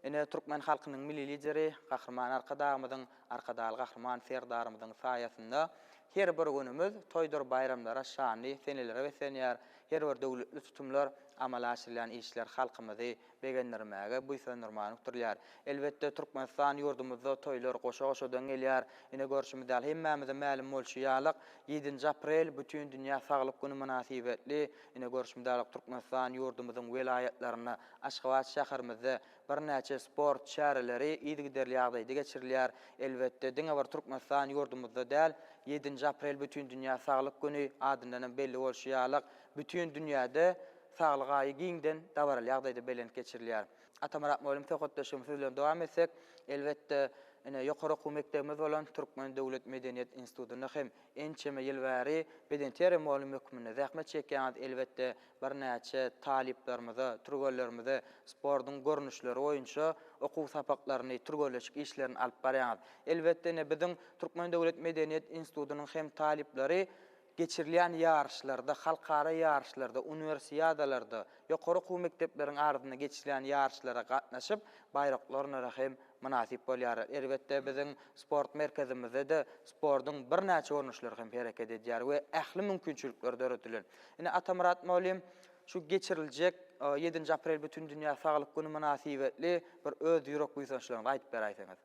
Ine, türkmen halkynyň Milli Lideri Gahryman Arkadagymyzyň, Arkadagly Gahryman Serdarymyzyň saýasynda her bir günümiz toýdur baýramlara, şanly senelere beslenýär. Her bir döwletli tutumlar, amala aşyrylýan işler halkymyzy begendirmäge, buýsandyrmaga nükdirilýär. Elbetde, Türkmenistan ýurdumyzda toýlar goşa-goşadan gelýär. Ine, görşümiz ýaly, hemmämize mälim bolşy ýalyk, ýedinji aprel Bütindünýä saglyk güni mynasybetli, ine, görşümiz ýaly, Türkmenistan ýurdumyzyň welaýatlarynda, Aşgabat şäherimizde birnäçe sport çäreleri yzygiderli ýagdaýda geçirilýär. Elbetde, diňe bir Türkmenistan ýurdumyzda däl, ýedinji aprel Bütindünýä saglyk güni adyndan hem belli bolşy ýalyk, bütin dünýäde Saglyk aýy giňden dabaraly ýagdaýda bellenip geçirilýär. Atamyrat mugallym söhbetdeşligimizi siz bilen dowam etsek, elbetde, ine, ýokary okuw mekdebimiz bolan Türkmen döwlet medeniýet institutynda hem ençeme ýyl bäri bedenterbiýe mugallymy hökmünde zähmet çekýäňiz, elbetde, birnäçe talyplarymyza, türgenlerimize sportuň görnüşleri boýunça okuw sapaklaryny, türgenleşik işlerini alyp barýaňyz. Elbetde, ine, biziň Türkmen döwlet medeniýet institutynyň hem talyplary Geçirilýän ýaryşlarda, halkara ýaryşlarda, uniwersiadalarda, ýokary okuw mekdepleriň arasynda geçirilýän ýaryşlara gatnaşyp, baýraklarynara hem mynasyp bolýarlar. Elbetde, biziň sport merkezimizde-de sportuň birnäçe görnüşleri hem hereket edýär we ähli mümkinçilikler döredilen. Ine, Atamyrat mugallym, şu geçiriljek ýedinji aprel Bütindünýä saglyk güni mynasybetli bir öz ýürek buýsançlaryňyzy aýdyp beräýseňiz.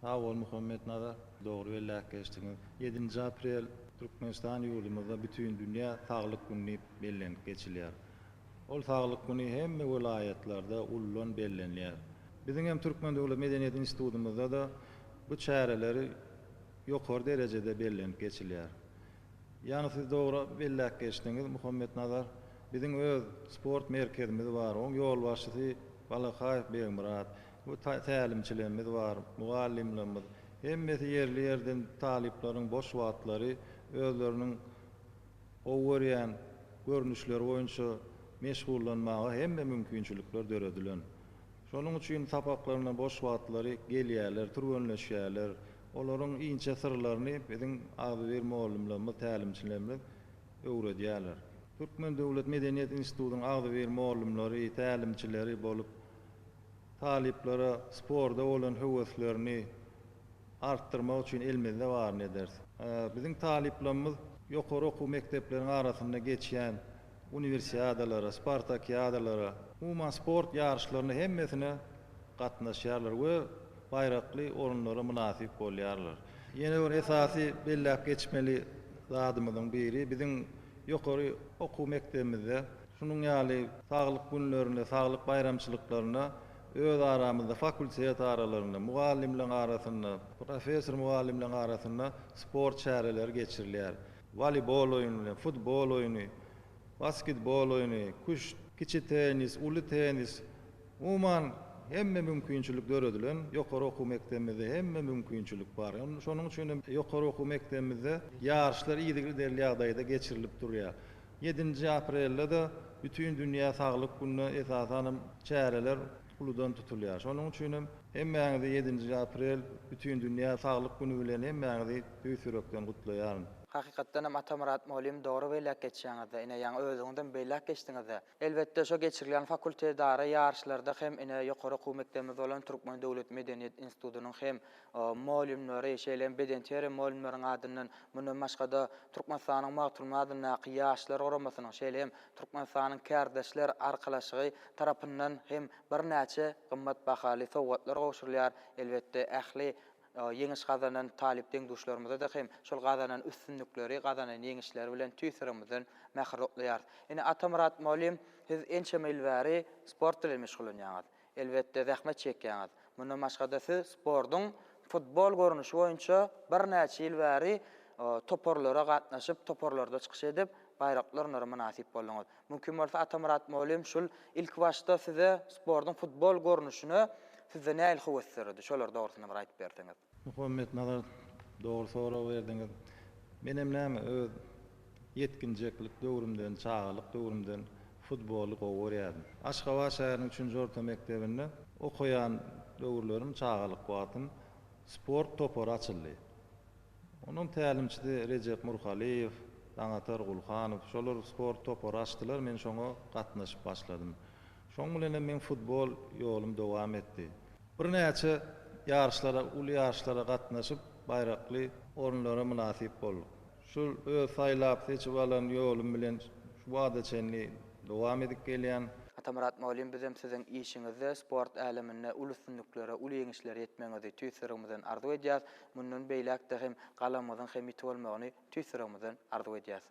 Sag bol Muhammetnazar, dogry belläp geçdiňiz. Ýedinji aprel Türkmenistan ýurdumyzda Bütindünýä saglyk güni diýip bellenip geçilýär. Ol saglyk güni hemme welaýatlarda uludan bellenýär. Biziň hem Türkmen döwlet medeniýet institutymyzda-da bu çäreleri ýokary derejede bellenip geçilýär. Ýaňy siz dogry belläp geçdiňiz, Muhammetnazar, biziň öz sport merkezimiz bar, oň ýolbaşçysy Balakaýew Begmyrat, bu tälimçilerimiz bar, mugallymlarymyz, hemmesi ýerli-ýerden talyplaryň boş wagtlary özleriniň gowy görýän görnüşleri boýunça meşgullanmaga hemme mümkinçilikler döredilen. Şonuň üçin sapaklaryndan boş wagtlary gelýärler, türgenleşýärler. Olaryň inçe syrlaryny biziň agzybir mugallymlarymyz, tälimçilerimiz öwredýärler. Türkmen döwlet medeniýet institutynyň agzybir mugallymlary, tälimçileri bolup, talyplara sporda bolan höweslerini artdyrmak üçin elimizde baryny ederis. Biziň talyplarymyz ýokary okuw mekdepleriň arasynda geçýän uniwersiadalara, spartakiadalara, umuman sport ýaryşlaryna hemmesine gatnaşýarlar we baýrakly orunlara mynasyp bolýarlar. Ýene bir esasy belläp geçmeli zadymyzyň biri, biziň ýokary okuw mekdebimizde şunuň ýaly saglyk günlerinde, saglyk baýramçylyklarynda öz aramyzda, fakultet aralarynda, mugallymlaryň arasynda, professor-mugallymlaryň arasynda sport çäreleri geçirilýär. Woleýbol oýny, futbol oýny, basketbol oýny, küşt, kiçi tennis, uly tennis, umuman, Hemme mümkinçilik döredilen, ýokary okuw mekdebimizde hemme mümkinçilik bar. Şonuň üçin hem ýokary okuw mekdebimizde ýaryşlar yzygiderli ýagdaýda geçirilip durýar. Ýedinji aprelde-de Bütindünýä saglyk gününe esasan hem çäreler uludan tutulýar. Şonuň üçin hem hemmäňizi ýedinji aprel Bütindünýä saglyk güni bilen hemmäňizi tüýs ýürekden gutlaýaryn. Hakykatdan hem Atamyrat mugallym dogry belläp geçýäňizde, ine ýaňy özüňizem belläp geçdiňizde. Elbetde şo geçirilýän fakultetara ýaryşlarda hem ine ýokary okuw mekdebimiz bolan Türkmen döwlet medeniýet institutynyň hem mugallymlary, şeýle hem bedenterbiýe mugallymlaryň adyndan, mundan başga-da Türkmenistanyň Magtymguly adyndaky Ýaşlar guramasynyň, şeýle hem Türkmenistanyň Kärdeşler arkalaşygy tarapyndan hem birnäçe gymmat bahaly sowgatlar gowşurylýar. Elbetde, ähli ýeňiş gazanan talyp deň-duşlarymyza-da hem şol gazanan üstünlikleri, gazanan ýeňişleri bilen tüýs ýüregimizden mähir gutlaýarys. Ine, Atamyrat mugallym, siz ençeme ýyl bäri sport bilen meşgullanýaňyz. Elbetde, zähmet çekýäňiz. Mundan başga-da siz sportuň futbol görnüşi boýunça birnäçe ýyl bäri toparlara gatnaşyp, toparlarda çykyş edip, baýrakly orunlara mynasyp bolduňyz. Mümkin bolsa, Atamyrat mugallym, şul ilkibaşda size sportuň futbol görnüşine sizde nähili höwes döredi? Şolar dogrusynda bir aýdyp berseňiz. Muhammetnazar, dogry sorag berdiňiz. Menem näme, öz ýetginjeklik döwrümden, çagalyk döwrümden futboly gowy görýärdim. Aşgabat şäheriniň üçünji orta mekdebinde okaýan döwürlerim, çagalyk wagtym sport topary açyldy. Onuň tälimçisi Rejep Murhalyýew, Daňatar Gulhanow, şolar sport topary açdylar, men şoňa gatnaşyp başladym. Şoň bilenem meň futbol ýolum dowam etdi. Birnäçe ýaryşlara, uly ýaryşlara gatnaşyp, baýrakly orunlara mynasyp bolduk. Şul öz saýlap, seçip alan ýolum bilen şu wagta çenli dowam edip gelýän. Atamyrat mugallym bizem siziň işiňizde, sport äleminde uly üstünliklere, uly ýeňişlere ýetmegiňizi tüýs ýüregimizden arzuw edýäs. Mundan beýläk-de hem galamyňyzyň hem ýiti bolmagyny tüýs ýüregimizden arzuw edýäs.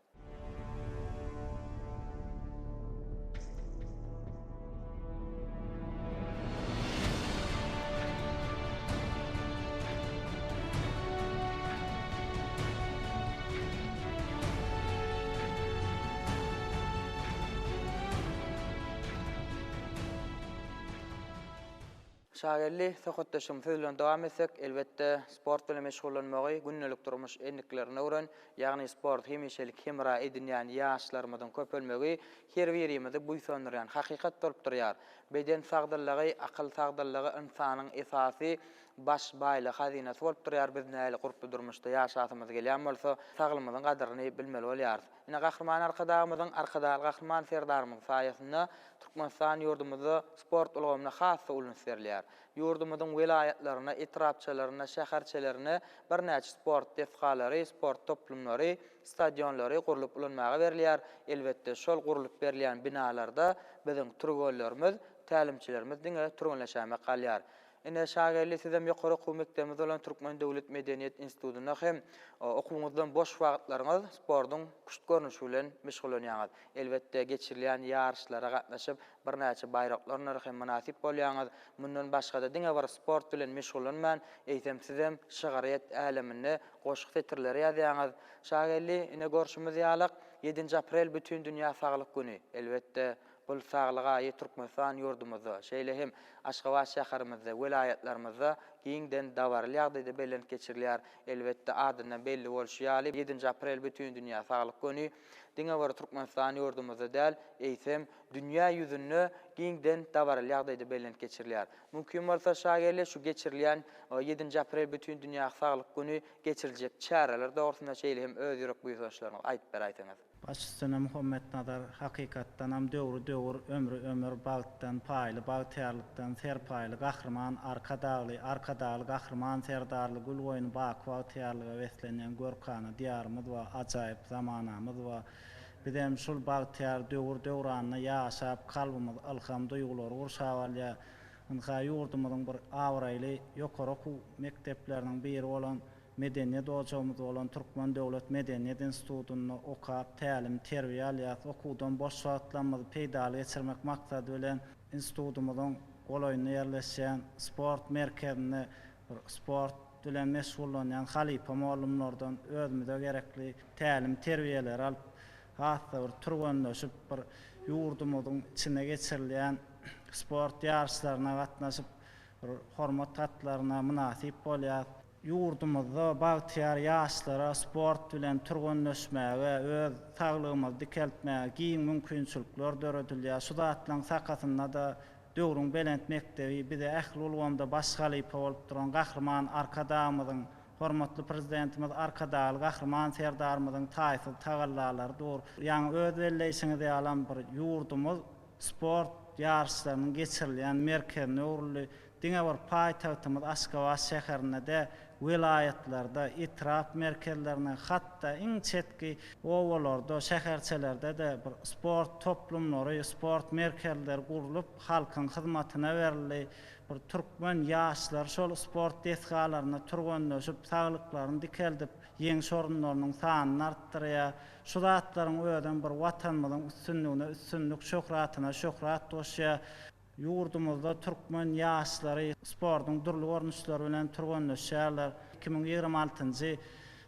Şageldi, söhbetdeşligimizi siz bilen dowam etsek, elbetde, sport bilen meşgullanmagy gündelik durmuş endiklerine öwren, ýagny sporty hemişelik hemra edinýän ýaşlarymyzyň köpelmegi her birimizi buýsandyrýan hakykat bolup durýar. Beden sagdynlygy, akyl sagdynlygy ynsanyň esasy baş baýlygy, hazynasy bolup durýar. Biz nähili gurply durmuşda ýaşasymyz gelýän bolsa, saglygymyzyň gadyryny bilmeli bolýarys. Ine, Gahryman Arkadagymyzyň, Arkadagly Gahryman Serdarymyzyň saýasynda Türkmenistan ýurdumyzda sport ulgamyna has-da uly üns berilýär. Ýurdumyzyň welaýatlarynda, etrapçalarynda, şäherçelerinde birnäçe sport desgalary, sport toplumlary, stadionlary gurlup ulanmaga berilýär. Elbetde, şol gurlup berilýän binalarda biziň türgenlerimiz, tälimçilerimiz diňe türgenleşäýmek galýar. Ine, Şageldi, sizem ýokary okuw mekdebimiz bolan Türkmen döwlet medeniýet institutynda hem okuwyňyzdan boş wagtlaryňyz sportuň küşt görnüşi bilen meşgullanýaňyz. Elbetde, geçirilýän ýaryşlara gatnaşyp, birnäçe baýraklarynara hem mynasyp bolýaňyz. Mundan başga-da, diňe bir sport bilen meşgullanman, eýsem, sizem şygryýet äleminde goşgy setirleri ýazýaňyz. Şageldi, ine, görşümiz ýalyk, ýedinji aprel Bütindünýä saglyk güni. Elbetde, Bul Saglyk aýy Türkmenistan ýurdumyzda, şeýle hem Aşgabat şäherimizde, welaýatlarymyzda giňden dabaraly ýagdaýda bellenip geçirilýär. Elbetde, adyndan belli bolşy ýaly, ýedinji aprel Bütindünýä saglyk güni diňe bir Türkmenistan ýurdumyzda däl, eýsem, dünýä ýüzünde giňden dabaraly ýagdaýda bellenip geçirilýär. Mümkin bolsa, Şageldi, şu geçirilýän ýedinji aprel Bütindünýä saglyk güni geçiriljek çäreler dogrusynda şeýle hem öz ýürek buýsançlaryňyzy aýdyp beräýseňiz. Baş üstüne Muhammetnazar hakykatdanam döwri döwür, ömri ömür, bagtdan paýly, bagtyýarlykdan serpaýly Gahryman Arkadagly, Arkadagly Gahryman Serdarly gül goýny baky bagtyýarlyga beslenýän görkana Diýarymyz bar, ajaýyp zamanamyz bar. Bizem şul bagtyýar döwür döwranda ýaşap, kalbymyzy ylham duýgulary gurşap alýar. Ynha ýurdumyzyň bir abraýly ýokary okuw mekdepleriniň biri bolan Medeniýet ojagymyz bolan Türkmen döwlet medeniýet institutynda okap, tälim, terbiýe alýas. Okuwdan boş wagtlarymyzy peýdaly geçirmek maksady bilen, institutymyzyň golaýynda ýerleşýän sport merkezinde bir sport bilen meşgullanýan halypa mugallymlardan özümize gerekli tälim, terbiýeleri alyp, has-da bir türgenleşip, bir ýurdumyzyň içinde geçirilýän. sport ýaryşlaryna gatnaşyp, bir hormat hatlaryna mynasyp bolýar. Ýurdumyzda bagtyýar ýaşlara sport bilen türgenleşmäge, öz saglygymyzy dikeltmäge giň mümkinçilikler döredilýär. Şu zatlaryň sakasynda-da döwrüň belent mekdebi bize ähli ulgamda baş halypa bolup duran Gahryman Arkadagymyzyň, hormatly Prezidentimiz Arkadagly Gahryman Serdarymyzyň taýsyz tagallalary dur. Ýaňy öz belleýşiňiz ýalam bir ýurdumyz sport ýaryşlarynyň geçirilýän merkezine öwrüldi. Diňe bir paýtagtymyz Aşgabat şäherinde däl, welaýatlarda, etrap merkezlerinde, hatda iň çetki obalarda, şäherçelerde-de bir sport toplumlary, sport merkezleri gurlup, halkyň hyzmatyna berildi. Bir türkmen ýaşlary şol sport desgalarynda türgenleşip, saglyklaryny dikeldip, ýeňiş orunlarynyň sanyny artdyrýar. Şu zatlaryň özem bir Watanymyzyň üstünligine üstünlik, şöhratyna şöhrat goşýar. Ýurdumyzda türkmen ýaşlary sportuň dürli görnüşleri bilen türgenleşýärler. 2026-njy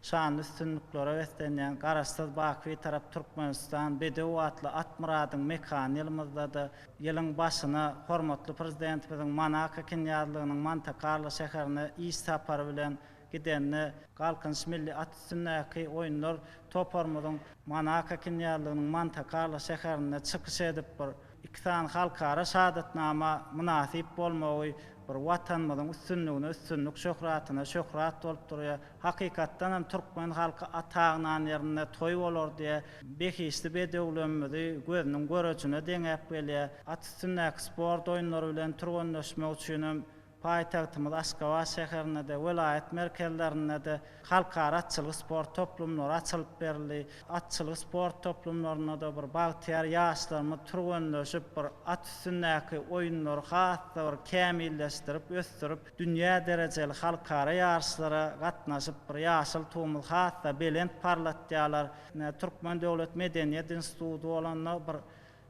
şanly üstünliklere beslenýän Garaşsyz, baky Bitarap Türkmenistan, bedew atly at myradyň mekany ýylymyzda-da ýylyň başyna hormatly Prezidentimiziň Monako Knýazlygynyň Monte-Karlo şäherine iş sapary bilen gidende Galkynyş milli at üstündäki oýunlar toparymyzyň Monako Knýazlygynyň Monte-Karlo şäherinde çykyş edip bir Iki sany halkara şahadatnama mynasyp bolmagy bir Watanymyzyň üstünligine üstünlik, şöhratyna şöhrat bolup durýar. Hakykatdan hem türkmen halky at agnan ýerinde toý bolar diýýär. Behişdi bedewlerimizi gözüniň görejine deňäp gelýär. At üstündäki sport oýunlary bilen türgenleşmek üçin hem Paýtagtymyz Aşgabat şäherinde-de, welaýat merkezlerinde-de halkara atçylyk sport toplumlary açylyp berildi. Atçylyk sport toplumlarynda-da bir bagtyýar ýaşlarymyz türgenleşip, bir at üstündäki oýunlary has-da bir kämilleşdirip, ösdürip, dünýä derejeli halkara ýaryşlara gatnaşyp, bir ýaşyl tugumyzy has-da belent parlatýarlar. Ine, Türkmen döwlet medeniýet instituty bolanda bir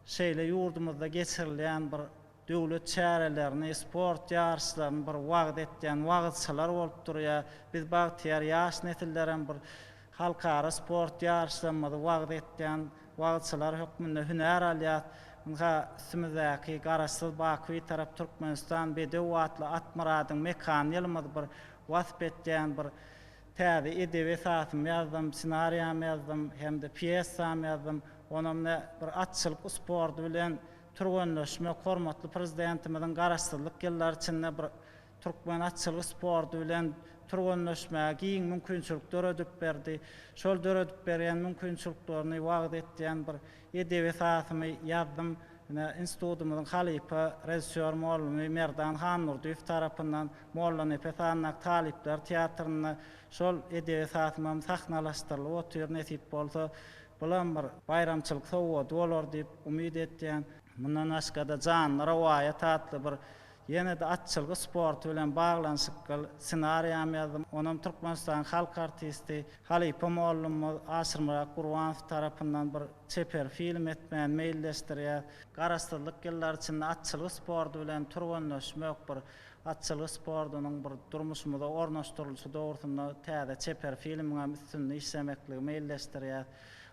şeýle ýurdumyzda geçirilýän bir döwlet çärelerini, sport ýaryşlaryny bir wagyz etýän wagyzçylar bolup durýar. Biz bagtyýar ýaş nesillerem bir halkara sport ýaryşlarymyzy wagyz etýän wagyzçylar hökmünde hünär alýas. Ynha, üstümizdäki Garaşsyz, baky Bitarap Türkmenistan bedew atly at myradyň mekany ýylymyzy bir wasp etýän bir täze edebi esasymy ýazdym, ssenariýamy ýazdym hem-de pýesamy ýazdym. Onam ne bir atçylyk sporty bilen Türgenleşmek hormatly Prezidentimiziň Garaşsyzlyk ýyllary içinde bir türkmen atçylyk sporty bilen türgenleşmäge giň mümkinçilik döredip berdi. Şol döredip berýän mümkinçiliklerini wagyz etýän bir edebi esasymy ýazdym. Ine, institutymyzyň halypa režissýor mugallymy Merdan Handurdyýew tarapyndan Mollanepes adyndaky talyplar teatrynda şol edebi esasymam sahnalaşdyrylyp otyr, nesip bolsa. Bulam bir baýramçylyk sowgady bolar diýip umyt etýän. Mundan başga-da Janly rowaýat atly bir ýene-de atçylgy sporty bilen baglanyşykly ssenariýam ýazdym. Onam Türkmenistanyň halk artisti, halypa mollumyz Aşyrmyrat Gurbanow tarapyndan bir çeper film etmäni meýilleşdirýäs. Garaşsyzlyk ýyllary içinde atçylgy sporty bilen türgenleşmek bir atçylgy sportunyň bir durmuşymyza ornaşdyrylyşy dogrusynda täze çeper filmiň hem üstünde işlemekligi meýilleşdirýäs.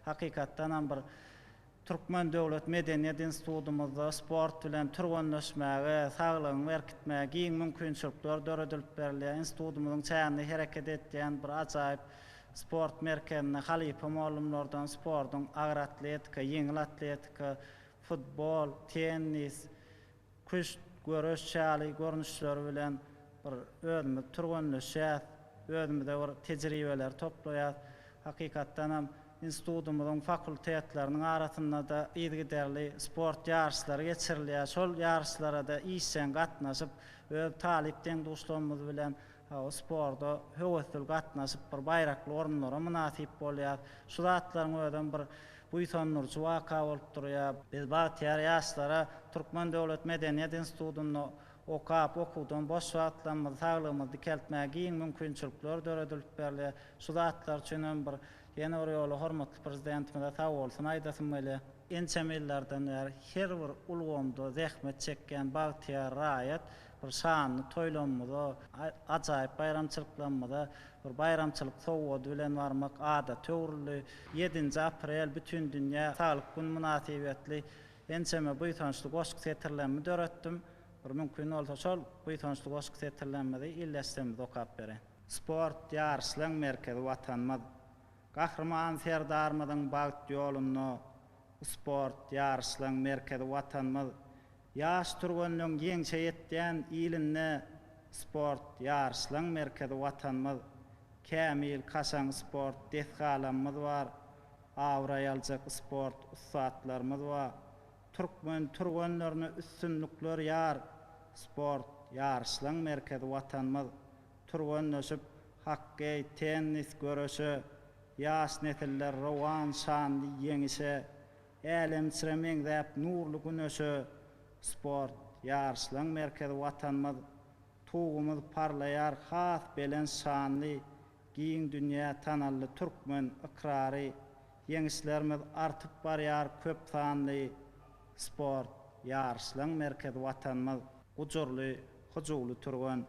Hakykatdan hem bir Türkmen döwlet medeniýet institutymyzda sport bilen türgenleşmäge, saglygyňy berkitmäge giň mümkinçilikler döredilip berilýär. Institutymyzyň çäginde hereket edýän bir ajaýyp sport merkezinde halypa mugallymlardan sportuň agyr atletika, ýeňil atletika, futbol, tennis, Küşt, göreş ýaly görnüşleri bilen bir özümiz türgenleşýäs, özümize bir tejribeleri toplaýas. Hakykatdanam, institutymyzyň fakultetleriniň arasynda-da yzygiderli sport ýaryşlary geçirilýär. Şol ýaryşlara-da işjeň gatnaşyp, öz talyp deň-duşlarymyz bilen sporta höwesli gatnaşyp, bir baýrakly orunlara mynasyp bolýas. Şu zatlaryň özem bir buýsandyryjy waka bolup durýar. Biz bagtyýar ýaşlara Türkmen döwlet medeniýet institutynda okap, okuwdan boş wagtlarymyzy saglygymyzy dikeltmäge giň mümkinçilikler döredilip berilýär. Şu zatlar üçin hem bir ýene bir ýola hormatly Prezidentimize sagbolsun aýdasym gelýär. Ençeme ýyllardan bäri her bir ulgamda zähmet çekýän bagtyýar raýat bir şanly toýlarymyza, ajaýyp baýramçylyklarymyza bir baýramçylyk sowgady bilen barmak adata öwrüldi. Ýedinji aprel Bütindünýä saglyk güni mynasybetli. Ençeme buýsançly goşgy setirlerimi döretdim. Bir mümkin bolsa şol buýsançly goşgy setirlerimizi ildeşlerimize okap bereýin. Sport ýaryşlaň merkezi Watanymyz. Gahryman Serdarymyzyň bagt ýolunda sport ýaryşlaň merkezi Watanymyz. Ýaş türgenleň ýeňşe ýetýän ilinde sport ýaryşlaň merkezi Watanymyz. Kämil kaşaň sport desgalamyz bar. Abraý aljak sport ussatlarymyz bar. Türkmen türgenlerine üstünlikler ýar. Sport ýaryşlaň merkezi Watanymyz. Türgenleşip hokkeý, tennis, göreşe, Ýaş nesiller rowan şanly ýeňişe, Älem içre meňzäp nurly güneşe, Sport ýaryşlaň merkezi Watanymyz. Tugumyz parlaýar has belent şanly, Giň dünýä tanaldy türkmen ykrary, Ýeňişlerimiz artyp barýar köp sanly, Sport ýaryşlaň merkezi Watanymyz. Gujurly, hyjuwly türgen.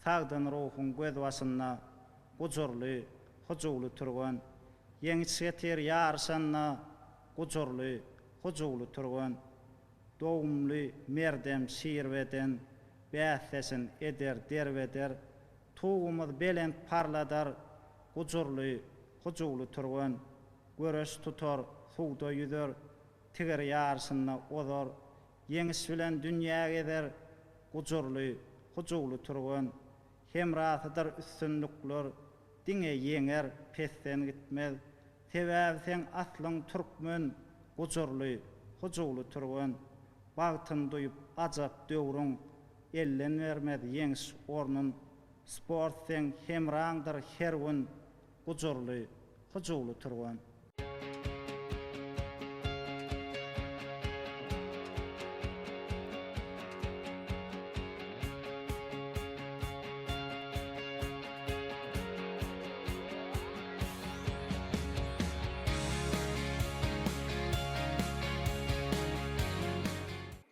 Sagdyn ruhuň gözbaşynda, Gujurly, hyjuwly türgen. Ýeňiş getir ýaryşanda, Gujurly, hyjuwly türgen. Dogumly, merdem, şir beden, Bäsdeşin eder derbeder. Tugumyz belent parladar, Gujurly, hyjuwly türgen. Göreş tutar, suwda ýüzer, Tigir ýaryşynda ozar. Ýeňiş bilen dünýä gezer, Gujurly, hyjuwly türgen. Hemrasydyr üstünlikler, Diňe ýeňer, pesden gitmez. Sebäbi seň aslyň türkmen, Gujurly, hyjuwly türgen. Bagtyn duýup ajap döwrüň, Elden bermez ýeňiş ornun. Sport seň hemraňdyr her gün, Gujurly, hyjuwly türgen.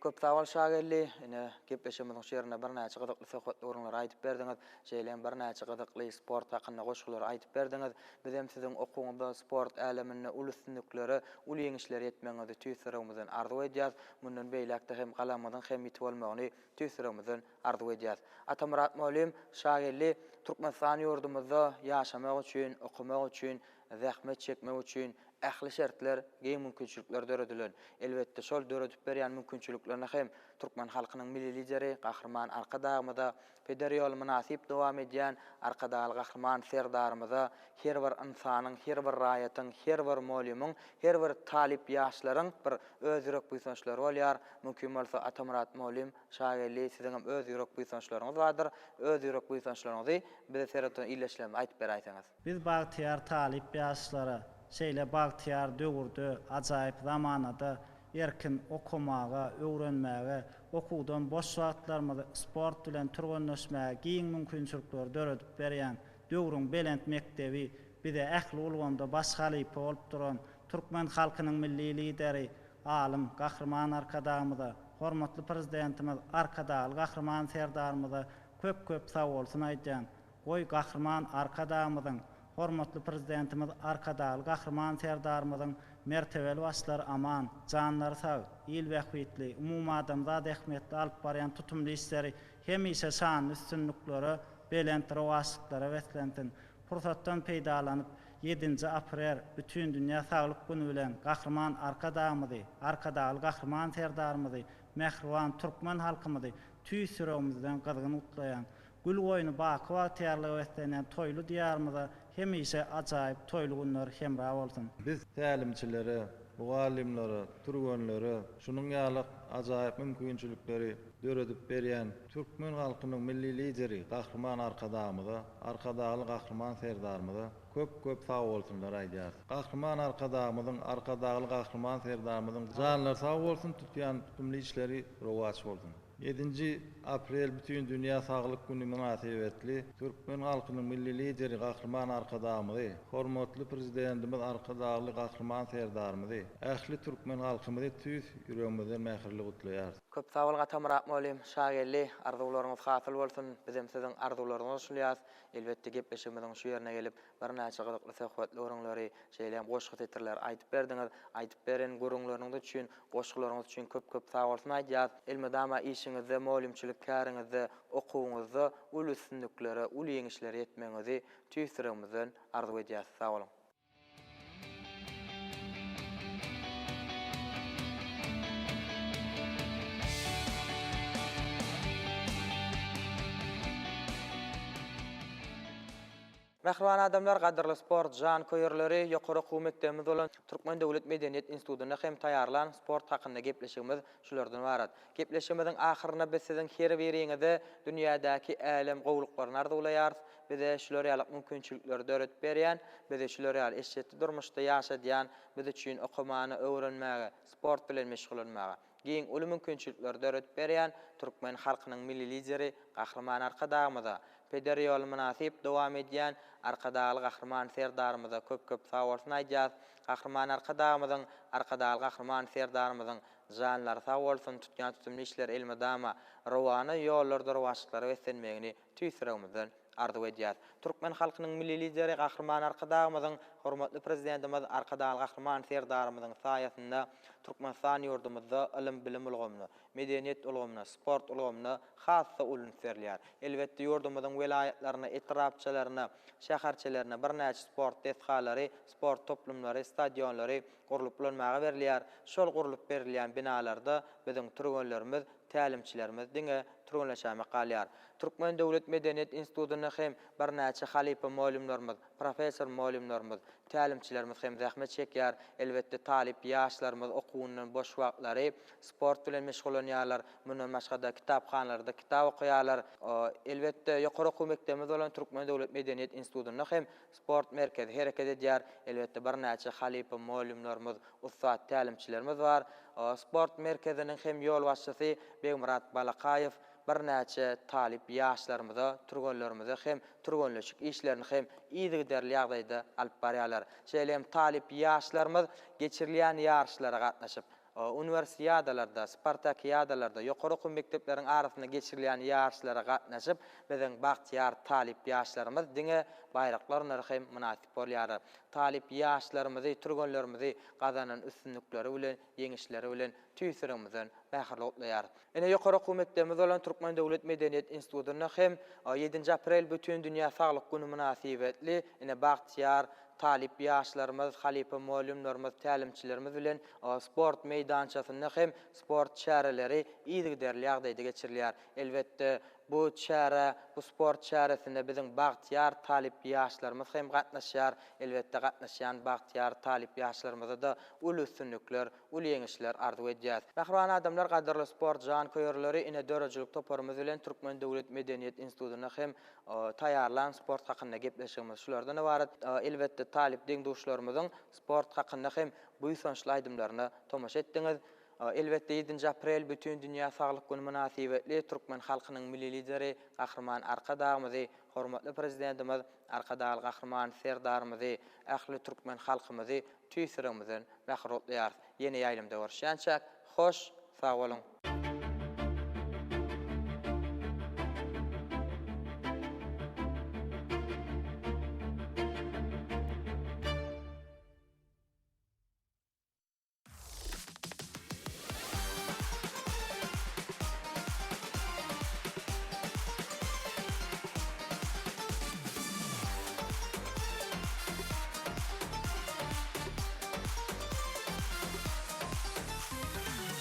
Köp sag bol Şageldi. Ine, gepleşigimiziň şu ýerinde birnäçe gyzykly söhbetli gürrüňleri aýdyp berdiňiz. Şeýle hem birnäçe gyzykly sport hakynda goşgulary aýdyp berdiňiz. Bizem siziň okuwyňyzda sport äleminde uly üstünliklere, uly ýeňişlere ýetmegiňizi tüýs ýüregimizden arzuw edýäs. Mundan beýläk-de hem galamyňyzyň hem ýiti bolmagyny tüýs ýüregimizden arzuw edýäs. Atamyrat mugallym, Şageldi, Türkmenistan ýurdumyzda ýaşamak üçin, okamak üçin, zähmet çekmek üçin ähli şertler, giň mümkinçilikler döredilen. Elbetde, şol döredip berýän mümkinçiliklerine hem türkmen halkynyň Milli Lideri Gahryman Arkadagymyza, peder ýoly mynasyp dowam edýän Arkadagly Gahryman Serdarymyza, her bir ynsanyň, her bir raýatyň, her bir mugallymyň, her bir talyp ýaşlaryň bir öz ýürek buýsançlary bolýar. Mümkin bolsa, Atamyrat mugallym, Şageldi, siziňem öz ýürek buýsançlaryňyz bardyr. Öz ýürek buýsançlaryňyzy bize sereden ildeşlerimize aýdyp beräýseňiz. Biz bagtyýar talyp ýaşlara şeýle bagtyýar döwürde, ajaýyp zamanada erkin okamaga, öwrenmäge, okuwdan boş wagtlarymyzy sport bilen türgenleşmäge giň mümkinçilikleri döredip berýän döwrüň belent mekdebi, bize ähli ulgamda baş halypa bolup duran türkmen halkynyň Milli Lideri, alym Gahryman Arkadagymyza, hormatly Prezidentimiz Arkadagly Gahryman Serdarymyza köp-köp sagbolsun aýdýan. Goý, Gahryman Arkadagymyzyň, hormatly Prezidentimiz Arkadagly Gahryman Serdarymyzyň mertebeli başlary aman, janlary sag, il bähbitli, umumadamzat ähmiýetli alyp barýan tutumly işleri hemişe şanly üstünliklere, belent rowaçlyklara beslensin! Pursatdan peýdalanyp, ýedinji aprel, Bütindünýä saglyk güni bilen Gahryman Arkadagymyzy, Arkadagly Gahryman Serdarymyzy, mähriban türkmen halkymyzy tüýs ýüregimizden gyzgyn gutlaýan. Gül goýny baky bagtyýarlyga beslenýän toýly Diýarymyza hemişe ajaýyp toýly günler hemra bolsun! Biz tälimçilere, mugallymlara, türgenlere şunuň ýaly ajaýyp mümkinçilikleri döredip berýän türkmen halkynyň Milli Lideri Gahryman Arkadagymyza, Arkadagly Gahryman Serdarymyza köp-köp sagbolsunlar aýdýarys. Gahryman Arkadagymyzyň, Arkadagly Gahryman Serdarymyzyň janlary sag bolsun, tutýan tutumly işleri rowaç bolsun! Ýedinji aprel Bütindünýä saglyk güni mynasybetli türkmen halkynyň Milli Lideri Gahryman Arkadagymyzy, hormatly Prezidentimiz Arkadagly Gahryman Serdarymyzy, ähli türkmen halkymyzy tüýs ýüregimizden mähirli gutlaýarys. Köp sag boluň Atamyrat mugallym, Şageldi, arzuwlaryňyz hasyl bolsun, bizem siziň arzuwlaryňyza goşulýas. Elbetde gepleşigimiziň şu ýerine gelip, birnäçe gyzykly söhbetli gürrüňleri, şeýle hem goşgy setirleri aýdyp berdiňiz. Aýdyp beren gürrüňleriňiz üçin, goşgularyňyz üçin köp-köp sagbolsun aýdýas. Elmydama işiňizde, mugallymçylyk käriňizde, okuwyňyzda uly üstünliklere, uly ýeňişlere ýetmegiňizi tüýs ýüregimizden arzuw edýäs. Sag boluň! Mähriban adamlar, gadyrly sport janköýerleri, ýokary okuw mekdebimiz bolan Türkmen döwlet medeniýet institutynda hem taýýarlan sport hakynda gepleşigimiz şulardan ybarat. Gepleşigimiziň ahyrynda biz siziň her biriňize dünýädäki älem gowulyklaryny arzuwlaýarys. Bize şular ýaly mümkinçilikleri döredip berýän, bizi şular ýaly eşretli durmuşda ýaşadýan, biz üçin okamana, öwrenmäge, sport bilen meşgullanmaga giň, uly mümkinçilikleri döredip berýän türkmen halkynyň Milli Lideri Gahryman Arkadagymyza, peder ýoluny mynasyp dowam edýän Arkadagly Gahryman Serdarymyza köp-köp sagbolsun aýdýas. Gahryman Arkadagymyzyň, Arkadagly Gahryman Serdarymyzyň janlary sag bolsun, tutýan tutumly işleri elmydama rowana ýollarda rowaçlyklara beslenmegini tüýs ýüregimizden arzuw edýäris. Türkmen halkynyň Milli Lideri Gahryman Arkadagymyzyň, hormatly Prezidentimiz Arkadagly Gahryman Serdarymyzyň saýasynda Türkmenistan ýurdumyzda ylym-bilim ulgamyna, medeniýet ulgamyna, sport ulgamyna has-da uly üns berilýär. Elbetde, ýurdumyzyň welaýatlaryna, etrapçalaryna, şäherçelerine birnäçe sport desgalary, sport toplumlary, stadionlary gurlup ulanmaga berilýär. Şol gurlup berilýän binalarda biziň türgenlerimiz, tälimçilerimiz diňe türgenleşäýmek galýar. Türkmen döwlet medeniýet institutynda hem birnäçe halypa mugallymlarymyz, professor mugallymlarymyz, tälimçilerimiz hem zähmet çekýär. Elbetde, talyp ýaşlarymyz okuwyndan boş wagtlary sport bilen meşgullanýarlar. Mundan başga-da, kitaphanalarda kitap okaýarlar. Elbetde, ýokary okuw mekdebimiz bolan Türkmen döwlet medeniýet institutynda hem sport merkezi hereket edýär. Elbetde, birnäçe halypa mugallymlarymyz, ussat tälimçilerimiz bar. Sport merkeziniň hem ýolbaşçysy Begmyrat Balakaýew birnäçe talyp ýaşlarymyza, türgenlerimize hem türgenleşik işlerini hem yzygiderli ýagdaýda alyp barýarlar. Şeýle hem talyp ýaşlarymyz geçirilýän ýaryşlara gatnaşyp, uniwersiadalarda, spartakiadalarda, ýokary okuw mekdepleriň arasynda geçirilýän ýaryşlara gatnaşyp, biziň bagtyýar talyp ýaşlarymyz diňe baýraklarynlara hem mynasyp bolýarlar. Talyp ýaşlarymyzy, türgenlerimizi gazanan üstünlikleri bilen, ýeňişleri bilen tüýs ýüregimizden mähirli gutlaýarys. Ine, ýokary okuw mekdebimiz bolan Türkmen döwlet medeniýet institutynda hem ýedinji aprel Bütindünýä saglyk güni mynasybetli, ine, bagtyýar talyp ýaşlarymyz, halypa mugallymlarymyz, tälimçilerimiz bilen sport meýdançasynda hem sport çäreleri yzygiderli ýagdaýda geçirilýär. Elbetde, bu çärä, bu sport çäresine biziň bagtyýar talyp ýaşlarymyz hem gatnaşýar. Elbetde, gatnaşýan bagtyýar talyp ýaşlarymyza-da uly üstünlikler, uly ýeňişler arzuw edýäs. Mähriban adamlar, gadyrly sport janköýerleri, ine döredijilik toparymyz bilen Türkmen döwlet medeniýet institutynda hem taýýarlan sport hakynda gepleşigimiz şulardan ybarat. Elbetde talyp deň-duşlarymyzyň sport hakynda hem buýsançly aýdymlaryna tomaşa etdiňiz. Elbetde ýedinji aprel Bütindünýä saglyk güni mynasybetli türkmen halkynyň Milli Lideri Gahryman Arkadagymyzy, hormatly Prezidentimiz Arkadagly Gahryman Serdarymyzy, ähli türkmen halkymyzy tüýs ýüregimizden mähir gutlaýarys. Ýene ýaýlymda görüşýänçäk, hoş, sag boluň!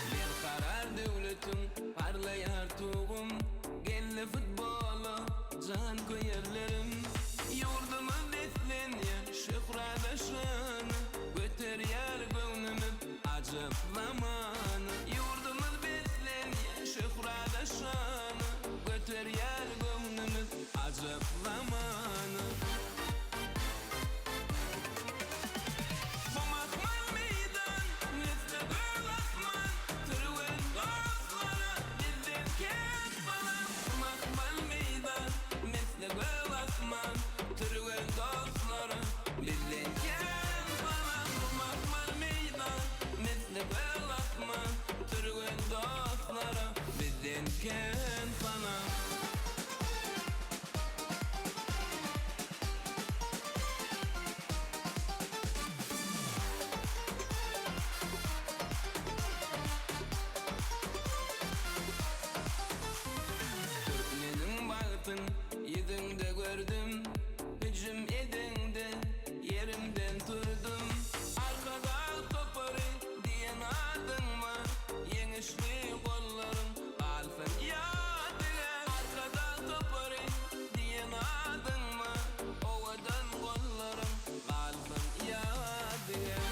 Berkarar. kän sana. Türkmeniň bagtyn ýüzüňde gördüm, Hüjüm edeňde ýerimden turdum. Arkadag topary diýen adyň bar, Ýeňişli gollaryň galsyn ýadygär. Arkadag topary diýen adyň bar, Owadan gollaryň galsyn ýadygär.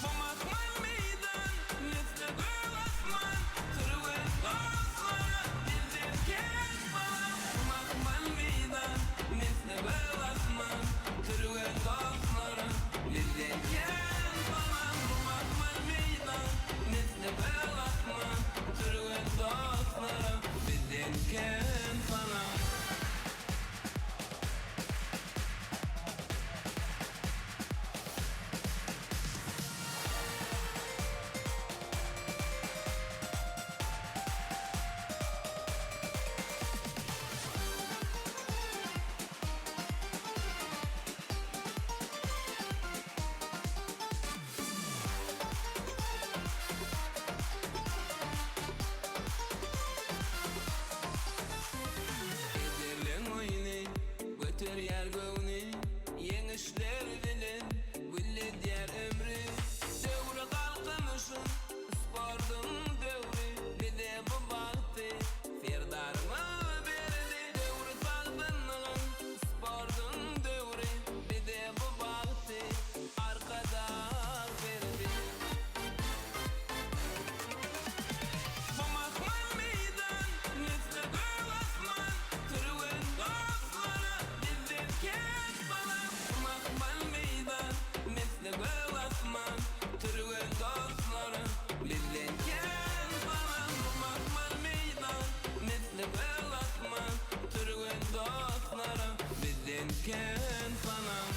Bu mahmal meýdan, misli gök asman, Türgen dostlara bizden kän balam. Bu mahmal meýdan, misli gök asman, Türgen dostlara bizden kän balam. Bu mahmal meýdan, misli gök asman, Türgen dostlara bizden kän salam. Ederleň oýny, göterýär göwni, Ýeňişler bilen gülledýär ömri. Döwri Galkynyşyň, sportuň döwri, Bize bu bagty Serdarymyz berdi. Döwri sagdynlygyň, sportuň döwri, Bize bu bagty Arkadag berdi. Bu mahmal meýdan, misli gök asman, Türgen dostlara bizden kän salam. Bu mahmal meýdan, misli gök asman, Türgen dostlara bizden kän salam. Bu mahmal meýdan, misli gök asman, Türgen dostlara bizden kän salam.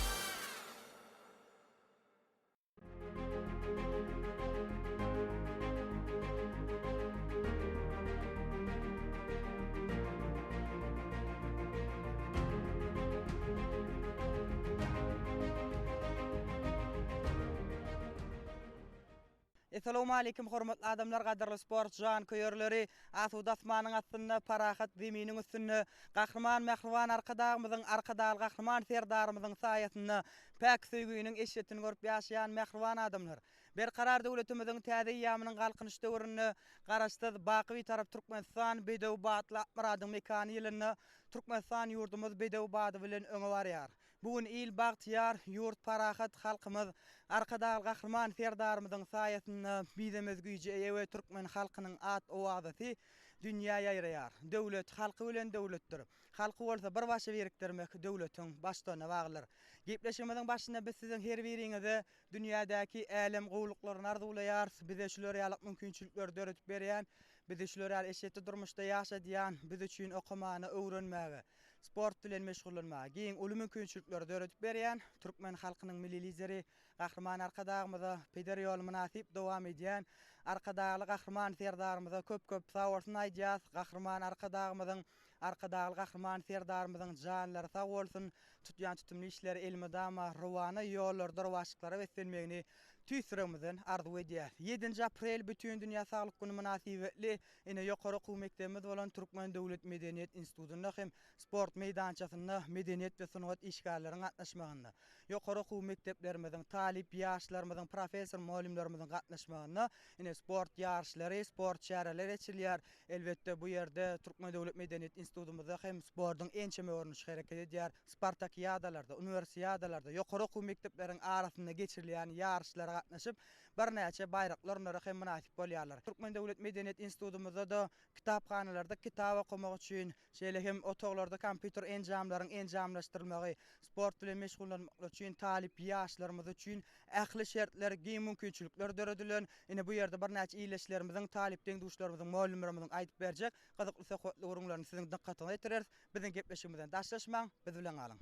Essalawmaleýkim hormatly adamlar gadyrly sport janköýerleri asuda asmanyň astynda parahat zeminiň üstünde Gahryman mähriban Arkadagymyzyň Arkadagly Gahryman Serdarymyzyň saýasynda Päk söýginiň eşretini görüp ýaşaýan mähriban adamlar! Berkarar döwletimiziň täze eýýamynyň Galkynyş döwründe Garaşsyz, baky Bitarap Türkmenistan bedew batly at-myradyň mekany ýylynda Türkmenistan ýurdumyz bedew bady bilen öňe barýar. Bu gün il bagtyýar, ýurt parahat, halkymyz Arkadagly Gahryman Serdarymyzyň saýasynda mizemez güýje eýe we türkmen halkynyň at-owazasy dünýä ýaýraýar. Döwlet halky bilen döwletdir. Halky bolsa bir başa birikdirmek döwletiň baştutanyna baglydyr. Gepleşigimiziň başynda biz siziň her biriňize dünýädäki älem gowulyklaryny arzuwlaýarys. Bize şular ýaly mümkinçilikleri döredip berýän, bizi şular ýaly eşretli durmuşda ýaşadýan, biz üçin okamana, öwrenmäge, sport bilen meşgullanmaga giň, uly mümkinçilikleri döredip berýän türkmen halkynyň Milli Lideri Gahryman Arkadagymyza, peder ýoluny mynasyp dowam edýän Arkadagly Gahryman Serdarymyza köp-köp sagbolsun aýdýas. Gahryman Arkadagymyzyň Arkadagly Gahryman Serdarymyzyň janlary sag bolsun, tutýan tutumly işleri elmydama rowana ýollarda rowaçlyklara beslenmegini tüýs ýüregimizden arzuw edýäs. Ýedinji aprel Bütindünýä saglyk güni mynasybetli ine ýokary okuw mekdebimiz bolan Türkmen döwlet medeniýet institutynda hem sport meýdançasynda medeniýet we sungat işgärleriniň gatnaşmagynda, ýokary okuw mekdeplerimiziň talyp ýaşlarymyzyň, professor-mugallymlarymyzyň gatnaşmagynda ine sport ýaryşlary, sport çäreleri geçirilýär. Elbetde, bu ýerde Türkmen döwlet medeniýet institutymyzda hem sportuň ençeme görnüşi hereket edýär. Spartakiadalarda, uniwersiadalarda, ýokary okuw mekdepleriň arasynda geçirilýän ýaryşlara gatnaşyp, birnäçe baýrakly orunlara hem mynasyp bolýarlar. Türkmen döwlet medeniýet institutymyzda-da kitaphanalarda kitap okamak üçin, şeýle hem otaglarda kompýuter enjamlaryň enjamlaşdyrylmagy, sport bilen meşgullanmaklar üçin talyp ýaşlarymyz üçin ähli şertler, giň mümkinçilikler döredilen. Ine, bu ýerde birnäçe ildeşlerimiziň, talyp deň-duşlarymyzyň, mugallymlarymyzyň aýdyp berjek gyzykly söhbetli gürrüňlerini siziň dykgatyňyza ýetireris. Biziň gepleşigimizden daşlaşmaň, biz bilen galyň!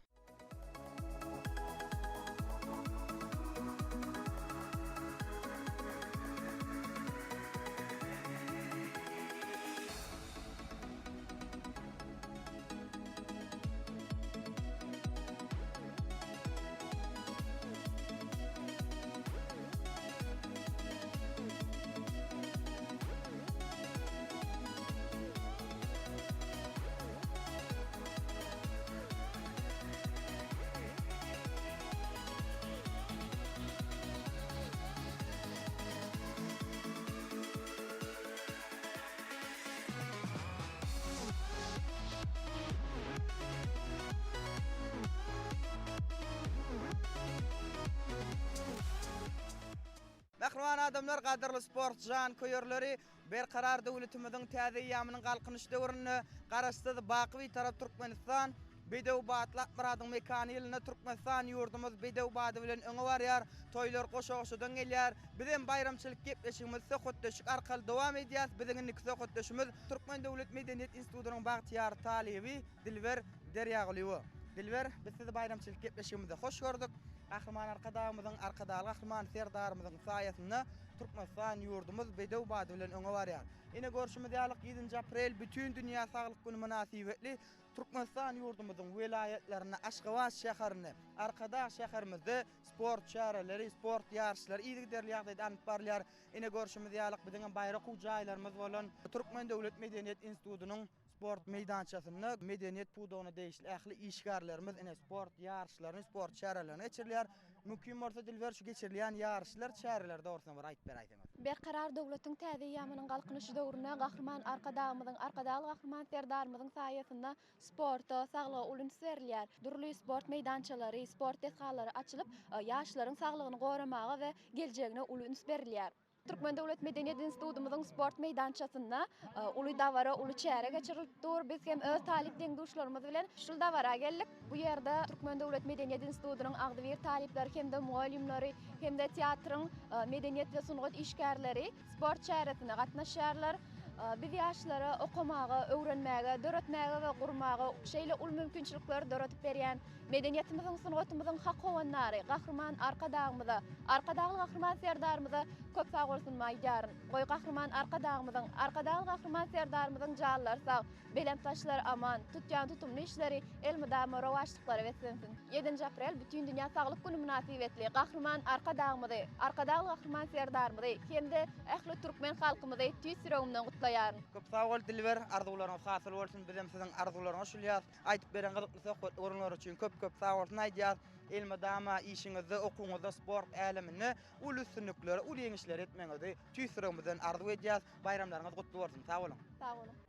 adamlar, gadyrly sport janköýerleri! Berkarar döwletimiziň täze eýýamynyň Galkynyş döwründe Garaşsyz, baky Bitarap Türkmenistan bedew batly at-myradyň mekany ýylynda Türkmenistan ýurdumyz bedew bady bilen öňe barýar. Toýlar goşa-goşadan gelýär. Biz hem baýramçylyk gepleşigimizi söhbetdeşlik arkaly dowam edýäris. Biziň indiki söhbetdeşimiz Türkmen döwlet medeniýet institutynyň bagtyýar talyby Dilber Derýagulyýewa. Dilber, biz sizi baýramçylyk gepleşigimizde hoş gördük. Gahryman Arkadagymyzyň, Arkadagly Gahryman Serdarymyzyň saýasynda Türkmenistan ýurdumyz bedew bady bilen öňe barýar. Ine görşümiz ýaly ýedinji aprel Bütindünýä saglyk güni mynasybetli Türkmenistan ýurdumyzyň welaýatlarynda, Aşgabat şäherinde, Arkadag şäherimizde sport çäreleri, sport ýaryşlary yzygiderli ýagdaýda alnyp barylýar. Ine görşümiz ýaly biziň hem baýrak okuw jaýlarymyz bolan Türkmen döwlet medeniýet institutynyň Sport meýdançasynda medeniýet pudagyna degişli ähli işgärlerimiz ine sport ýaryşlaryny, sport çärelerini geçirilýär. Mümkin bolsa Dilber şu geçirilýän ýaryşlar, çäreler dogrusynda bir aýdyp beräýseňiz. Berkarar döwletiň täze eýýamynyň Galkynyşy döwründe Gahryman Arkadagymyzyň, Arkadagly Gahryman Serdarymyzyň saýasynda sporta, saglyga uly üns berilýär. Dürli sport meýdançalary, sport desgalary açylyp, ýaşlaryň saglygyny goramaga we geljegine uly üns berilýär. Türkmen döwlet medeniýet institutymyzyň sport meýdançasynda uly dabara, uly çäre geçirilip dur. Biz hem öz talyp deň-duşlarymyz bilen şul dabara geldik. Bu ýerde Türkmen döwlet medeniýet institutynyň agzybir talyplary hem-de mugallymlary hem-de teatryň medeniýet we sungat işgärleri sport çäresine gatnaşýarlar. Biz ýaşlara okamaga, öwrenmäge, döretmäge we gurmaga şeýle uly mümkinçilikleri döredip berýän Medeniýetimiziň, sungatymyzyň hak howandary Gahryman Arkadagymyza, Arkadagly Gahryman Serdarymyza köp sag bolsunymy aýdýaryn. Goý Gahryman Arkadagymyzyň, Arkadagly Gahryman Serdarymyzyň janlary sag, belent başlary aman, tutýan tutumly işleri elmydama rowaçlyklara beslensin. Ýedinji aprel Bütindünýä saglyk güni mynasybetli Gahryman Arkadagymyzy, Arkadagly Gahryman Serdarymyzy hem-de ähli türkmen halkymyzy tüýs ýüregimden gutlaýaryn. Köp sag bol Dilber, arzuwlaryňyz hasyl bolsun, bizem siziň arzuwlaryňa şulýas. Aýdyp beren gyzykly söhbetli gürrüňler üçin köp-köp sagbolsun aýdýas. Elmydama işiňizde, okuwyňyzda, sport äleminde uly üstünliklere, uly ýeňişlere ýetmegiňizi tüýs ýüregimizden arzuw edýäs. Baýramlaryňyz gutly bolsun! Sag boluň! Sag boluň!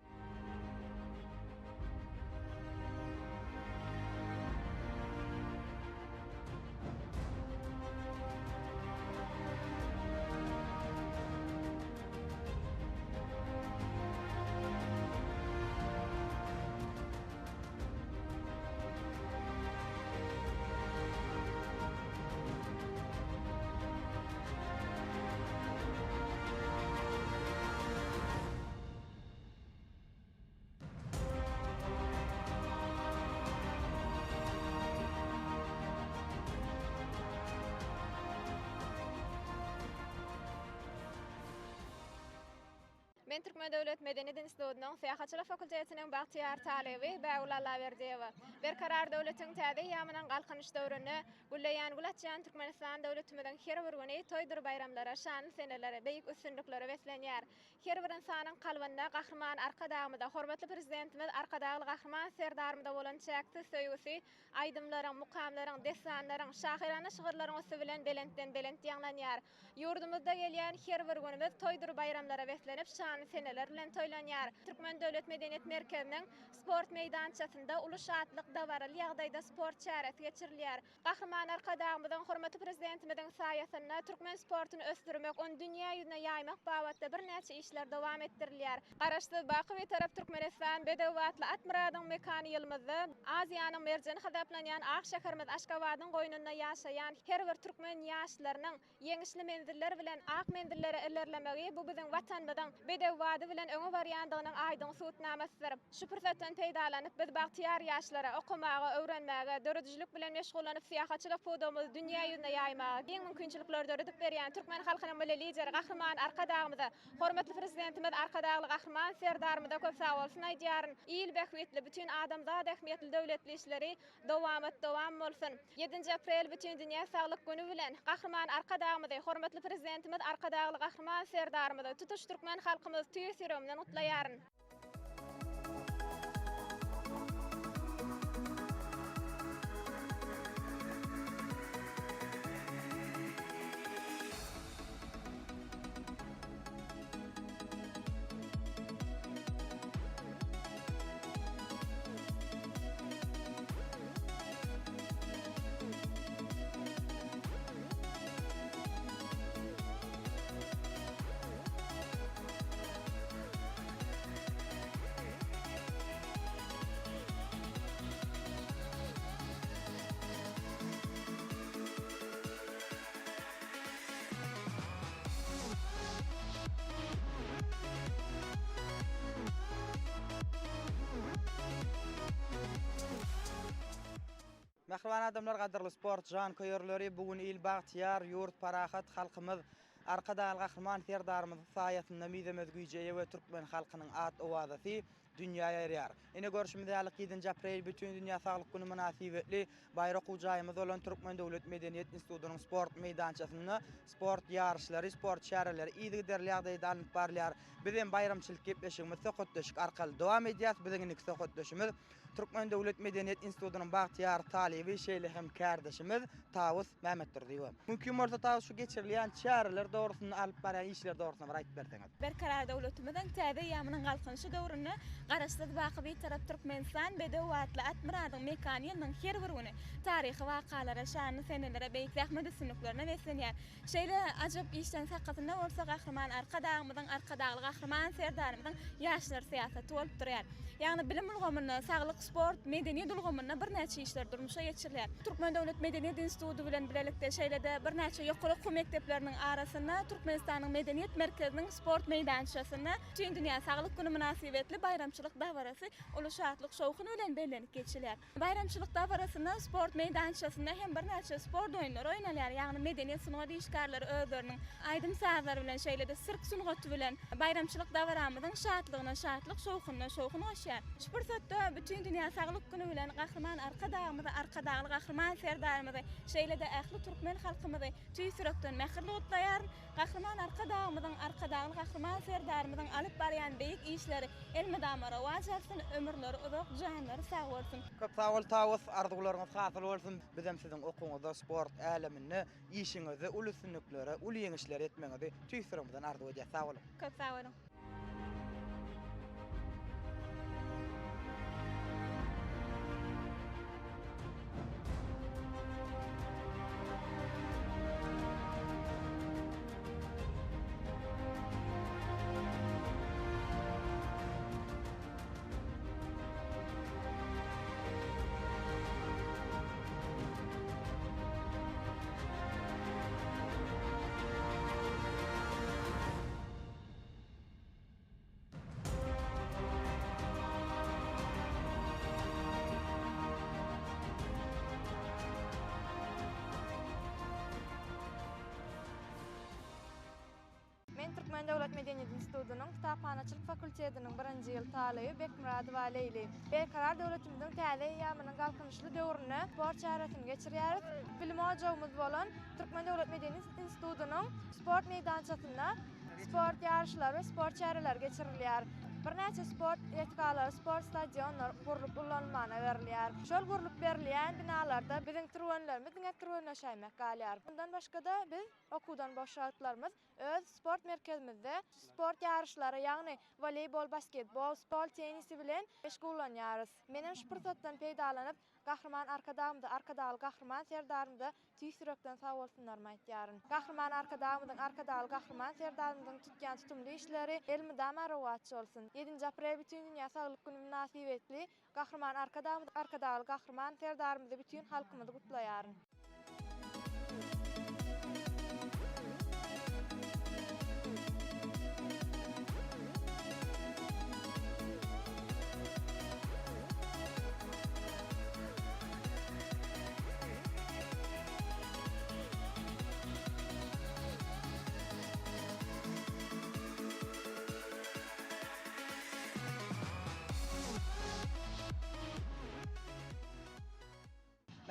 Men Türkmen döwlet medeniýet institutynyň syýahatçylyk fakultetiniň bagtyýar talyby Bägül Allaberdiýewa. Berkarar döwletiň täze eýýamynyň Galkynyş döwründe gülleýän, gül açýan Türkmenistan döwletimiziň her bir güni toýdur baýramlara, şanly senelere, beýik üstünliklere beslenýär. Her bir ynsanyň kalbynda Gahryman Arkadagymyza, hormatly Prezidentimiz Arkadagly Gahryman Serdarymyza bolan çäksiz söýgüsi aýdymlaryň, mukamlaryň, dessanlaryň, şahyrana şygyrlaryň üsti bilen belentden-belent ýaňlanýar. Ýurdumyzda gelýän her bir günümiz toýdur baýramlara beslenip, şanly seneler bilen toýlanýar. Türkmen döwlet medeniýet merkeziniň sport meýdançasynda uly şatlyk, dabaraly ýagdaýda sport çäresi geçirilýär. Gahryman Arkadagymyzyň, hormatly Prezidentimiziň saýasynda türkmen sportuny ösdürmek, ony dünýä ýüzüne ýaýmak babatda birnäçe işler dowam etdirilýär. Garaşsyz, baky Bitarap Türkmenistan, bedew batly at myradyň mekany ýylymyzda Aziýanyň merjeni hasaplanýan ak şäherimiz Aşgabadyň goýnunda ýaşaýan her bir türkmen ýaşlarynyň ýeňişli menziller bilen ak menzillere ilerlemegi bu biziň Watanymyzyň bedew bady bilen öňe barýandygynyň aýdyň subutnamasydyr. Şu pursatdan peýdalanyp, biz bagtyýar ýaşlara okamaga, öwrenmäge, döredijilik bilen meşgullanyp syýahatçylyk pudagymyzy dünýä ýüzüne ýaýmaga giň mümkinçilikleri döredip berýän türkmen halkynyň Milli Lideri Gahryman Arkadagymyza, Hormatly Prezidentimiz Arkadagly Gahryman Serdarymyza köp sagbolsun aýdýaryn. Il bähbitli, bütin adamzat ähmiýetli döwletli işleri dowamat dowam bolsun. Ýedinji aprel Bütindünýä saglyk güni bilen Gahryman Arkadagymyzy, hormatly Prezidentimiz Arkadagly Gahryman Serdarymyzy, tutuş türkmen halkymyzy tüýs ýüregimden gutlaýaryn. Mähriban adamlar, gadyrly sport janköýerleri, bu gün il bagtyýar, ýurt parahat, halkymyz Arkadagly Gahryman Serdarymyzyň saýasynda mizemez güýje eýe we türkmen halkynyň at-owazasy dünýä ýaýraýar. Ine görşümiz ýaly, ýedinji aprel Bütindünýä saglyk güni mynasybetli baýry okuw jaýymyz bolan Türkmen döwlet medeniýet institutynyň sport meýdançasynda sport ýaryşlary, sport çäreleri yzygiderli ýagdaýda alnyp barylýar. Biz hem baýramçylyk gepleşigimizi söhbetdeşlik arkaly dowam edýäris. Biziň indiki söhbetdeşimiz Türkmen döwlet medeniýet institutynyň bagtyýar talyby, şeýle hem kärdeşimiz Tawus Mämmetdurdyýewa. Mümkin bolsa Tawus şu geçirilýän çäreler dogrusynda alyp barýan işler dogrusynda bir aýdyp berseňiz. Berkarar döwletimiziň täze eýýamynyň Galkynyşy döwründe Garaşsyz, baky Bitarap Türkmenistan bedew atly at myradyň mekany ýylynyň her bir güni taryhy wakalara, şanly senelere, beýik zähmet üstünliklerine beslenýär. Şeýle ajap işleň sakasynda bolsa Gahryman Arkadagymyzyň, Arkadagly Gahryman Serdarymyzyň ýaşlar syýasaty bolup durýar. Ýagny bilim ulgamynda, saglyk, sport, medeniýet ulgamynda birnäçe işler durmuşa geçirilýär. Türkmen döwlet medeniýet instituty bilen bilelikde, şeýle-de birnäçe ýokary okuw mekdepleriniň arasynda Türkmenistanyň Medeniýet merkeziniň sport meýdançasynda Bütindünýä saglyk güni mynasybetli baýramçylyk dabarasy uly şatlyk-şowhun bilen bellenip geçilýär. Baýramçylyk dabarasynda sport meýdançasynda hem birnäçe sport oýunlary oýnalýar, ýagny medeniýet-sungat işgärleri özleriniň aýdym-sazlary bilen, şeýle-de sirk sungaty bilen baýramçylyk dabaramyzyň şatlygyna şatlyk, şowhunyna şowhun goşýar. Şu pursatda Bütindünýä saglyk güni bilen Gahryman Arkadagymyzy, Arkadagly Gahryman Serdarymyzy, şeýle-de ähli türkmen halkymyzy tüýs ýürekden mähirli gutlaýaryn. Gahryman Arkadagymyzyň, Arkadagly Gahryman Serdarymyzyň alyp barýan beýik işleri elmydama rowaç alsyn, ömürleri uzak, janlary sag bolsun! Köp sag bol Tawus, arzuwlaryňyz hasyl bolsun! Bizem siziň okuwyňyzda, sport äleminde, işiňizde uly üstünliklere, uly ýeňişlere ýetmegiňizi tüýs ýüregimizden arzuw edýäs. Sag boluň! Köp sag boluň! Men Türkmen döwlet medeniýet institutynyň kitaphanaçylyk fakultetiniň birinji ýyl talyby Bekmyradowa Leýli. Berkarar döwletimiziň täze eýýamynyň Galkynyşly döwründe sport çäresini geçirýäris. Bilim ojagymyz bolan Türkmen döwlet medeniýet institutynyň sport meýdançasynda Sport ýaryşlary we sport çäreleri geçirilýär. Birnäçe sport desgalary, sport stadionlary gurlup ulanylmana berilýär. Şol gurlup berilýän binalarda biziň türgenlerimiz diňe türgenleşäýmek galýar. Mundan başga-da biz okuwdan boş wagtlarymyz öz sport merkezimizde sport ýaryşlary, ýagny woleýbol, basketbol, stol tennisi bilen meşgullanýarys. Menem şu pursatdan peýdalanyp, Gahryman Arkadagymyza, Arkadagly Gahryman Serdarymyza tüýs ýürekden sagbolsunlarymy aýtýaryn. Gahryman Arkadagymyzyň, Arkadagly Gahryman Serdarymyzyň tutýan tutumly işleri elmydama rowaç bolsun! Ýedinji aprel Bütindünýä saglyk güni mynasybetli Gahryman Arkadagymyzy, Arkadagly Gahryman Serdarymyzy bütin halkymyzy gutlaýaryn.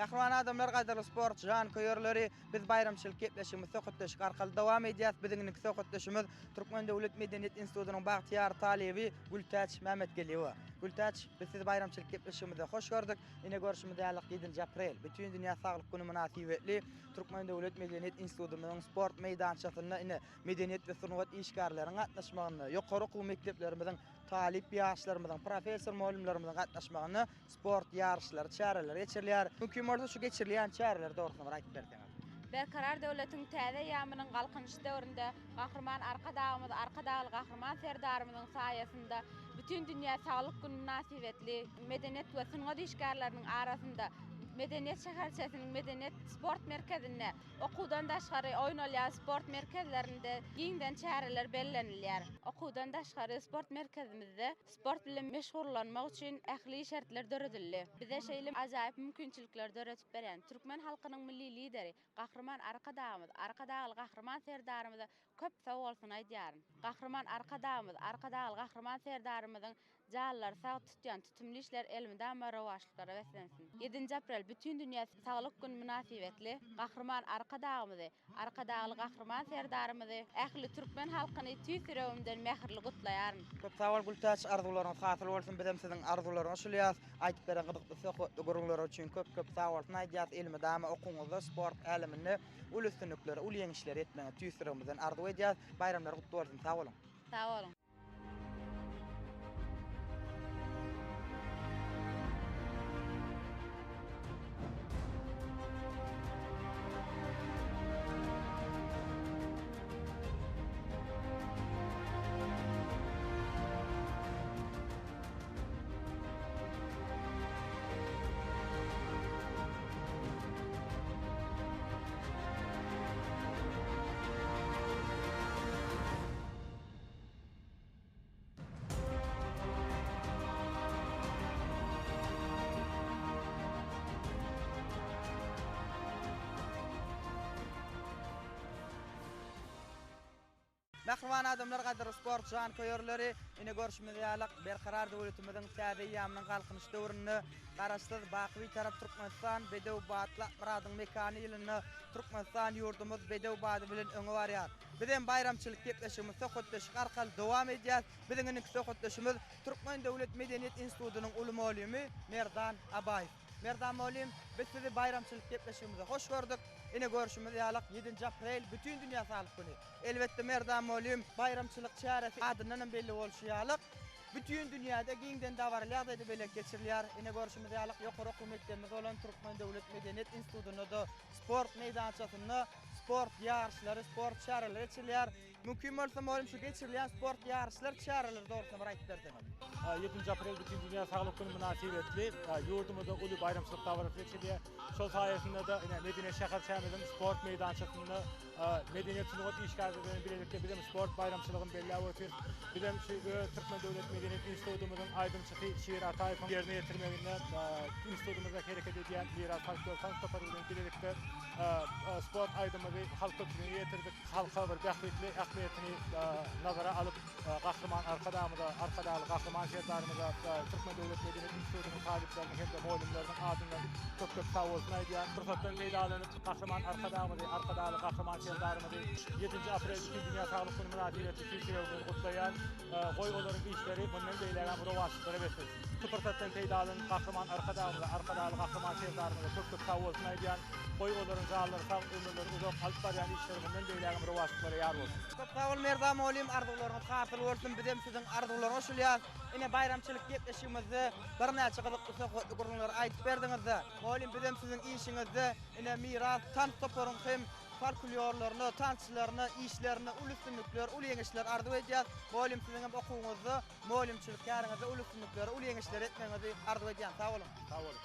Mähriban adamlar, gadyrly sport janköýerleri, biz baýramçylyk gepleşigimizi söhbetdeşlik arkaly dowam edýäris. Biziň indiki söhbetdeşimiz Türkmen döwlet medeniýet institutynyň bagtyýar talyby Gültäç Mämmetgeldiýewa. Gültäç, biz sizi baýramçylyk gepleşigimizde hoş gördük. Ine görşümiz ýaly, ýedinji aprel, Bütindünýä saglyk güni mynasybetli Türkmen döwlet medeniýet institutymyzyň sport meýdançasynda ine medeniýet we sungat işgärleriniň gatnaşmagynda, ýokary okuw mekdeplerimiziň talyp ýaşlarymyzyň, professor-mugallymlarymyzyň gatnaşmagynda sport ýaryşlary, çäreleri geçirilýär. Mümkin bolsa şu geçirilýän çäreler dogrusynda bir aýdyp berseňiz. Berkarar döwletiň täze eýýamynyň Galkynyşy döwründe Gahryman Arkadagymyz, Arkadagly Gahryman Serdarymyzyň saýasynda Bütindünýä saglyk güni mynasybetli medeniýet we sungat işgärleriniň arasynda. Medeniýet şäherçesiniň Medeniýet sport merkezinde, okuwdan daşgary oýnalýan sport merkezlerinde giňden çäreler bellenilýär. Okuwdan daşgary sport merkezimizde sport bilen meşgullanmak üçin ähli şertler döredildi. Bize şeýle ajaýyp mümkinçilikleri döredip berýän türkmen halkynyň Milli Lideri Gahryman Arkadagymyz, Arkadagly Gahryman Serdarymyza köp sag bolsun aýdýaryn. Gahryman Arkadagymyz, Arkadagly Gahryman Serdarymyzyň janlary sag tutýan tutumly işleri elmydama rowaçlyklara beslensin. Ýedinji aprel Bütindünýä saglyk güni mynasybetli Gahryman Arkadagymyzy, Arkadagly Gahryman Serdarymyzy, ähli türkmen halkyny tüýs ýüregimden mähirli gutlaýaryn. Köp sag bol Gültäç arzuwlaryňyz hasyl bolsun bizem siziň arzuwlaryňa goşulýas aýdyp beren gyzykly söhbetli gürrüňleriňiz üçin köp köp sag bolsun aýdýas elmydama okuwyňyzda sport äleminde uly üstünliklere uly ýeňişlere ýetmegiňizi tüýs ýüregimizden arzuw edýäs baýramlar gutly bolsun sag boluň. Sag boluň. Mähriban adamlar, gadyrly sport janköýerleri, ine görşümiz ýaly, Berkarar döwletimiziň täze eýýamynyň Galkynyş döwründe Garaşsyz, baky Bitarap Türkmenistan bedew batly at-myradyň mekany ýylynda Türkmenistan ýurdumyz bedew bady bilen öňe barýar. Biz hem baýramçylyk gepleşigimizi söhbetdeşlik arkaly dowam edýäs. Biziň indiki söhbetdeşimiz Türkmen döwlet medeniýet institutynyň uly mugallymy Merdan Abaýew. Merdan mugallym, biz sizi baýramçylyk gepleşigimize hoş gördük. Ine görşümiz ýaly, ýedinji aprel Bütindünýä saglyk güni. Elbetde Merdan mugallym, baýramçylyk çäresi adyndan hem belli bolşy ýaly, bütin dünýäde giňden dabaraly ýagdaýda belek geçirilýär. Ine görşümiz ýaly, ýokary okuw mekdebimiz bolan Türkmen döwlet medeniýet institutynda-da sport meýdançasynda sport ýaryşlary, sport çäreleri geçirilýär. Mümkin bolsa mugallym şu geçirilýän sport ýaryşlar çäreleri dogrusynda bir aýdyp berseňiz. Ýedinji aprel Bütindünýä saglyk güni mynasybetli ýurdumyzda uly baýramçylyk dabarasy geçirilýär. Şol saýasynda-da ine Medeniýet şäherçämiziň sport meýdançasynda medeniýet sungat işgärleri bilen bilelikde bizem sport baýramçylygyny belläp otyrys. Bizem şu öz Türkmen döwlet medeniýet institutymyzyň aýdymçysy Şir Ataýewiň ýerine ýetirmeginde institutymyzda hereket edýän Miras folklor tans topary bilen bilelikde sport aýdymyzy halk köpçüligine ýetirdik. Halka bir bähbitli ähmiýetini nazara alyp, Gahryman Arkadagymyza, Arkadagly Gahryman Serdarymyza, Türkmen döwlet medeniýet institutynyň talyplarynyň hem-de mugallymlarynyň adyndan köp-köp sagbolsun aýdýan. Pursatdan peýdalanyp, Gahryman Arkadagymyzy, Arkadagly Gahryman Serdarymyzy ýedinji aprel Bütindünýä saglyk güni mynasybetli tüýs ýüregimden gutlaýan. Goý, olaryň işleri mundan beýlägem rowaçlyklara beslensin. Şu pursatdan peýdalanyp, Gahryman Arkadagymyza, Arkadagly Gahryman Serdarymyza köp-köp sagbolsun aýdýan. Goý, olaryň janlary sag, ömürleri uzak, alyp barýan işleri mundan beýlägem rowaçlyklara ýar bolsun. Köp sag bol Merdan mugallym arzuwlaryňyz hasyl bolsun bizem siziň arzuwlaryňa goşulýas. Ine baýramçylyk gepleşigimizde birnäçe gyzykly söhbetli gürrüňleri aýdyp berdiňizde. Mugallym bizem siziň işiňizde ine Miras tans toparyň hem folklýorlaryna, tansçylaryna işlerinde uly üstünlikler, uly ýeňişler arzuw edýäs. Mugallym siziň hem okuwyňyzda, mugallymçylyk käriňizde uly üstünlikleri, uly ýeňişleri etmegiňizi arzuw edýän. Sag boluň. Sag boluň.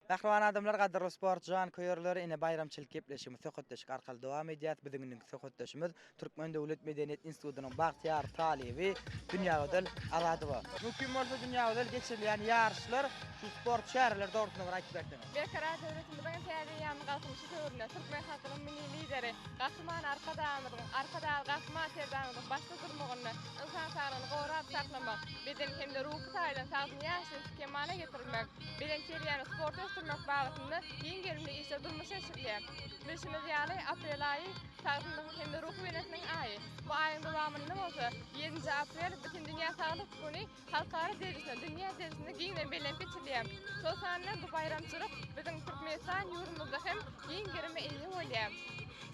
Mähriban adamlar, gadyrly sport janköýerleri, ine baýramçylyk gepleşigimiz söhbetdeşlik arkaly dowam edýär. Biziň indiki söhbetdeşimiz Türkmen döwlet medeniýet institutynyň bagtyýar talyby Dünýägözel Azadowa. Mümkin bolsa Dünýägözel geçirilýän ýaryşlar, şu sport çäreleri dogrusynda bir aýdyp berseňiz. Berkarar döwletimiziň täze eýýamyň Galkynyşy döwründe türkmen halkynyň Milli Lideri Gahryman Arkadagymyzyň, Arkadagly Gahryman Serdarymyzyň başda durmagynda ynsan saglygyny gorap saklamak, beden hem-de ruhy taýdan sagdyn ýaş nesli kemala getirmek, bedenterbiýäni, sporty ösdürmek babatynda giň gerimli işler durmuşa geçirilýär. Bilşimiz ýaly, aprel aýy Sagdynlygyň hem-de ruhubelentligiň aýy. Bu aýyň dowamynda bolsa, ýedinji aprel Bütindünýä saglyk güni halkara derejesinde, dünýä derejesinde giňden bellenip geçirilýär. Şol sanda bu baýramçylyk biziň Türkmenistan ýurdumyzda hem giň gerime eýe bolýar.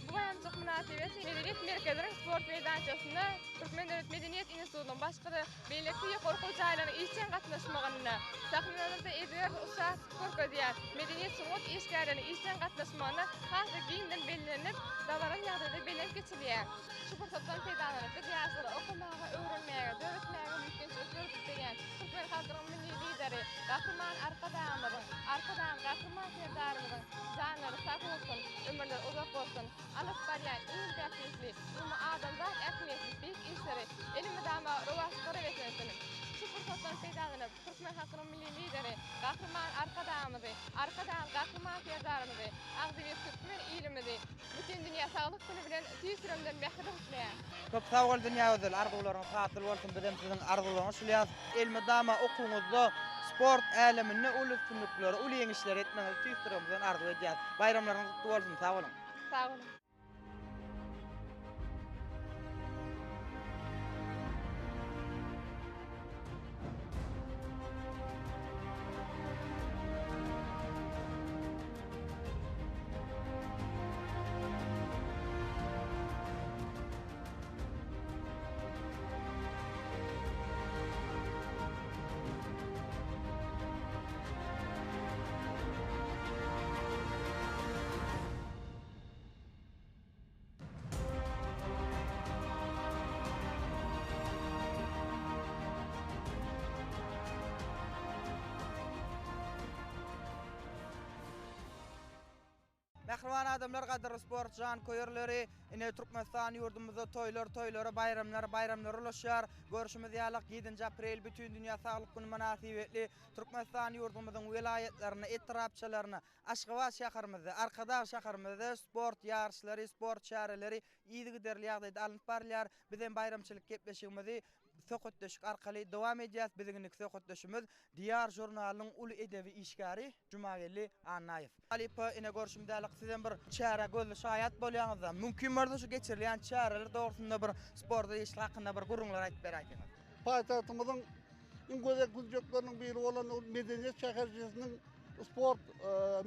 Bu baýramçylyk mynasybetli Medeniýet merkeziniň sport meýdançasynda Türkmen döwlet medeniýet institutynyň başga-da beýleki ýokary okuw jaýlarynyň işjeň gatnaşmagynda, sahnalarda ezber ussatlyk görkezýän medeniýet-sungat işgärleriniň işjeň gatnaşmagynda has-da giňden bellenilip, dabaraly ýagdaýda bellenip geçilýär. Şu pursatdan peýdalanyp, biz ýaşlara okamaga, öwrenmäge, döretmäge mümkinçilik döredip berýän türkmen halkynyň Milli Lideri Gahryman Arkadagymyzyň, Arkadagly Gahryman Serdarymyzyň janlary sag bolsun, ömürleri uzak bolsun, alyp barýan il bähbitli, umumy adamzat ähmiýetli beýik işleri elmydama rowaçlyklara beslensin! Şu pursatdan peýdalanyp, Türkmen halkynyň Milli Lideri Gahryman Arkadagymyzy, Arkadagly Gahryman Serdarymyzy, agzybir türkmen ilimizi Bütindünýä saglyk güni bilen tüýs ýüregimden mähirli gutlaýan. Köp sag bol Dünýägözel arzuwlaryňyz hasyl bolsun bizem siziň arzuwlaryňyz şulýas elmydama okuwyňyzda sport äleminde uly üstünlikleri uly ýeňişleri etmegiňizi tüýs ýüregimizden arzuw edýäs baýramlaryňyz gutly bolsun sag boluň. Sag boluň. Mähriban adamlar gadyrly sport janköýerleri ine Türkmenistan ýurdumyzda toýlar toýlara baýramlar baýramlara ulaşýar. Görşümiz ýaly ýedinji aprel Bütindünýä saglyk güni mynasybetli Türkmenistan ýurdumyzyň welaýatlarynda etrapçalarynda Aşgabat şäherimizde, Arkadag şäherimizde sport ýaryşlary, sport çäreleri yzygiderli ýagdaýda alnyp barylýar. Biz hem baýramçylyk gepleşigimizi söhbetdeşlik arkaly dowam edýäris. Biziň indiki söhbetdeşimiz Diýar žurnalynyň uly edebi işgäri Jumageldi Annaýew. Halypa, ine görşüm dälik, sizem bir çärä gözli şaýat bolýaňyzda. Mümkin bolsa şu geçirilýän çäreler dogrusynda bir sporta degişli hakynda bir gürrüňler aýdyp beräýseňiz. Paýtagtymyzyň iň gözel künjekleriniň biri bolan Medeniýet şäherçesiniň sport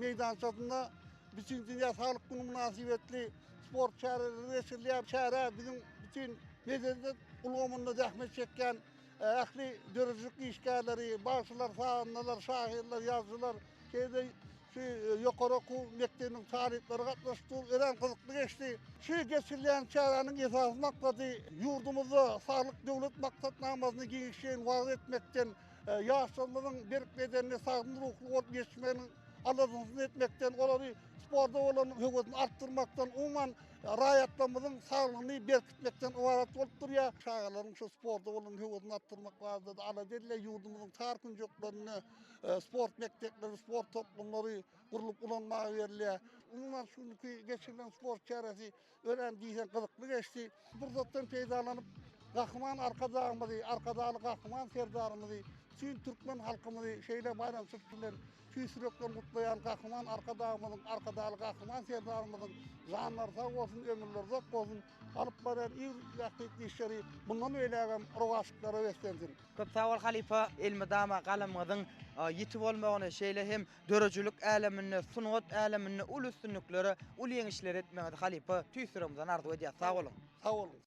meýdançasynda Bütindünýä saglyk güni mynasybetli sport çäreleri geçirilýär. Çärä biziň bütin medeniýet ulgamynda zähmet çekýän ähli döredijilik işgärleri, bagşylar, sazandalar, şahyrlar, ýazyjylar, şeýle-de şu ýokary okuw mekdebiniň talyplary gatnaşyp dur. Örän gyzykly geçdi. Şu geçirilýän çäräniň esasy maksady ýurdumyzda Saglyk Döwlet maksatnamasyny giňişleýin wagyz etmekden, ýaşlarymyzyň berk bedenli, sagdyn ruhly bolup ýetişmeginiň aladasyny etmekden, olary sporta bolan höwesini artdyrmakdan, umuman, raýatlarymyzyň saglygyny berkitmekden ybarat bolup durýar. Çagalaryň şu sporta bolan höwesini artdyrmak barada-da alada edilýär. Ýurdumyzyň çar künjeklerinde sport mekdepleri, sport toplumlary gurlup ulanmaga berilýär. Umuman, şu günki geçirilen sport çäresi Örän diýseň gyzykly geçdi. Pursatdan peýdalanyp, Gahryman Arkadagymyzy, Arkadagly Gahryman Serdarymyzy, bütin türkmen halkymyzy şeýle baýramçylyk bilen tüýs ýürekden gutlaýan Gahryman Arkadagymyzyň, Arkadagly Gahryman Serdarymyzyň janlary sag bolsun, ömürleri uzak bolsun, alyp barýan il bähbitli işleri mundan beýlägem rowaçlyklara beslensin. Köp sag bol halypa, elmydama galamyňyzyň ýiti bolmagyny, şeýle hem Döredijilik äleminde, sungat äleminde uly üstünliklere, uly ýeňişlere etmegiňizi halypa tüýs ýüregimizden arzuw edýäs. Sag boluň! Sag boluň!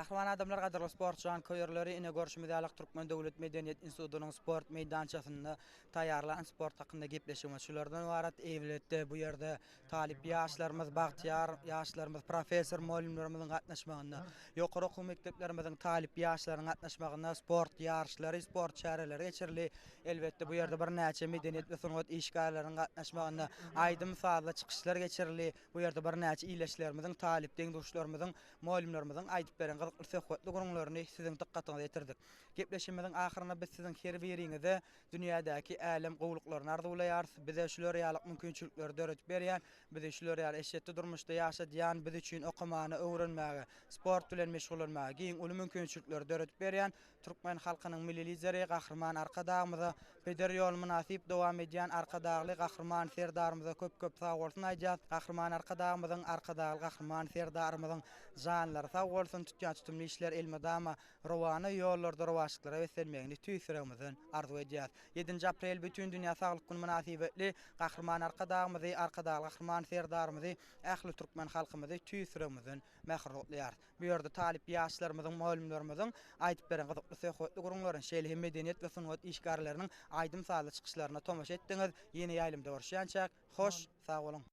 Mähriban adamlar, gadyrly sport janköýerleri, ine görşümiz ýaly Türkmen döwlet medeniýet institutynyň sport meýdançasynda taýýarlan sport hakynda gepleşigimiz şulardan ybarat. Elbetde, bu ýerde talyp ýaşlarymyz, bagtyýar ýaşlarymyz, professor mugallymlarymyzyň gatnaşmagynda, ýokary okuw mekdeplerimiziň talyp ýaşlarynyň gatnaşmagynda sport ýaryşlary, sport çäreleri geçirildi. Elbetde, bu ýerde birnäçe medeniýet we sungat işgärleriniň gatnaşmagynda aýdym-sazly çykyşlar geçirildi. Bu ýerde birnäçe ildeşlerimiziň, talyp deň-duşlarymyzyň Mugallymlarymyzyň aýdyp beren gyzykly söhbetli gürrüňlerini siziň dykgatyňyza ýetirdik. Gepleşigimiziň ahyrynda biz siziň her biriňize dünýädäki älem gowulyklaryny arzuwlaýarys. Bize şular ýaly mümkinçilikleri döredip berýän, bizi şular ýaly eşretli durmuşda ýaşadýan, biz üçin okamana, öwrenmäge, sport bilen meşgullanmaga giň uly mümkinçilikleri döredip berýän Türkmen halkynyň Milli Lideri Gahryman Arkadagymyza, peder ýoluny mynasyp dowam edýän Arkadagly Gahryman Serdarymyza köp-köp sagbolsun aýdýas. Gahryman Arkadagymyzyň, Arkadagly Gahryman Serdarymyzyň janlary sag bolsun, tutýan tutumly işleri elmydama rowana ýollarda rowaçlyklara beslenmegini tüýs ýüregimizden arzuw edýäs. Ýedinji aprel Bütindünýä saglyk güni mynasybetli Gahryman Arkadagymyzy, Arkadagly Gahryman Serdarymyzy, ähli türkmen halkymyzy tüýs ýüregimizden mähirli gutlaýarys. Bu ýerde talyp ýaşlarymyzyň, mugallymlarymyzyň aýdyp beren gyzykly söhbetli gürrüňlerine, şeýle hem medeniýet we sungat işgärleriniň aýdym-sazly çykyşlaryna tomaşa etdiňiz. Ýene ýaýlymda görüşýänçäk, hoş, sag boluň!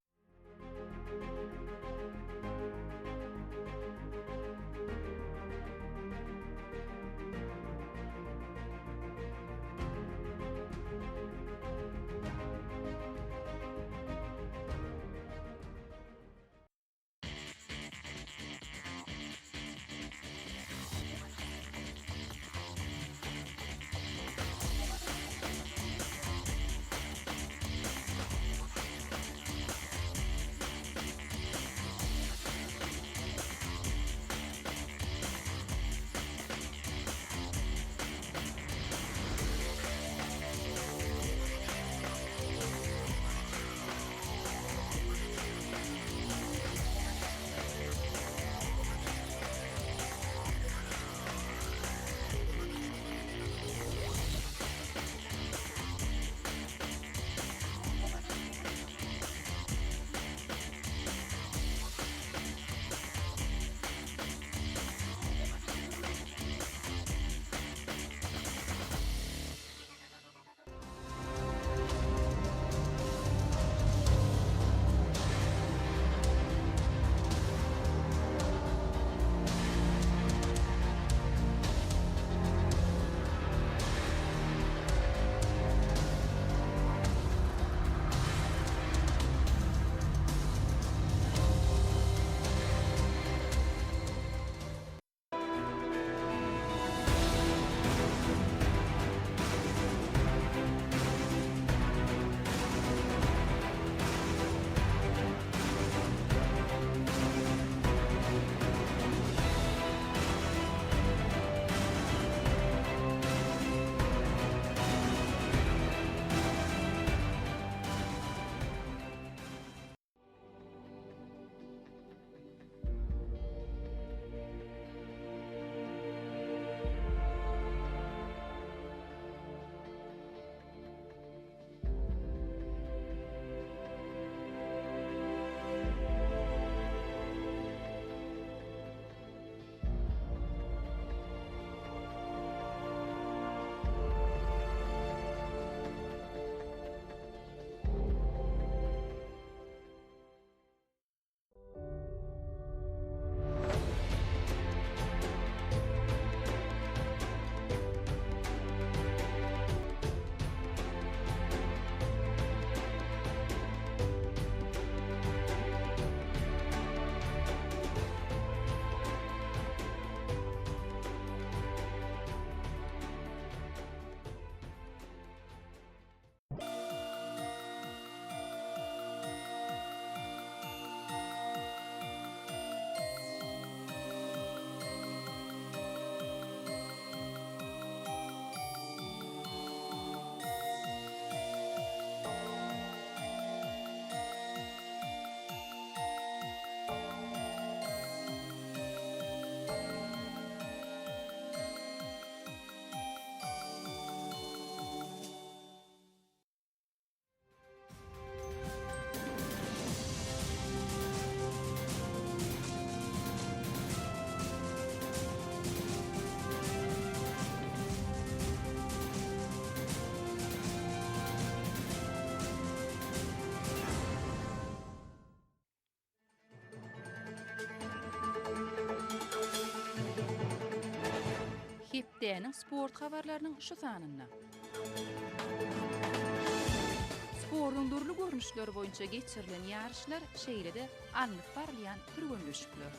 Hepdäniň sport habarlarynyň şu sanynda. Sportuň dürli görnüşleri boýunça geçirilen ýaryşlar, şeýle-de alnyp barylýan türgenleşikler.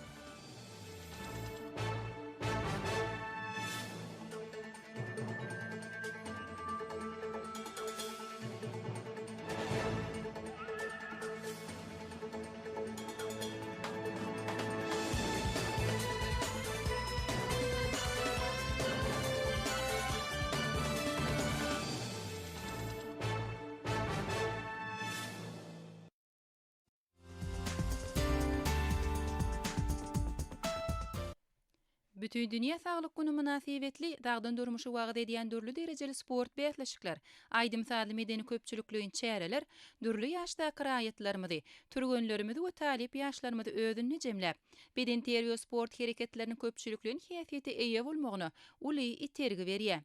Bütindünýä saglyk güni mynasybetli sagdyn durmuşy wagyz edýän dürli derejeli sport bäsleşikler, aýdym-sazly medeni-köpçülikleýin çäreler dürli ýaşdaky raýatlarymyzy, türgenlerimizi we talyp ýaşlarymyzy özünde jemläp, bedenterbiýe-sport hereketleriniň köpçülikleýin häsiýete eýe bolmagyna uly itergi berýär.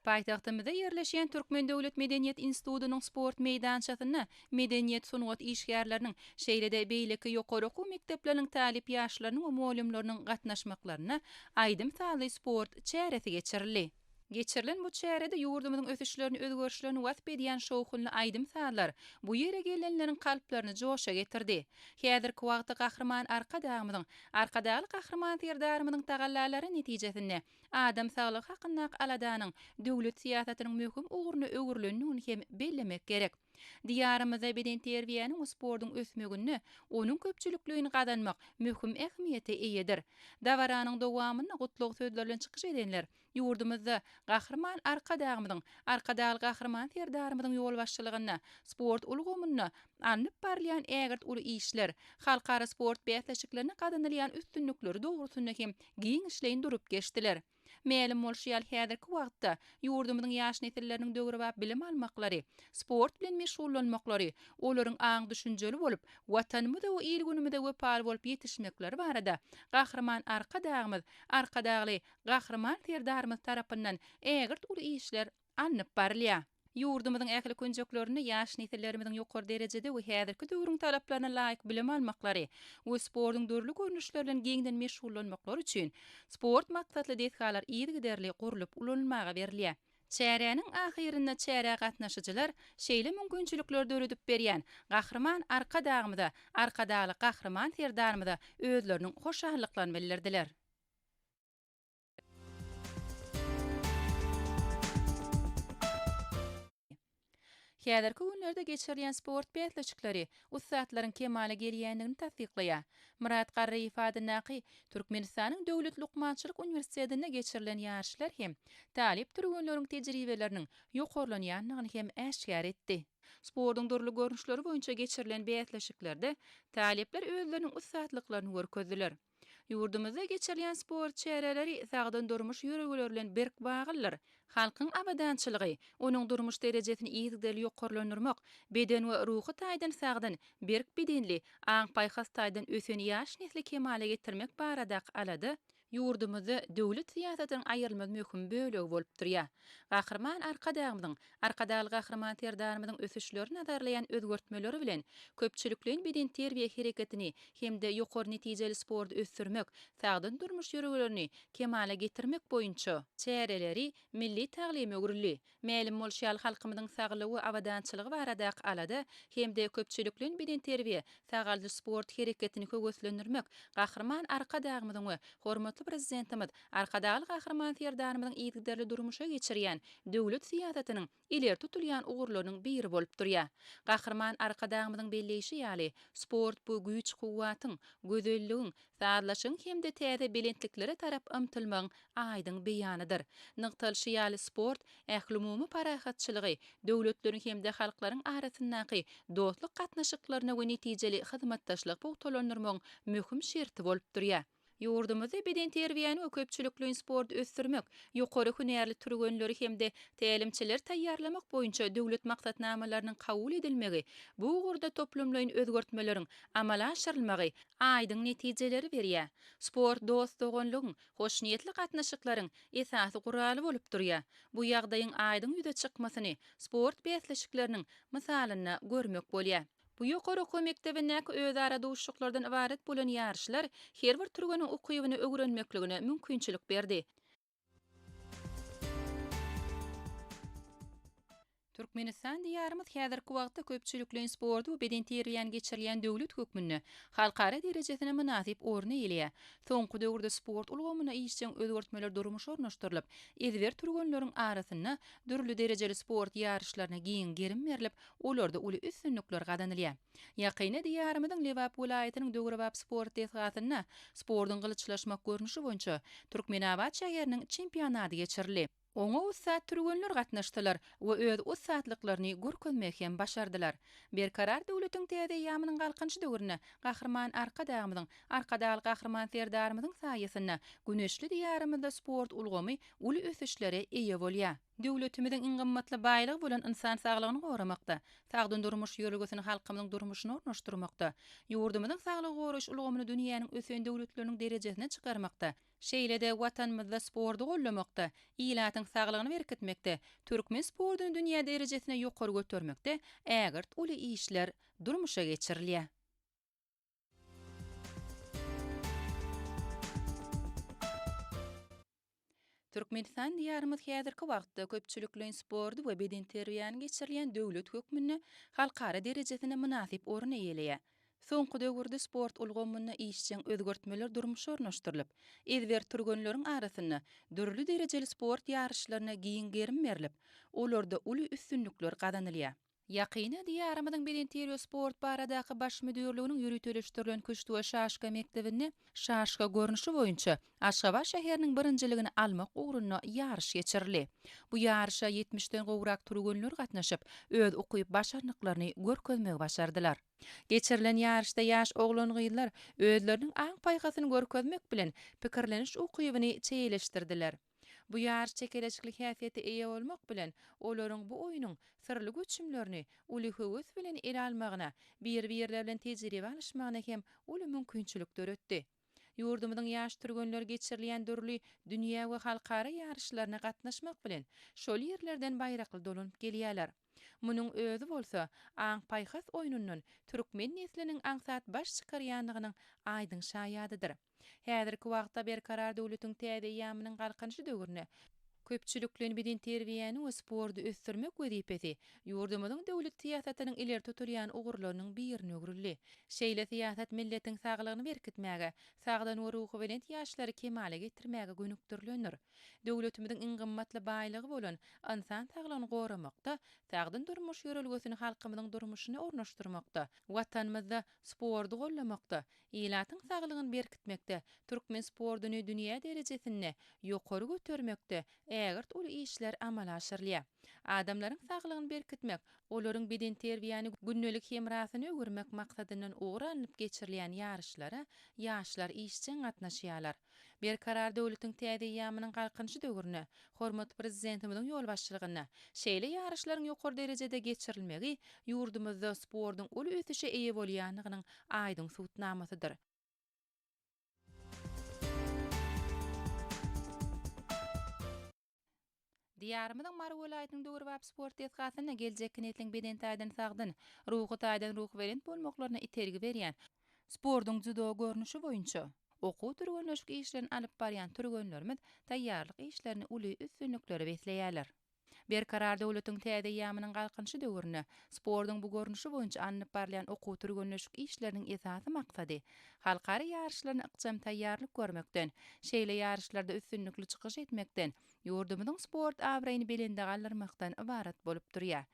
Paýtagtymyzda ýerleşýän Türkmen döwlet medeniýet institutynyň sport meýdançasynda medeniýet, sungat işgärleriniň, şeýle-de beýleki ýokary okuw mekdepleriniň talyp ýaşlarynyň we mugallymlarynyň gatnaşmaklarynda aýdym-sazly sport çäresi geçirildi. Geçirilen bu çärede ýurdumyzyň ösüşlerini, özgerişlerini wasp edýän şowhunly aýdym-sazlar bu ýere gelenleriň kalplaryny joşa getirdi. Häzirki wagtda Gahryman Arkadagymyzyň, Arkadagly Gahryman Serdarymyzyň tagallalary netijesinde Adam saglygy hakyndaky aladanyň döwlet syýasatynyň möhüm ugruna öwrülendigini hem bellemek gerek. Diýarymyzda bedenterbiýäniň we sportuň ösmeginde onuň köpçülikleýin gazanmak möhüm ähmiýete eýedir. Dabaranyň dowamynda gutlag sözleri bilen çykyş edenler ýurdumyzda Gahryman Arkadagymyzyň, Arkadagly Gahryman Serdarymyzyň ýolbaşçylygynda sport ulgamynda alnyp barylýan ägirt uly işler, halkara sport bäsleşiklerinde gazanylýan üstünlikleri dogrusynda hem giňişleýin durup geçdiler. Mälim bolşy ýaly, häzirki wagtda ýurdumyzyň ýaş nesilleriniň döwrebap bilim almaklary, sport bilen meşgullanmaklary, olaryň aň-düşünjeli bolup, Watanymyza we il-günümize wepaly bolup ýetişmekleri barada Gahryman Arkadagymyz, Arkadagly Gahryman Serdarymyz tarapyndan ägirt uly işler alnyp barylýar. Ýurdumyzyň ähli künjeklerinde ýaş nesillerimiziň ýokary derejede we häzirki döwrüň talaplaryna laýyk bilim almaklary we sportuň dürli görnüşleri bilen giňden meşgullanmaklary üçin sport maksatly desgalar yzygiderli gurlup ulanylmaga berilýär. Çäräniň ahyrynda çärä gatnaşyjylar şeýle mümkinçilikleri döredip berýän Gahryman Arkadagymyza, Arkadagly Gahryman Serdarymyza özleriniň hoşallyklaryny bildirdiler. Häzirki günlerde geçirilýän sport bäsleşikleri ussatlaryň kemala gelýändigini tassyklaýar. Myrat Garryýew adyndaky Türkmenistanyň Döwlet lukmançylyk uniwersitetinde geçirilen ýaryşlar hem talyp türgenleriň tejribeleriniň ýokarlanýandygyny hem äşgär etdi. Sportuň dürli görnüşleri boýunça geçirilen bäsleşiklerde talyplar özleriniň ussatlyklaryny görkezdiler. Ýurdumyzda geçirilýän sport çäreleri sagdyn durmuş ýörelgeleri bilen berk baglydyr. Halkyň abadançylygy, onuň durmuş derejesini yzygiderli ýokarlandyrmak, beden we ruhy taýdan sagdyn, berk bedenli, aň-paýhas taýdan ösen ýaş nesli kemala getirmek baradaky alada ýurdumyzda döwlet syýasatynyň aýrylmaz möhüm bölegi bolup durýar. Gahryman Arkadagymyzyň, Arkadagly Gahryman Serdarymyzyň ösüşleri nazarlaýan özgertmeleri bilen köpçülikleýin bedenterbiýe hereketini hem-de ýokary netijeli sporty ösdürmek, sagdyn durmuş ýörelgelerini kemala getirmek boýunça çäreleri milli taglyma öwrüldi. Mälim bolşy ýaly, halkymyzyň saglygy we abadançylygy baradaky alada hem-de köpçülikleýin bedenterbiýe, sagaldyş-sport hereketini höweslendirmek Gahryman Arkadagymyzyň we hormatly Prezidentimiz Arkadagly Gahryman Serdarymyzyň yzygiderli durmuşa geçirýän döwlet syýasatynyň ileri tutulýan ugurlarynyň biri bolup durýar. Gahryman Arkadagymyzyň belleýşi ýaly, sport bu güýç-kuwwatyň, gözelligiň, sazlaşygyň hem-de täze belentliklere tarap ymtylmagyň aýdyň beýanydyr. Nygtalyşy ýaly, sport ählumumy parahatçylygy, döwletleriň hem-de halklaryň arasyndaky dostluk gatnaşyklaryny we netijeli hyzmatdaşlygy pugtalandyrmagyň möhüm şerti bolup durýar. Ýurdumyzda bedenterbiýäni we köpçülikleýin sporty ösdürmek, ýokary hünärli türgenleri hem-de tälimçileri taýýarlamak boýunça döwlet maksatnamalarynyň kabul edilmegi, bu ugurda toplumlaýyn özgertmeleriň amala aşyrylmagy aýdyň netijeleri berýär. Sport dost-doganlygyň, hoşniýetli gatnaşyklaryň esasy guraly bolup durýar. Bu ýagdaýyň aýdyň ýüze çykmasyny sport bäsleşikleriniň mysalynda görmek bolýar. Bu ýokary okuw mekdebindäki özara duşuşyklardan ybarat bolan ýaryşlar her bir türgeniň ukybyny öwrenmekligine mümkinçilik berdi. Türkmenistan Diýarymyz häzirki wagtda köpçülikleýin sporty we bedenterbiýäni geçirilýän döwlet hökmünde halkara derejesinde mynasyp orun eýeleýär. Soňky döwürde sport ulgamynda işjeň özgertmeler durmuşa ornaşdyrylyp, ezber türgenleriň arasynda dürli derejeli sport ýaryşlaryna giň gerim berlip, olarda uly üstünlikler gazanylýar. Ýakynda Diýarymyzyň Lebap welaýatynyň döwrebap sport desgasynda sportuň gylyçlaşmak görnüşi boýunça Türkmenabat şäheriniň çempionady geçirildi. Oňa ussat türgenler gatnaşdylar we öz ussatlyklaryny görkezmegi hem başardylar. Berkarar döwletiň täze eýýamynyň Galkynyşy döwründe Gahryman Arkadagymyzyň, Arkadagly Gahryman Serdarymyzyň saýasynda güneşli Diýarymyzda sport ulgamy uly ösüşlere eýe bolýar. Döwletimiziň iň gymmatly baýlygy bolan ynsan saglygyny goramakda, sagdyn durmuş ýörelgesini halkymyzyň durmuşyna ornaşdyrmakda, ýurdumyzyň saglygy goraýyş ulgamyny dünýäniň ösen döwletleriniň derejesine çykarmakda, Şeýle-de Watanymyzda sporty goldamakda, ilatyň saglygyny berkitmekde, türkmen sportuny dünýä derejesine ýokary götermekde ägirt uly işler durmuşa geçirilýär. Türkmenistan Diýarymyz häzirki wagtda köpçülikleýin sporty we bedenterbiýäni geçirilýän döwlet hökmünde halkara derejesinde mynasyp orun eýeleýär. Soňky döwürde sport ulgamynda işjeň özgertmeler durmuşa ornaşdyrylyp, ezber türgenleriň arasynda dürli derejeli sport ýaryşlaryna giň gerim berlip, olarda uly üstünlikler gazanylýar. Ýakynda Diýarymyzyň bedenterbiýe sport baradaky Baş müdirliginiň ýöriteleşdirilen küşt we şaşka mekdebinde şaşka görnüşi boýunça Aşgabat şäheriniň birinjiligini almak ugrunda ýaryş geçirildi. Bu ýaryşa ýetmişden gowrak türgenler gatnaşyp, öz ukyp-başarnyklaryny görkezmegi başardylar. Geçirilen ýaryşda ýaş oglan-gyzlar özleriniň aň-paýhasyny görkezmek bilen, pikirleniş ukybyny çeýeleşdirdiler. Bu ýaryş çekeleşikli häsiýete eýe bolmak bilen, olaryň bu oýnuň syrly göçümlerini uly höwes bilen ele almagyna, bir-birleri bilen tejribe alyşmagyna hem uly mümkinçilik döretdi. Ýurdumyzyň ýaş türgenleri geçirilýän dürli dünýä we halkara ýaryşlaryna gatnaşmak bilen, şol ýerlerden baýrakly dolanyp gelýärler. Munuň özi bolsa, aň-paýhas oýnundan türkmen nesliniň aňsat baş çykarýandygynyň aýdyň şaýadydyr. Häzirki wagtda Berkarar döwletiň täze eýýamynyň Galkynyşy döwründe köpçülikleýin bedenterbiýäni we sporty ösdürmek wezipesi ýurdumyzyň döwlet syýasatynyň ileri tutulýan ugurlarynyň birine öwrüldi. Şeýle syýasat milletiň saglygyny berkitmäge, sagdyn we ruhubelent ýaşlary kemala getirmäge gönükdirilendir. Döwletimiziň iň gymmatly baýlygy bolan ynsan saglygyny goramakda, sagdyn durmuş ýörelgesini halkymyzyň durmuşyna ornaşdyrmakda, Watanymyzda sporty goldamakda, ilatyň saglygyny berkitmekde, türkmen sportuny dünýä derejesinde ýokary götermekde ägirt uly işler amala aşyrylýar. Adamlaryň saglygyny berkitmek, olaryň bedenterbiýäni gündelik hemrasyna öwürmek maksadyndan ugur alnyp geçirilýän ýaryşlara ýaşlar işjeň gatnaşýarlar. Berkarar döwletiň täze eýýamynyň Galkynyşy döwründe hormatly Prezidentimiziň ýolbaşçylygynda şeýle ýaryşlaryň ýokary derejede geçirilmegi ýurdumyzda sportuň uly ösüşe eýe bolýandygynyň aýdyň subutnamasydyr. Diýarymyzyň Mary welaýatynyň döwrebap sport desgasynda geljekki nesliň beden taýdan sagdyn, ruhy taýdan ruhubelent bolmaklaryna itergi berýän sportuň dzýudo görnüşi boýunça okuw-türgenleşik işlerini alyp barýan türgenlerimiz taýýarlyk işlerini uly üstünliklere besleýärler. Berkarar döwletiň täze eýýamynyň Galkynyşy döwründe sportuň bu görnüşi boýunça alnyp barylýan okuw-türgenleşik işleriniň esasy maksady halkara ýaryşlaryna ykjam taýýarlyk görmekden, şeýle ýaryşlarda üstünlikli çykyş etmekden, ýurdumyzyň sport abraýyny belende galdyrmakdan ybarat bolup durýar.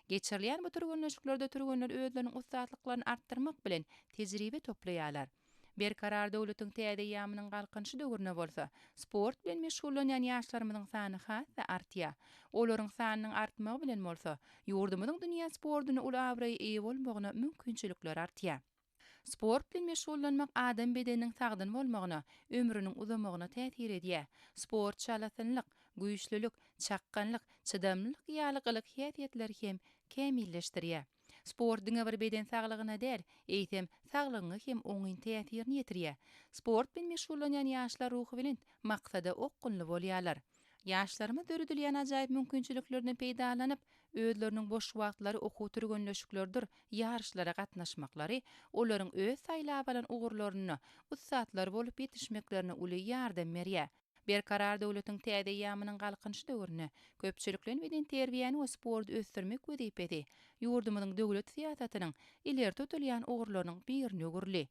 Geçirilýän bu türgenleşiklerde türgenler özleriniň ussatlyklaryny artdyrmak bilen, tejribe toplaýarlar. Berkarar döwletiň täze eýýamynyň Galkynyşy döwründe bolsa, sport bilen meşgullanýan ýaşlarymyzyň sany has-da artýar. Olaryň sanynyň artmagy bilen bolsa, ýurdumyzyň dünýä sportunda uly abraýa eýe bolmagyna mümkinçilikler artýar. Sport bilen meşgullanmak adam bedeniniň sagdyn bolmagyna, ömrüniň uzamagyna täsir edýär. Sport çalasynlyk, güýçlülik, çakganlyk, çydamlylyk ýaly gylyk-häsiýetleri hem kämilleşdirýär. Sport diňe bir beden saglygyna däl, eýsem, saglygyňa hem oňyn täsirini ýetirýär. Sport bilen meşgullanýan ýaşlar ruhubelent, maksada okgunly bolýarlar. Ýaşlarymyz döredilýän ajaýyp mümkinçiliklerden peýdalanyp, özleriniň boş wagtlary okuw-türgenleşiklerdir ýaryşlara gatnaşmaklary olaryň öz saýlap alan ugurlarynda ussatlar bolup ýetişmeklerine uly ýardam berýär. Berkarar döwletiň täze eýýamynyň Galkynyşy döwründe köpçülikleýin bedenterbiýäni we sporty ösdürmek wezipesi ýurdumyzyň döwlet syýasatynyň ileri tutulýan ugurlarynyň birine öwrüldi.